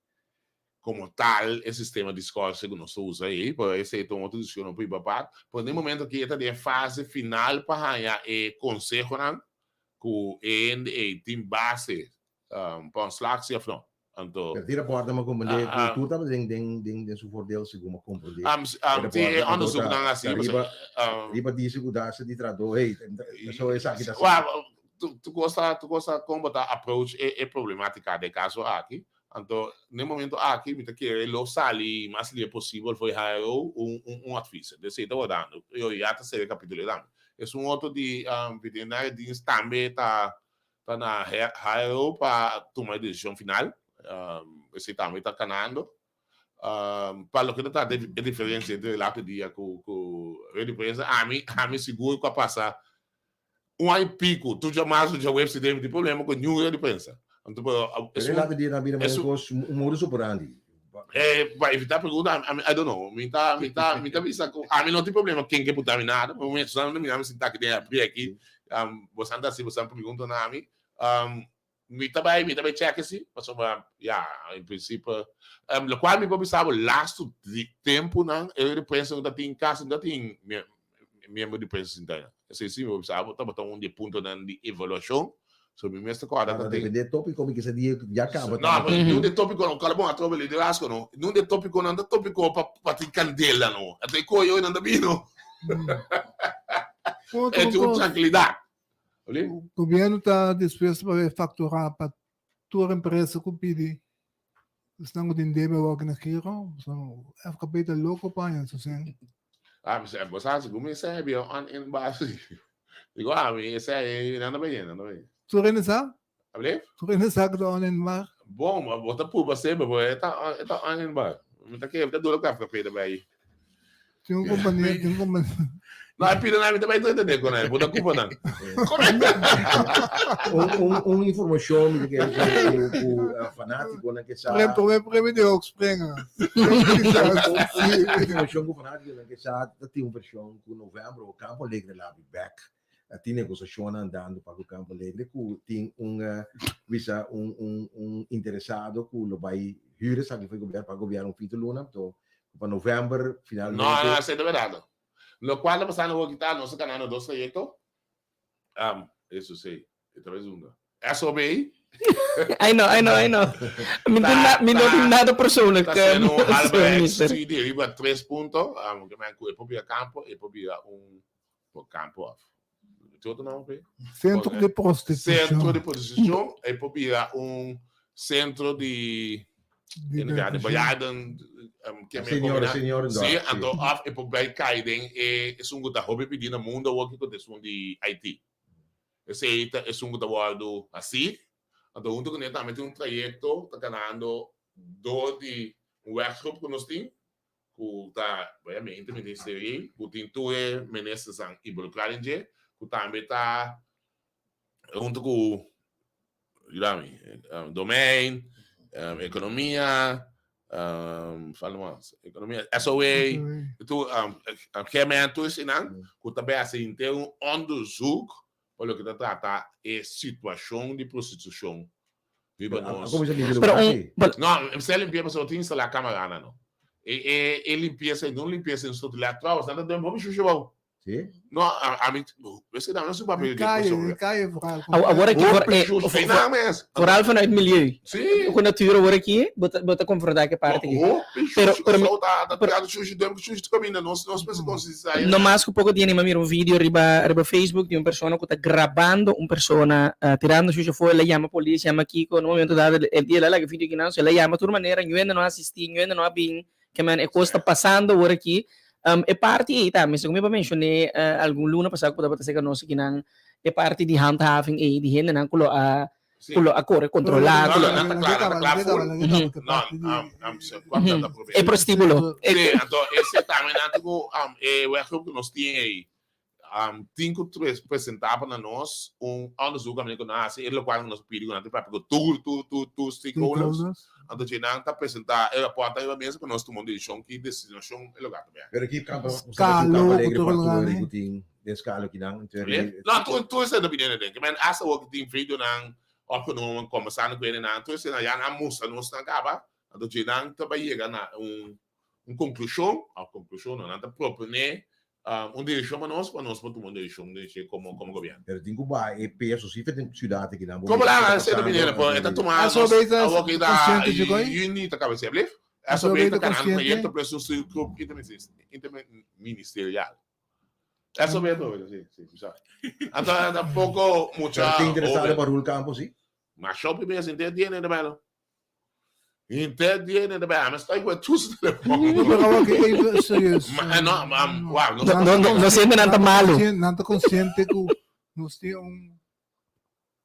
como tal e sistema di scorse cu nos ta usa ei, pero esei ta un otro discusion no por hiba apart. Pero den momento aki e ta den e fase final pa haña e consehonan cu e hende ei tin base pa ontslag si of no. Anto. Pero tin rapportnan mi a comprende cu tur tabata den den den den su voordeel segun mi a comprende. E tin e onderzoeknan a haci. Riba riba dice cu da di trahador hey so esaki ta asina. Tur cos ta tur cos ta con bo ta approach e e problematica den caso aki. Anto den momento aki mi ta kere lo sali mas lihe posibel for e HRO un un un advies. Esey ta wardando. Yo ya ta sera e capitulo tambe. Esun otro di veterinario dienst tambe ta ta na HRO pa tuma e decision final. Esey tambe ta canando. Pa loke ta trata e diferencia entre relato dia cu cu red di prensa, ami ami sigur cu a pasa un aña y pico, tur djamarzo, djahuebs y den tin problema cu niun red di prensa. Anto pero esun Relato dia ta bira manera cos un modus operandi. Pa evita pregunta, ami I don't know, mi ta mi ta mi ta bisa cu ami no tin problema ken ke puntra mi nada, pero mi esnan ta mira mi sinta aki den abri aki, bosan ta haci bosan pregunta na ami, Mi ta bai, mi ta bai check si, pasobra ya, en principe, locual mi por bisa bo lastu tempunan e di prensa no ta tin casi no ta tin miembro di prensa sinta aña. Esei si mi por bisa bo tabata un di e puntonan di evaluacion, so mi mes ta corda ta tin. Depende topico mi kisa di ya caba No, pero nun di e topiconan, cala bon atrobe liderazgo no, nun di e topiconan ta topico pa pa tin candela no, ata e coyo nan ta bino. E tin un trankilidad. Gobierno ta dispuesto pa refactura pa tur empresa cu pidi esnan cu tin debe awor aki na giro. FKP ta loco pa haña su cen. Ah, mi sa, bo sa, segun mi esei bia on in base. Digo, ah, mi esei, nan ta bay, nan ta bay. Tur hende sa? Ablief? Tur hende sa cu ta on in bar? Bon, ma bo ta purba semper, pero e ta, e ta on in bar. Mi ta kere, mi ta dura cu FKP ta bay. Tin un kompania, tin un kompania. No, e pida nan, mi ta bai entretener con nan, bo ta culpa nan. Un, un, un informacion mi ta kere ku, ku, ku eh, fanaticonan ke sa. Prem, prome, preme di hoogspringen. Un informacion ku fanaticonan ke sa ta tin un version ku november o Campo Alegre la bi back. Eh, Tin negociacionnan andando pa ku Campo Alegre ku tin un eh, bisa un, un, un interesado ku lo bai huur esaki for gobierno pa gobierno un fito luna. To pa november finalmente. No, no, esei ta berdad. Lokual ta pasando awor kita, nos ta ganando dos trayekto. Um, eso sí, e ta unda. SOB. I know, I know, I know. Mi, ta, mi no tin nada persoonlijk. Ta siendo un Albrecht sí, di riba tres punto. Um, ke men ku e por bira kampo, e por bira un por kampo of. Ti otro nomber pe? Centro de prostitucion. Centro de prostitucion, e por bira un centro di Di de diverticion. bejaarden um, ke men Senior, combina. senior, Sí, sí. anto of e por bai kai den e esun ku ta hopi pidi na mundo awor kiko ta esun di IT. Esei ta esun ku ta wòrdu hasí. Anto huntu kuné tambe tin un trayekto ta kanando dor di un werkgroep ku nos tin ku ta bayami interministerieel ku tin tur e ministersnan involukrá den dje ku tambe ta huntu ku yuda mi domein, ekonomia, fala mas ekonomia SOA tur GMN tur eseinan ku ta bai hasi henter un onderzoek pa loke ta trata e situashon di prostitushon riba nos. Pero un, No, mester limpié pasobra tin instalá kameranan no. E e e limpiesa ei no un limpiesa en sotilat trouwens, nan ta den hopi shusha bou. Sí? No, a a mi wes nan no su papia Den di calle, pasobra. den calle vooral. Awor aki voor, Hopi eh, shusha, voor- ei nan mes. vooral vanuit milieu. Sí. Ku natuur awor aki, bo ta, bo ta konfrontá ku e parti aki. Hopi Pero, shusha pero mi, Kòrsou ta ta pero tirando shusha den shusha ta kaminda nos nos mester konsientisá no mas ku poko dia mi a mira un video riba riba Facebook di un persona ku ta grabando un persona eh, tirando shusha afó, el a yama polis, yama kiko, na un momento dado el el a laga e video kinan, so el a yama tur manera, ñuende no a asistí, ñuende no a bin, Ke men e kos ta pasando awor aki. Um, e parti ei tambe, segun mi pa menshoné uh, algun luna pasá ku tabata serka nos akinan, e parti di handhaving ei, di hendenan ku lo a Sí. ku lo a kore kontrolá, No, ku lo no, nan ta kla, nan ta kla full. No, um, um, se- kwam dat probeer. E prostíbulo. E, Sí, anto ese tambe nan ta ku um, e werkgroep ku nos tin ei. Um, tin ku tres presentá pa na nos un onderzoek kaminda ku nan hasi, e lokual ku nos pidi ku nan ta papia ku tur, tur, tur, tur stakeholders. Stakeholders. Anto dje nan ta presentá e rapòrt ariba mesa pa nos tuma un desishon ki destinashon e loka ta bai. Pero ki kampo, Skalo, kampo alegre ku tur pa tur lugar, ku tin den skalo kinan. Le? No, tur, tur esei ta bini den. Ke men hasta awor ku tin videonan opgenomen, kombersando ku hendenan, tur esei nan ya nan a mustra nos nan kaba. Anto dje nan ta bai yega na un un konklushon, òf konklushon no, nan ta proponé un direkshon pa nos, pa nos por tuma un direkshon den dje komo komo gobièrnu. Pero tin ku baha e peso si den siudat aki nan. Komo la nan seta binera por e ta tuma Aso nos bay ta awor ki ta consciente dje yüni ta kaba siablif. Aso Aso bay bay ta ta kanando consciente. proyekto plus un grup interministerial. Aso bay ta si si si sa. Anto tampoco mucha Pero tin interesado hoben. pa rul kampo si? Masha hopi mes henter dia nan ta bai lo. Henter dia nan ta bai. Ami sta ku e tus telefon. Pero awor ki even serieus. Ma, no, ma, wow, no, No, no, no, no siente nan ta malu. Nan ta consciente ku nos tin un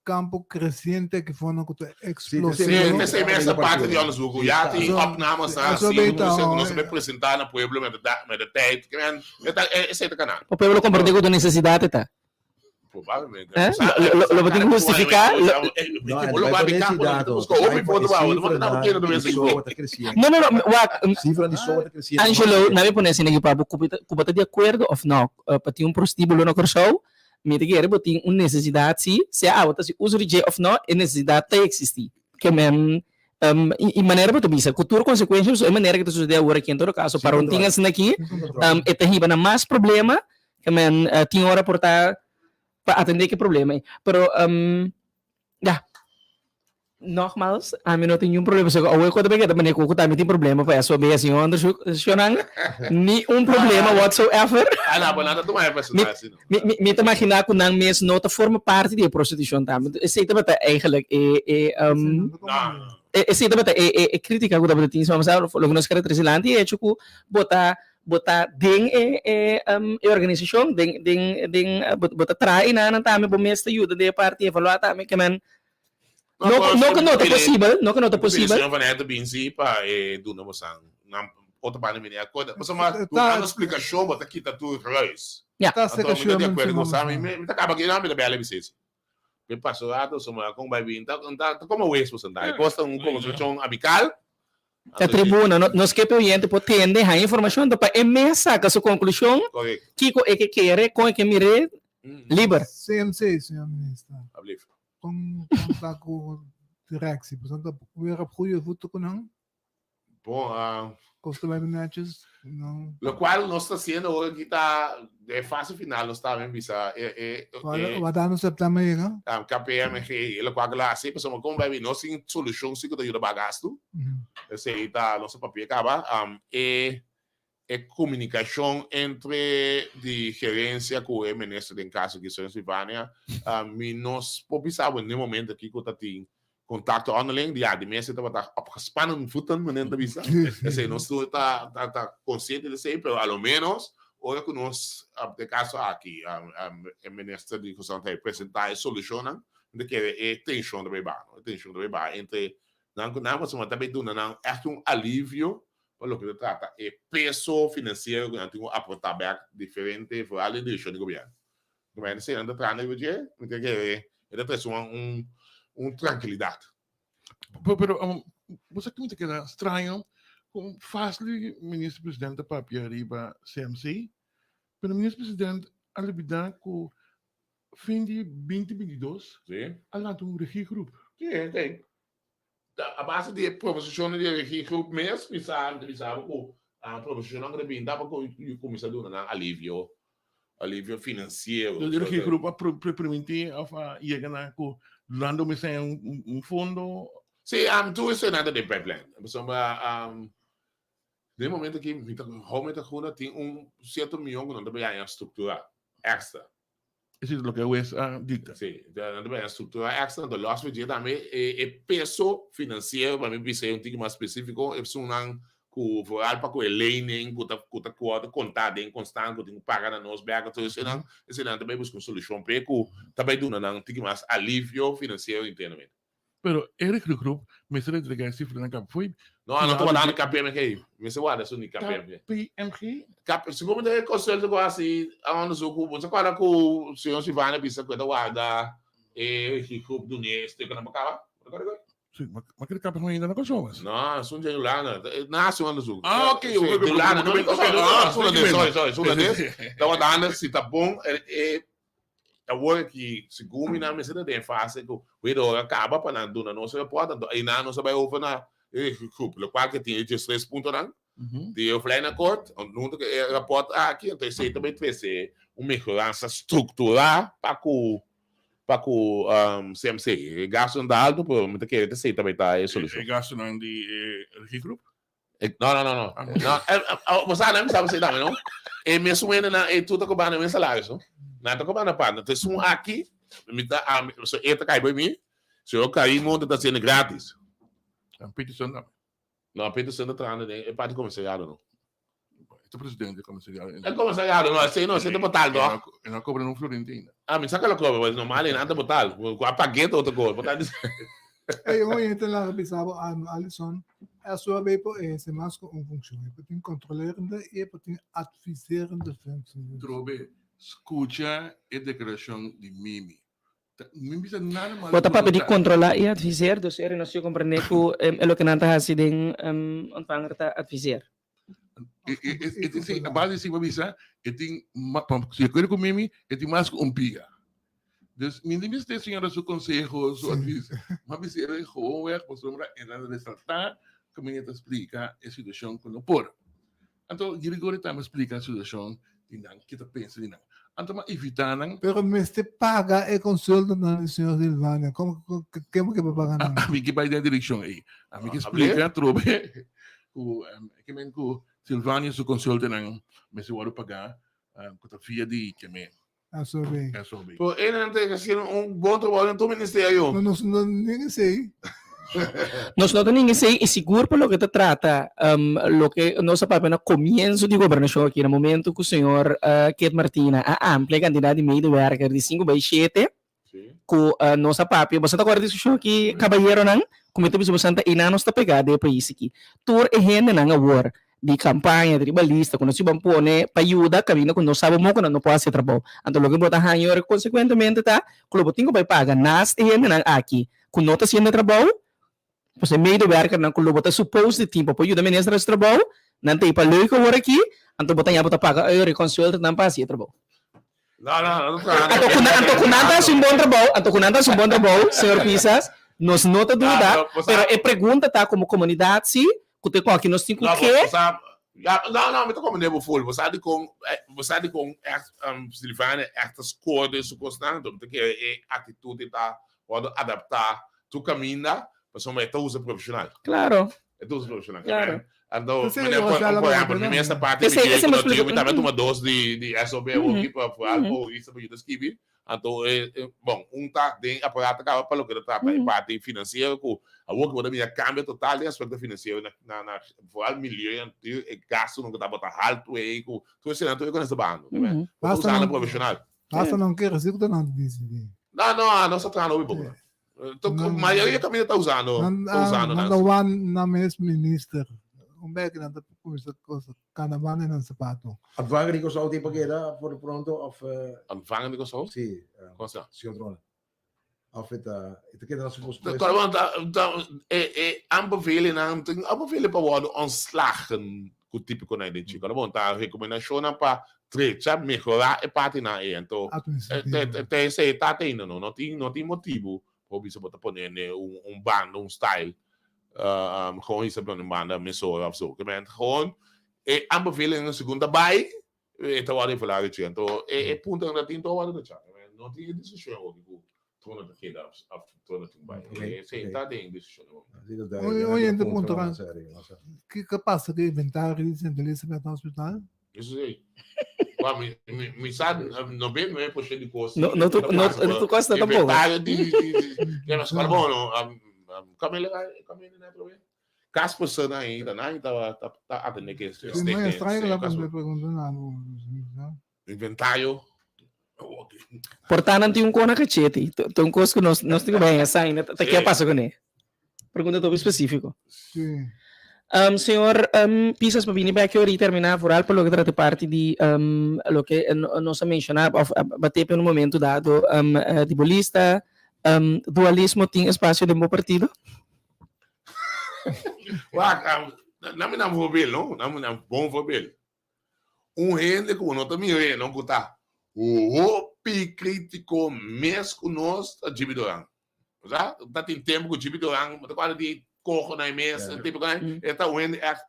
campo creciente ki fondo ku ta Sí, explosivo. esei mes ta parte di onderzoek. Ya tin opnames Aso así, bay ta, nos nos a presentá na pueblo met de met de tijd. Ke men, esei ta kana. O pueblo komprendé ku tu nesesidat ta. Probablemente. Eh? Lo, lo, lo tin ku hustifiká. Lo, No, no, no, wak. Cifra di soa ta creciendo. Angelo, na mi pone asina aki pa bo, ku bo ta di akuerdo of no, pa tin un prostíbulo na Kòrsou, mi ta kere bo tin un nesesidat si, sea abo ta hasi uso di dje of no, e nesesidat ta eksistí. Ke men, i manera bo ta bisa, ku tur konsekuensha, pasobra e manera ke ta susedé awor aki en todo kaso, para un tin asina aki, e ta hiba na mas problema, ke men tin ora por ta pa atendé ku e problema ei. Pero, ya, nogmaals, ami no tin niun problema. Pasobra awe ku ta bay keda manera ku ku tambe tin problema pa SOB hasi un onderzoek, shonnan, ni un problema whatsoever. Ah, no, pero nan ta tuma e personal asina. Mi, mi, mi ta imaginá ku nan mes no ta forma parti di e prostitushon tambe. Esei tabata eigenlijk e, e, e, esei tabata e, e, e krítika ku tabata tin. Vamos a loke nos kere trese lanti e hecho ku bo ta bo ta den e e e organisashon, den den den bo bo ta traha enanan tambe, bo mes ta yuda den e parti evaluá tambe ke men no no ku no ta posibel, no ku no ta posibel. Señor Van Etten bin si pa e duna bosan nan otro banda bini akorda. Pasobra dunando splikashon bo ta kita tur ruis. Ya. Anto mi ta di akuerdo ku bosan, mi mi ta kaba aki nan mi ta bela bisesi. Mi pasa rato pasobra kon bai bin ta ta komo wes bosan ta. E kos ta un konversashon amikal. Ta tribuna, no, nos ke pe oyente por tende, haña informashon, anto pa e mes saka su konklushon, kiko e ke kere, kon e ke mir'é, liber. CMC, señor minister. Alblief. Kon kon ta ku directie? Pasobra ta weer op goede voeten ku nan? Bon, ah. Kos ta bai netjes, no. Lokual nos ta hasiendo awor aki ta den fase final nos ta bisa e e e. Wak no september yega? KPMG e lokual ku lo hasi pasobra komo bai nos tin solushon si ku ta yuda baha gastu. Esei ta nos a papia kaba. E e komunikashon entre di gerensia ku e minister den kaso aki señor Silvania mi no por bisa bo den momento aki ku ta tin Contacto onderling, di ya, di mester tabata op gespannen voeten, meneer ta bisa. Esei nos tur ta, ta, ta consciente di esei, pero a lo menos ora cu nos, den caso aki, e minister di Gezondheid presenta e solucionnan, mi ta kere e tension ta bay baha, no? E tension ta bay baha entre nan cu nan, pasobra ta bay duna nan echt un alivio pa loke ta trata e peso financiero cu nan tin cu aporta bek diferente, vooral den direccion di gobierno. Gobierno si nan ta trahando riba dje, mi ta kere e ta trese un un trankilidat. Pero, pero um, bo sa ki mi ta keda straño kon fácil minister president ta papia riba CMC, pero minister president a lubida ku fin di 2022 Sí. a lanta un regiegroep. Sí, ok. A base di e proposishonnan di e regiegroep mes, mi sa, mi ta bisa bo ku proposishonnan ku ta bin ta pa kuminsá duna nan alivio, alivio finansiero. E regiegroep a permití òf a yega na ku durante mes aña un fondo? Sí, tur esei nan ta den pipeline. Pasobra den e momento aki mi ta, hou mi ta guna tin un sierto mion ku nan ta bai haña struktura èkstra. Esei ta loke hues a dikta. Sí, nan ta bay struktura extra, anto los dje tambe e e peso finansiero, pa mi bisa un tiki mas spesífiko, esunnan ku vooral pa ku e lening ku ta ku ta ku konta den konstant ku tin ku paga na nos bek, anto eseinan eseinan ta bay buska un solushon p'e ku ta bay duna nan un tiki mas alivio finansiero internamente. Pero e regiogroep mester entrega e sifranan kaba fo'i No, no ta wardando KPMG. Mester warda esun di KPMG. KPMG? K, segun mi ta e consulta ku hasi a onderzoek ku bo sa kòrda ku señor Silvania bisa ku e ta warda e regiogroep dun'é e stuknan pa kaba? Bo ta kòrda ku? Si, ma ma kere KPMG ainda na Kòrsou mas? No, esun dje Hulanda. Nan hasi un onderzoek. Ah, ok, Si, ok, ok, di Hulanda. ok, No, di ok, Kòrsou, no, ah, esun hulandes, ok. sorry, sorry, esun hulandes. Ta wardando si ta bon e e Awor aki, segun mi nan mester ta den fase ku weder ora kaba pa nan duna nos report, anto einan nos a bai over na e groep, lokual ke tin e diestres puntonan di e hooflijnakkoord, hunto ku e raport aki, anto esei ta bai trese un mehoransa strukturá pa ku pa ku CMC. E gastunan ta alto, pero mi ta kere ta esei ta bai ta e solushon. E gastunan di e regigroep? No, no, no, no. No, bo sa, nan mi sa bo tambe, no? E mesun hendenan, e tur ta cobrando e mes salaris, no? Nan ta cobrando apart. Entonces, esun aki, mi ta, ami, so e ta kai by mi, señor Karim Monte ta haciendo gratis. En Peterson tambe. No, Peterson ta trahando den e parti comisariado, no? E ta presidente di comisariado. E comisariado, no, esei no, esei ta botal, no? E no a cobra un florin ainda. Ah, mi sa cu lo cobra, pues normal, nan ta botal. Cu a pagué ta otro cosa. Botal Ey, oye, te laga bisa bo, Alison, SOAB por eherce mas cu un funcion. E por tin controlerende y e por tin adviserende functie. Trobe, scucha e declaracion di Mimi. Ta, mi bisa nada malo Bo ta cu papia di ta. controla y adviseer, dus eri nos yo comprende cu e loke nan ta haci den ontvanger ta adviseer. E, e, e, e, e, a base di si bisa, e tin, ma, pa, si acuerdo cu Mimi, e tin mas cu un pia. Dus mi no mester señora su conseho, su advies. Ma bisa e gewoonweg pasobra e ta resalta caminda ta splica e situacion cu no por. Anto Gregory tambe splica e situacion di nan, ke ta pensa di nan. Anto ma evita nan. Pero mester paga e consultonan di señor Silvania. Como ke bo ke pa paga nan? Ami ke bai den direccion ei. Ami ke splica atrobe cu ke men cu Silvania su consultonan mester wordo paga cu ta via di ke men. SOB. SOB. Pero e nan ta haciendo un bon trabou den tur ministerio. No, nos no ninga esey. Nos no ta ninga esey y sigur pa loke ta trata loke nos a papia na comienzo di gobernacion aki na momento cu señor Keith Martina a amplia e cantidad di medewerker di sinku bay shete cu nos a papia, boso ta acorda e discusion aki cabayeronan? Cu mi ta bisa boso ta eynan nos ta pega den e pais aki. Tur e hendenan awor di campaña di riba lista cu nos yuban pone pa yuda caminda cu nos sabo moco nan no por haci e trabou. Anto loke bo ta haña ora consecuentemente ta cu lo bo tin cu bay paga naast e hendenan aki cu no ta haciendo e trabou, pues e medewerkernan cu lo bo ta suppose di tin pa por yuda minister haci trabou, nan ta ey pa leuk awor aki, anto bo ta haña bo ta paga ora e consultantnan pa haci e trabou. No, no, no ta trahando. Anto cu nan, anto cu nan ta haci un bon trabou, anto cu nan ta haci un bon trabou, señor Pisas, nos no ta duda, pero e pregunta ta como comunidad si. Ku te koki nos tin ku No, ke. bo sa, ya, no, no, mi ta komprendé bo full. Bo sa dikon, bo sa dikon ègt, Silvania ègt ta score den su kosnan, anto mi ta kere e aktitut ei ta wòrdu adaptá tur kaminda, pasobra e ta usa profeshonal. Klaro. E ta usa profeshonal. Klaro. Anto, Esei meneer, lo por, sala por bo ehèmpel, mi no? mes ta parti mi Esei, dje esei ku mi no explica. tin, mi tambe a tuma dos di, di SOB Mhm. awor pa vooral pa hurista pa yuda skibi. Anto e bon, un ta den aparato kaba pa loke ta trata e parti finansiero ku awor ku bo ta mira kambio total den aspekto finansiero na na na vooral milieu en tur e gastunan ku tabata haltu ei ku tur eseinan tur e kones ta bahando. Bo ta Basta usando nan profeshonal. basta nan kere si ku ta nan disidí. No, no, nos ta trahando hopi poko. Mayoria kaminda ta usando, Nan ta usando nan nan. ta wan nan mes minister. Un bek nan ta kuminsa kosa kana banda nan sapato. Ontvanger di Kòrsou tin pa keda por pronto of Ontvanger di Kòrsou? Sí. Kon sa? Señor Trona. Of e ta e ta keda na su puesto. Kòrda ta ta e e aanbevelingnan tin aanbeveling pa wòrdu ontslagen ku típiko nan den chiko. Bon ta rekomendashonnan pa trecha, mehorá e partinan ei. Anto te esei ta te ainda no. No tin no tin motibu pa bo bisa bo ta pone ne un un banda, un style gewoon hisa pone un banda mesora of so. Ke men gewoon e aanbevelingnan segun ta bai e ta wòrdu evaluá richi. Anto e e puntonan ta tin tur a wòrdu rechá. No tin e desishon hopi ku Trono ta keda of trono tin bai. Esei ta den desishon. Oye, te puntra, kiko pasa ku inventario di Sint Elisabeth Hospital? Eso sí. Wa, mi, mi, mi sa 99% di kos. No, no tu, no, no tu kosta tampoco. Inventario di, di, di, di, na skola, bon, no, um, Camila, Camila na trobe. Casper sa na ainda, na ainda ta, ta atende ke Sí, maar extraño la pregunta na no. Inventario. Por ta nan tin un kona kachete. Ta un kos ku nos nos tin ku bai hesa ainda. Ta ke a pasa kuné? Pregunta topi spesífiko. Sí. Um, señor um, Pisas, pa bini bek ahorita terminá vooral pa loke trata parti di um, loke nos a menshoná of batepe un momento dado um, di bo lista. Um, dualismo tin espacio den bo partido? Wak, um, na mi nan voorbeeld, no? Na mi nan bon voorbeeld. Un hende ku bo no ta mira no ku ta hopi kritiko mes ku nos ta Jimmy Doran. Bo sa? Ta tin tempu ku Jimmy Doran bo ta kuadra di koho na e mes, tipo ku e ta un hende ègt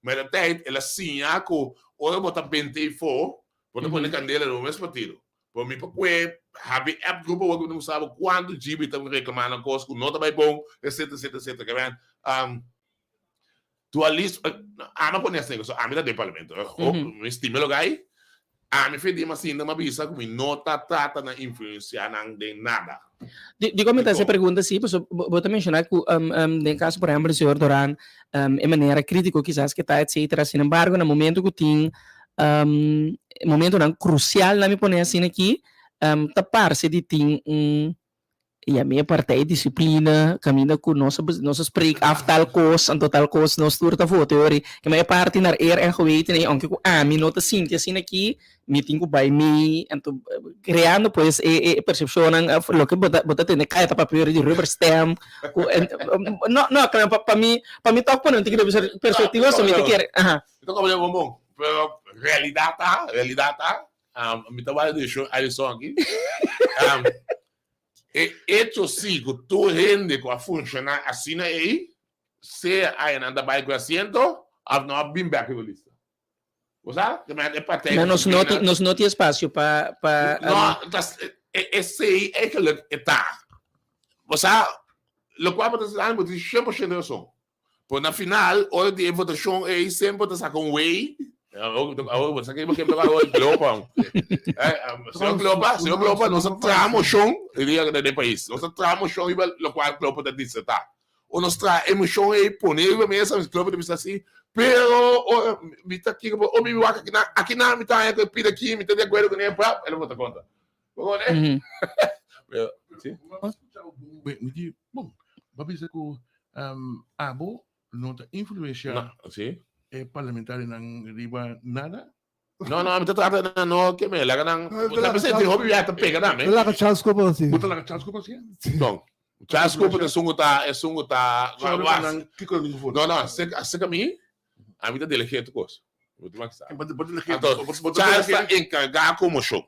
Met de tijd el a siña ku ora bo ta bente ifo, bo ta pone kandela den bo mes partido. Pero mi pa kue habi app grupo awor ku mi ta mustra bo kuantu Jimmy ta reklamá nan kos ku no ta bai bon, etcetera, etcetera, etcetera. Ke men, Dualismo, ami a pone asina, pasobra ami ta den parlamento, mi stima e loga ei, ami fe di masinda mi a bisa ku mi no ta trata na influensia nan den nada. Dikon mi ta hasi e pregunta asi? Pasobra bo ta menshoná ku den kaso por ehèmpel di señor Doran e manera kritiko kisas ke ta etsetera, sin embargo na momento ku tin momentonan krusial nan mi pone asina aki ta parse di tin un I ami e partij disiplina kaminda ku nos a nos a spreek af tal kos anto tal kos nos tur ta vota e ora ei. Kema e parti naar eer en geweten ei ounke ku ami no ta sinti asina aki mi tin ku bai mee anto kreando pues e e persepshonnan òf loke bo ta bo ta tende kaya ta papia ora di rubber stamp ku no no pa pa mi pa mi tòg pone un tiki di perspektiva so mi ta kere aha. Mi ta komprende bon bon pero realidat ta realidat ta Mi ta wak di show Alison aki. E hecho si ku tur hende ku a funshoná asina ei, sea aya nan ta bai ku e asiento òf no a bin bèk riba lista. Bo sa? Te mester e partij No, nos no tin, nos no tin espasio pa, pa. No, ta esei eigenlijk e ta. Bo sa, lokual bo ta sali bo tin 100% rason. Pero na final, ora di e votashon ei, semper ta saka un wey. Awor bo sa ke bo ke toka awor Glopa. Señor Glopa, señor Glopa, nos a traha moshon riba den pais. Nos a traha moshon riba lokual Glopa ta disertá. O nos traha e moshon ei pone riba mesa, Glopa ta bisa si, pero ora mi ta kiko o mi wak akinan, akinan mi ta haña ku e pida aki, mi ta di akuerdo kuné, prap, el a vota kontra. Bo kone? Pero, si. Mi di, bon, bo a bisa ku abo no ta influencia No, si. e parlamentarionan riba nada? No, no, mi ta trata na no ke me laga nan. No, Ta bisa di hopi bia ta pega na me. Ta laga Charles Cooper asi. Bo ta laga Charles Cooper asi? No. Charles Cooper esun ku ta, esun ku ta. Sorry pa nan kiko nan ku No, no, seka, seka mi, ami ta delegé tur kos. Bo tin wak sa. Bo bo delegé. Anto, Bo bo Charles ta delegé. enkargá ku moshon.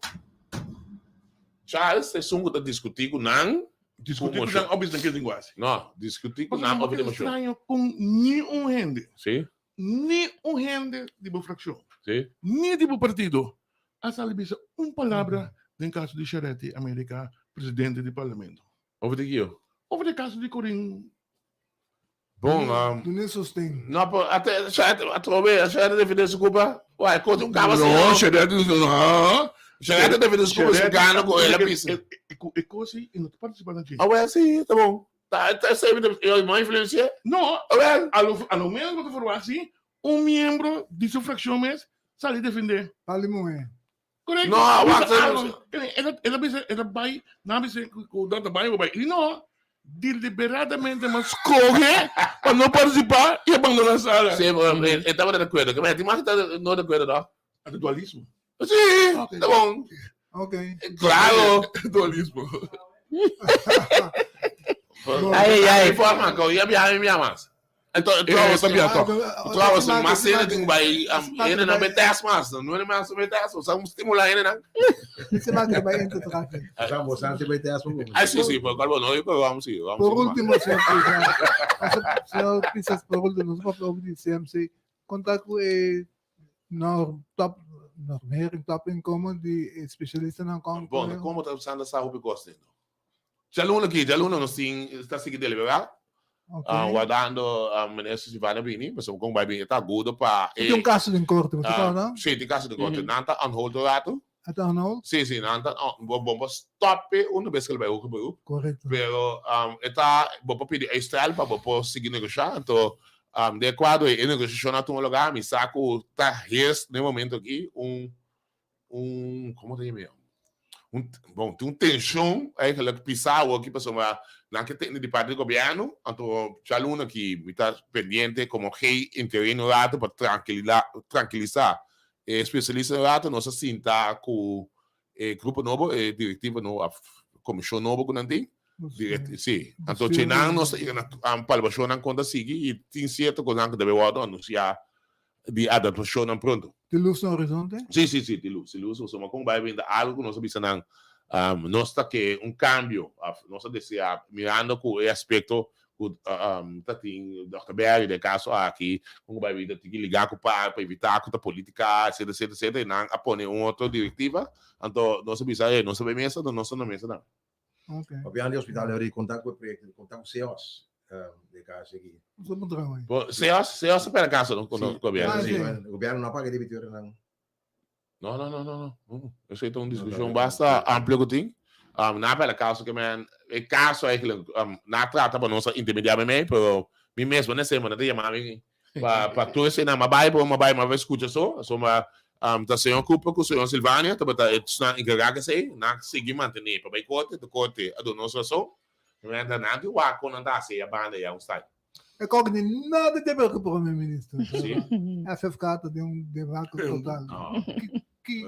Charles ta esun ku ta diskutí ku nan. Discutí ku nan òf bisa nan ke tin ku hasi? No, discutí ku nan òf di moshon. Extraño kon ni un hende. Sí. Ni un hende di bo frakshon. Sí. Ni di bo partido a sali bisa un palabra den kaso di Charetti America, presidente di parlamento. Over di kio? Over di kaso di Corin. Bon, um, Dune sosten. No, pero ate, Charetti, atrobe, Charetti defende su culpa. Uai, kote un kaba No, Charetti, no. Charetti defende su culpa, su gana ku el a bisa. E kos ei, e no ta participa na dje. Ah, wel, sí, ta bon. Ta, ta, esei, yo no influencia. No, Ah, wel. a lo, a lo menos bo ta forwagt si un miembro di su fraccion mes sali defende. Pali muhé. Correcto. No, Bisa wacht, algo. El a, el a bisa, el a bai, nan a bisa ku ku nan ta bai, bo bai. I no, deliberadamente mas scoge pa no participa i abandona sala. Sí, pero e, e tabata de acuerdo. Que me, mas ta no de acuerdo, no? Ate dualismo. Sí, ta bon. Ok. Claro. Dualismo. Ay, ay, ay. Forma, ko ya biaha mi biaha mas. Ento, Eh, ta biaha toch. Trouwens, mas ene tin bai, ene nan be test mas, no ene mas be test, o sa un stimula ene nan. Dice más que va entre tráfico. Sa bo sa bay test mo. Ay, sí, sí, pero calvo, no, yo creo que vamos sí, vamos Por sí, último, señor Pisas, señor Pisas, por último, nos papel over die CMC. Contact ku e norm top, normering top inkomen die especialisten aan Bom, como ta usando sa hopi kos dentro? Djaluna aki, djaluna nos tin ta sigui deliberá. Ok. Ah, wardando ah, minister Silvania bini, pasobra kon bai bini ta agudo pa E tin un kaso den korte, bo ta Ah, kòrda? Sí, tin kaso den korte. Nan ta on hold un ratu. A ta on hold? Sí, sí, nan ta on, bo bo por stop e una bes ku el bai hoger beroep. Korekto. Pero um, e ta, bo por pidi uitstel pa bo por sigui negoshá. Anto, um, den e kuadro ei, e negoshashon a tuma lugá, mi sa ku ta heers den e momento aki un un, como ta yama? Un, bon, tin un tension eigenlijk pisá awoki pasobra nan ke tende di parti di gobierno, anto djaluna ki mi ta pendiente como G interino un rato pa trankilila, trankilisa e spesialista un rato, nos a sinta ku e grupo nobo, e direktiva nobo of komishon nobo ku nan tin, direct, si, anto Bestuur nan nos ta yega na palabashonnan kon ta sigui i tin sierto kosnan ku debe wòrdu anunsiá di adaptashonnan pronto. Tin lus na horizonte? Sí, sí, sí, tin lus, tin lus. Pasobra kon bai brinda algu ku nos a bisa nan, nos ta ke un kambio, òf nos a deseá, mirando ku e aspekto ku ta tin dòkter Berry den e kaso aki, kon ku bai brinda tin ki ligá ku par pa evitá ku ta politika, etsetera, etsetera, etsetera, i nan a pone un otro direktiva. Anto nos a bisa, e, nos ta bai mesa, anto nos ta na mesa tambe. Ok. Papiando di hospital, Henry, konta ku e proyekto, konta ku CEOS de kaso aki. Nos a puntra hoy. Bo, CEOS, CEOS ta pera kaso no, ku Sí. gobierno. Ah, Sí, sí. bueno, gobierno no a paga debitornan. No, no, no, no, no. Esei ta un No, diskushon no, basta amplio ku tin. Um, na pera kaso ke men, e kaso eigenlijk, um, na trata pa nos a intermediá mi mei, pero mi mes, bo nesei, bo no ta yama mi pa, pa tur eseinan. Ma bai, bo, ma bai, ma bai skucha so. So ma, um, ta señor Cooper ku señor Silvania tabata esnan enkargá ku esei. Nan a sigui mantené pa bai korte, te korte a duna nos rason. Men ta nan tin wak kon nan ta hasi e banda ya un style. E kok ni nada te ver ku prome minister. Sí. FFK ta den un debacle total. No. Ki,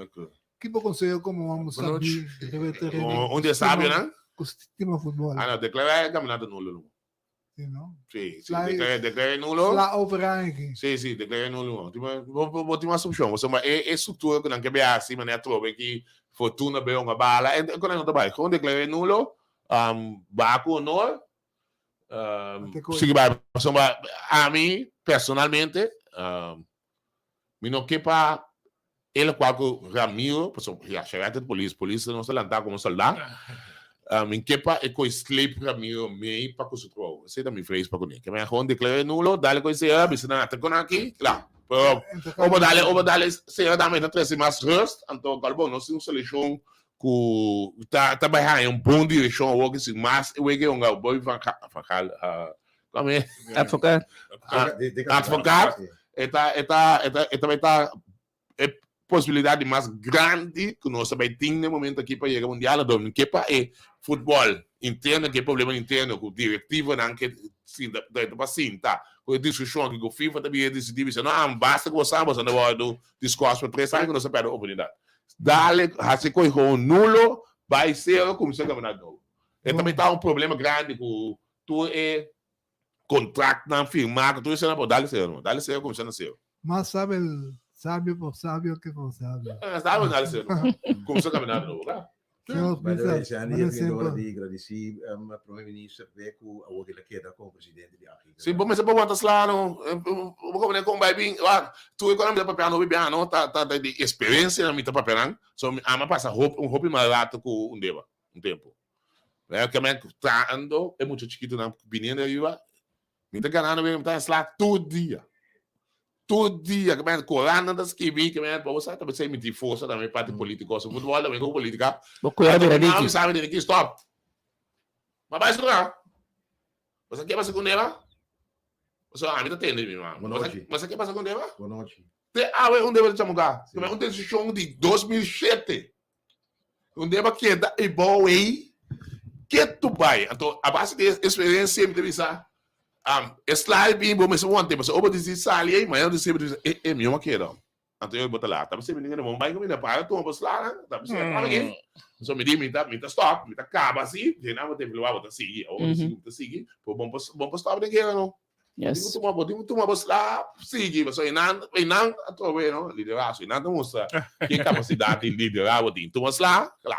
ki bo konseho komo homo Boa noite. sabi riba e tereno? Un dia sabio nan? Ku stima futbol. Ah no, deklará e kampionato nulo luego. Sí, no? Sí, sí, Sla- declaré, declaré nulo. Sla over eigenlijk. Sí, sí, declaré nulo. Tipo, bo, bo, bo tin mas opcion. Bo ma e, e structura ku nan ke be hasi, manera trobe ki Fortuna be un bala, en ku nan no ta bai. Gewoon declaré nulo, um, ba ku honor, um, Ate koi. sigui bai. Pasobra ami, personalmente, um, mi no ke pa E lokual ku Ramiro, pasobra ya, Sherette ta polis, polis nos ta lantá komo soldá. Mi ke pa e koi sleep Ramiro mei pa ku su trou. Esei ta mi vrees pa kuné. Ke men gewoon deklar'é nulo, dale koi sera, bisa nan ata kon aki, kla. Pero obo dale, obo dale sera tambe ta trese mas rust, anto kalbo nos tin un selekshon ku ta ta bai haña un bon direkshon awor ku si mas e wega e hunga Bobby van Gaal, van Gaal, kòm e? Advocaat. Advocaat. E ta, e ta, e ta, e ta bai ta e posibilidad di mas grandi ku nos ta bai tin na e momento aki pa yega mundial. Anto mi ke pa e futbol interno ke problema interno ku directivonan ke sinta ta pa sinta ku e diskushon aki ku FIFA ta bira disidi bisa no am basta ku bo sa bo sa no wòrdu diskòs pa tres aña ku nos a pèrdè oportunidat. Dale hasi koe gewoon nulo bai sero kuminsá kaminá nobo. E ta bai ta un problema grandi ku tur e Contractnan firmá ku tur esei nan por dale cero no. Dale cero kuminsá na cero. Mas sabe el sabio por sabio que por sabio. Sabio dale cero no. Kuminsá kaminá di nobo, ka. Señor By the way, Pisas, Sandy, manera e fin ora semper. di gradisí Prome Minister p'e ku awor el a keda komo presidente di AGI. Si bo mester por wanta sla no, bo komo kon bai bin, wak, tur e kos mi ta papia no bibiaha no, ta ta di experiencia mi ta papia nan, so mi ama pasa hopi un hopi mal rato ku un deba, un tempo. Ke men trahando e mucha chikitonan biniendo ariba, Mi ta ganando mi ta sla tur dia. Tur dia, ke men koran ta skibi, ke men bo sa ta besei mi tin forsa tambe parti politico, so futbol tambe ku politica. Bo kuera bira diki. Mi sabi diki stop. Ma bai sura. Bo sa ke pasa ku Neva? So ami ta tende mi man. Bo sa ke pasa ku Neva? Te awe un deba ta chamuka. Ke men un desishon di 2007. Un deba keda e bou ei ketu bai. Anto a base di experiencia mi ta bisa um, e sla bin bo mester wante pasobra ora bo disi sali ei mañana bo disi bo bisa e e mi a keda. Anto bo ta laat. Ta bisa mi bo bai kaminda para tuma bo slanan. Ta bisa ta aki. So mi di mi ta mi ta stop mi ta kaba asi dje nan bo ta evaluá bo ta sigui. Awor bo ta sigui bo ta sigui pero bo bo por stop den keda no. Yes. Bo tin ku tuma bo tin ku tuma bo slap sigui pasobra einan einan atrobe no liderazgo einan ta mustra ke kapasidat di liderá bo tin. Tuma sla kla.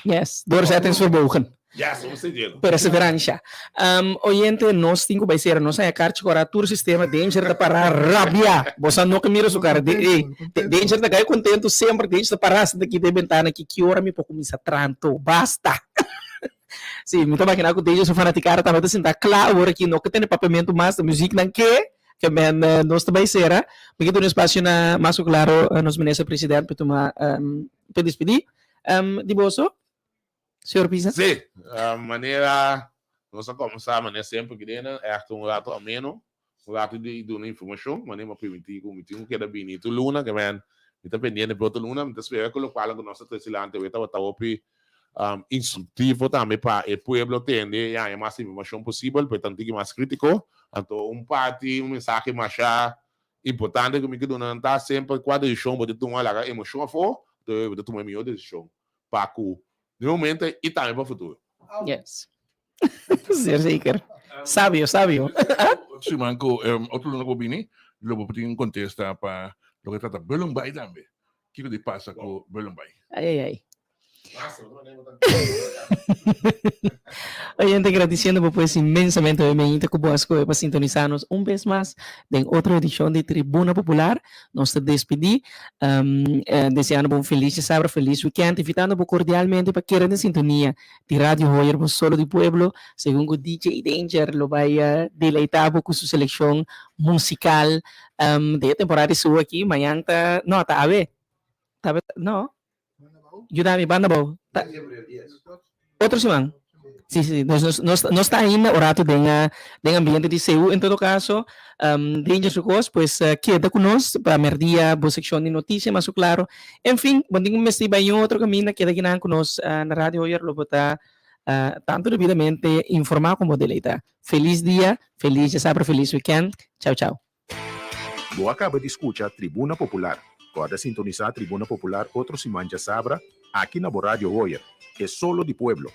Yes, doorzettingsvermogen. Yes, bo mester djelo. Perseverancia. Um, oyente, nos tin ku bai sera. Nos haña karchi kora tur sistema. Danger ta pará rabia. Bo sa no ke mira su kara. De, ey, Danger ta kai kontentu semper. Danger ta pará sinta kita e bentana ki ki ora mi por kuminsá tranto. Basta. Sí, mi ta imaginá ku Danger su fanatikada tambe ta sinta kla awor aki, no ke tene papiamentu mas, ta muzieknan ke, ke men nos ta bai sera. Mi ke duna espasio na mas ku klaro nos minister president pa tuma pa dispidí di boso. Señor Pisa. Sí, manera nos a kòmensá manera semper ki den nan, ègt un rato ameno, Un ratu di duna informashon, manera mi a permití ku mi tin ku keda bini tur luna, ke men mi ta pendiente pa otro luna, mi ta spera ku lokual ku nos ta trese lanti awe tabata hopi instruktivo tambe pa e pueblo tende i haña mas informashon posibel, pa e ta un tiki mas kritiko. Anto un parti, un mensahe masha importante ku mi ke duna nan ta, semper kua desishon bo ta tuma laga emoshon afó, anto bo ta tuma e mihó desishon pa ku den momento i tambe pa futuro. Yes. Zeer zeker. Sabio, sabio. Siman ku otro luna ku bo bini, lo bo tin un kontesta pa loke trata Bullenbaai tambe. Kiko di pasa ku Bullenbaai? Ai, ai, ai. Oyente, gradiciendo bo pues inmensamente hoy mainta cu bo a scoge pa sintonisa nos un bes mas den otro edicion di Tribuna Popular. Nos ta despidi, deseando bo un feliz djasabra, feliz weekend, invitando bo cordialmente pa keda den sintonia di Radio Hoyer bo Solo di Pueblo, segun cu DJ Danger lo bay deleita bo cu su seleccion musical den e temporada di su aki. Mañan ta, no, ta awe, ta awe, no, yuda mi, banda abou, ta otro siman, si, si, nos, nos, nos, nos ta ainda un rato den den ambiente di CU en todo caso, Danger su cos, pues keda cu nos pa merdia bo seccion di noticia mas su claro. En fin, bo tin cu mester bai un otro caminda, keda kinan cu nos na Radio Hoyer lo bo ta tanto debidamente informa como deleita. Feliz dia, feliz djasabra, feliz weekend. Chao chao. Bo a caba di scucha Tribuna Popular. Corda sintonisa Tribuna Popular otro siman djasabra aki na bo Radio Hoyer, e solo di pueblo.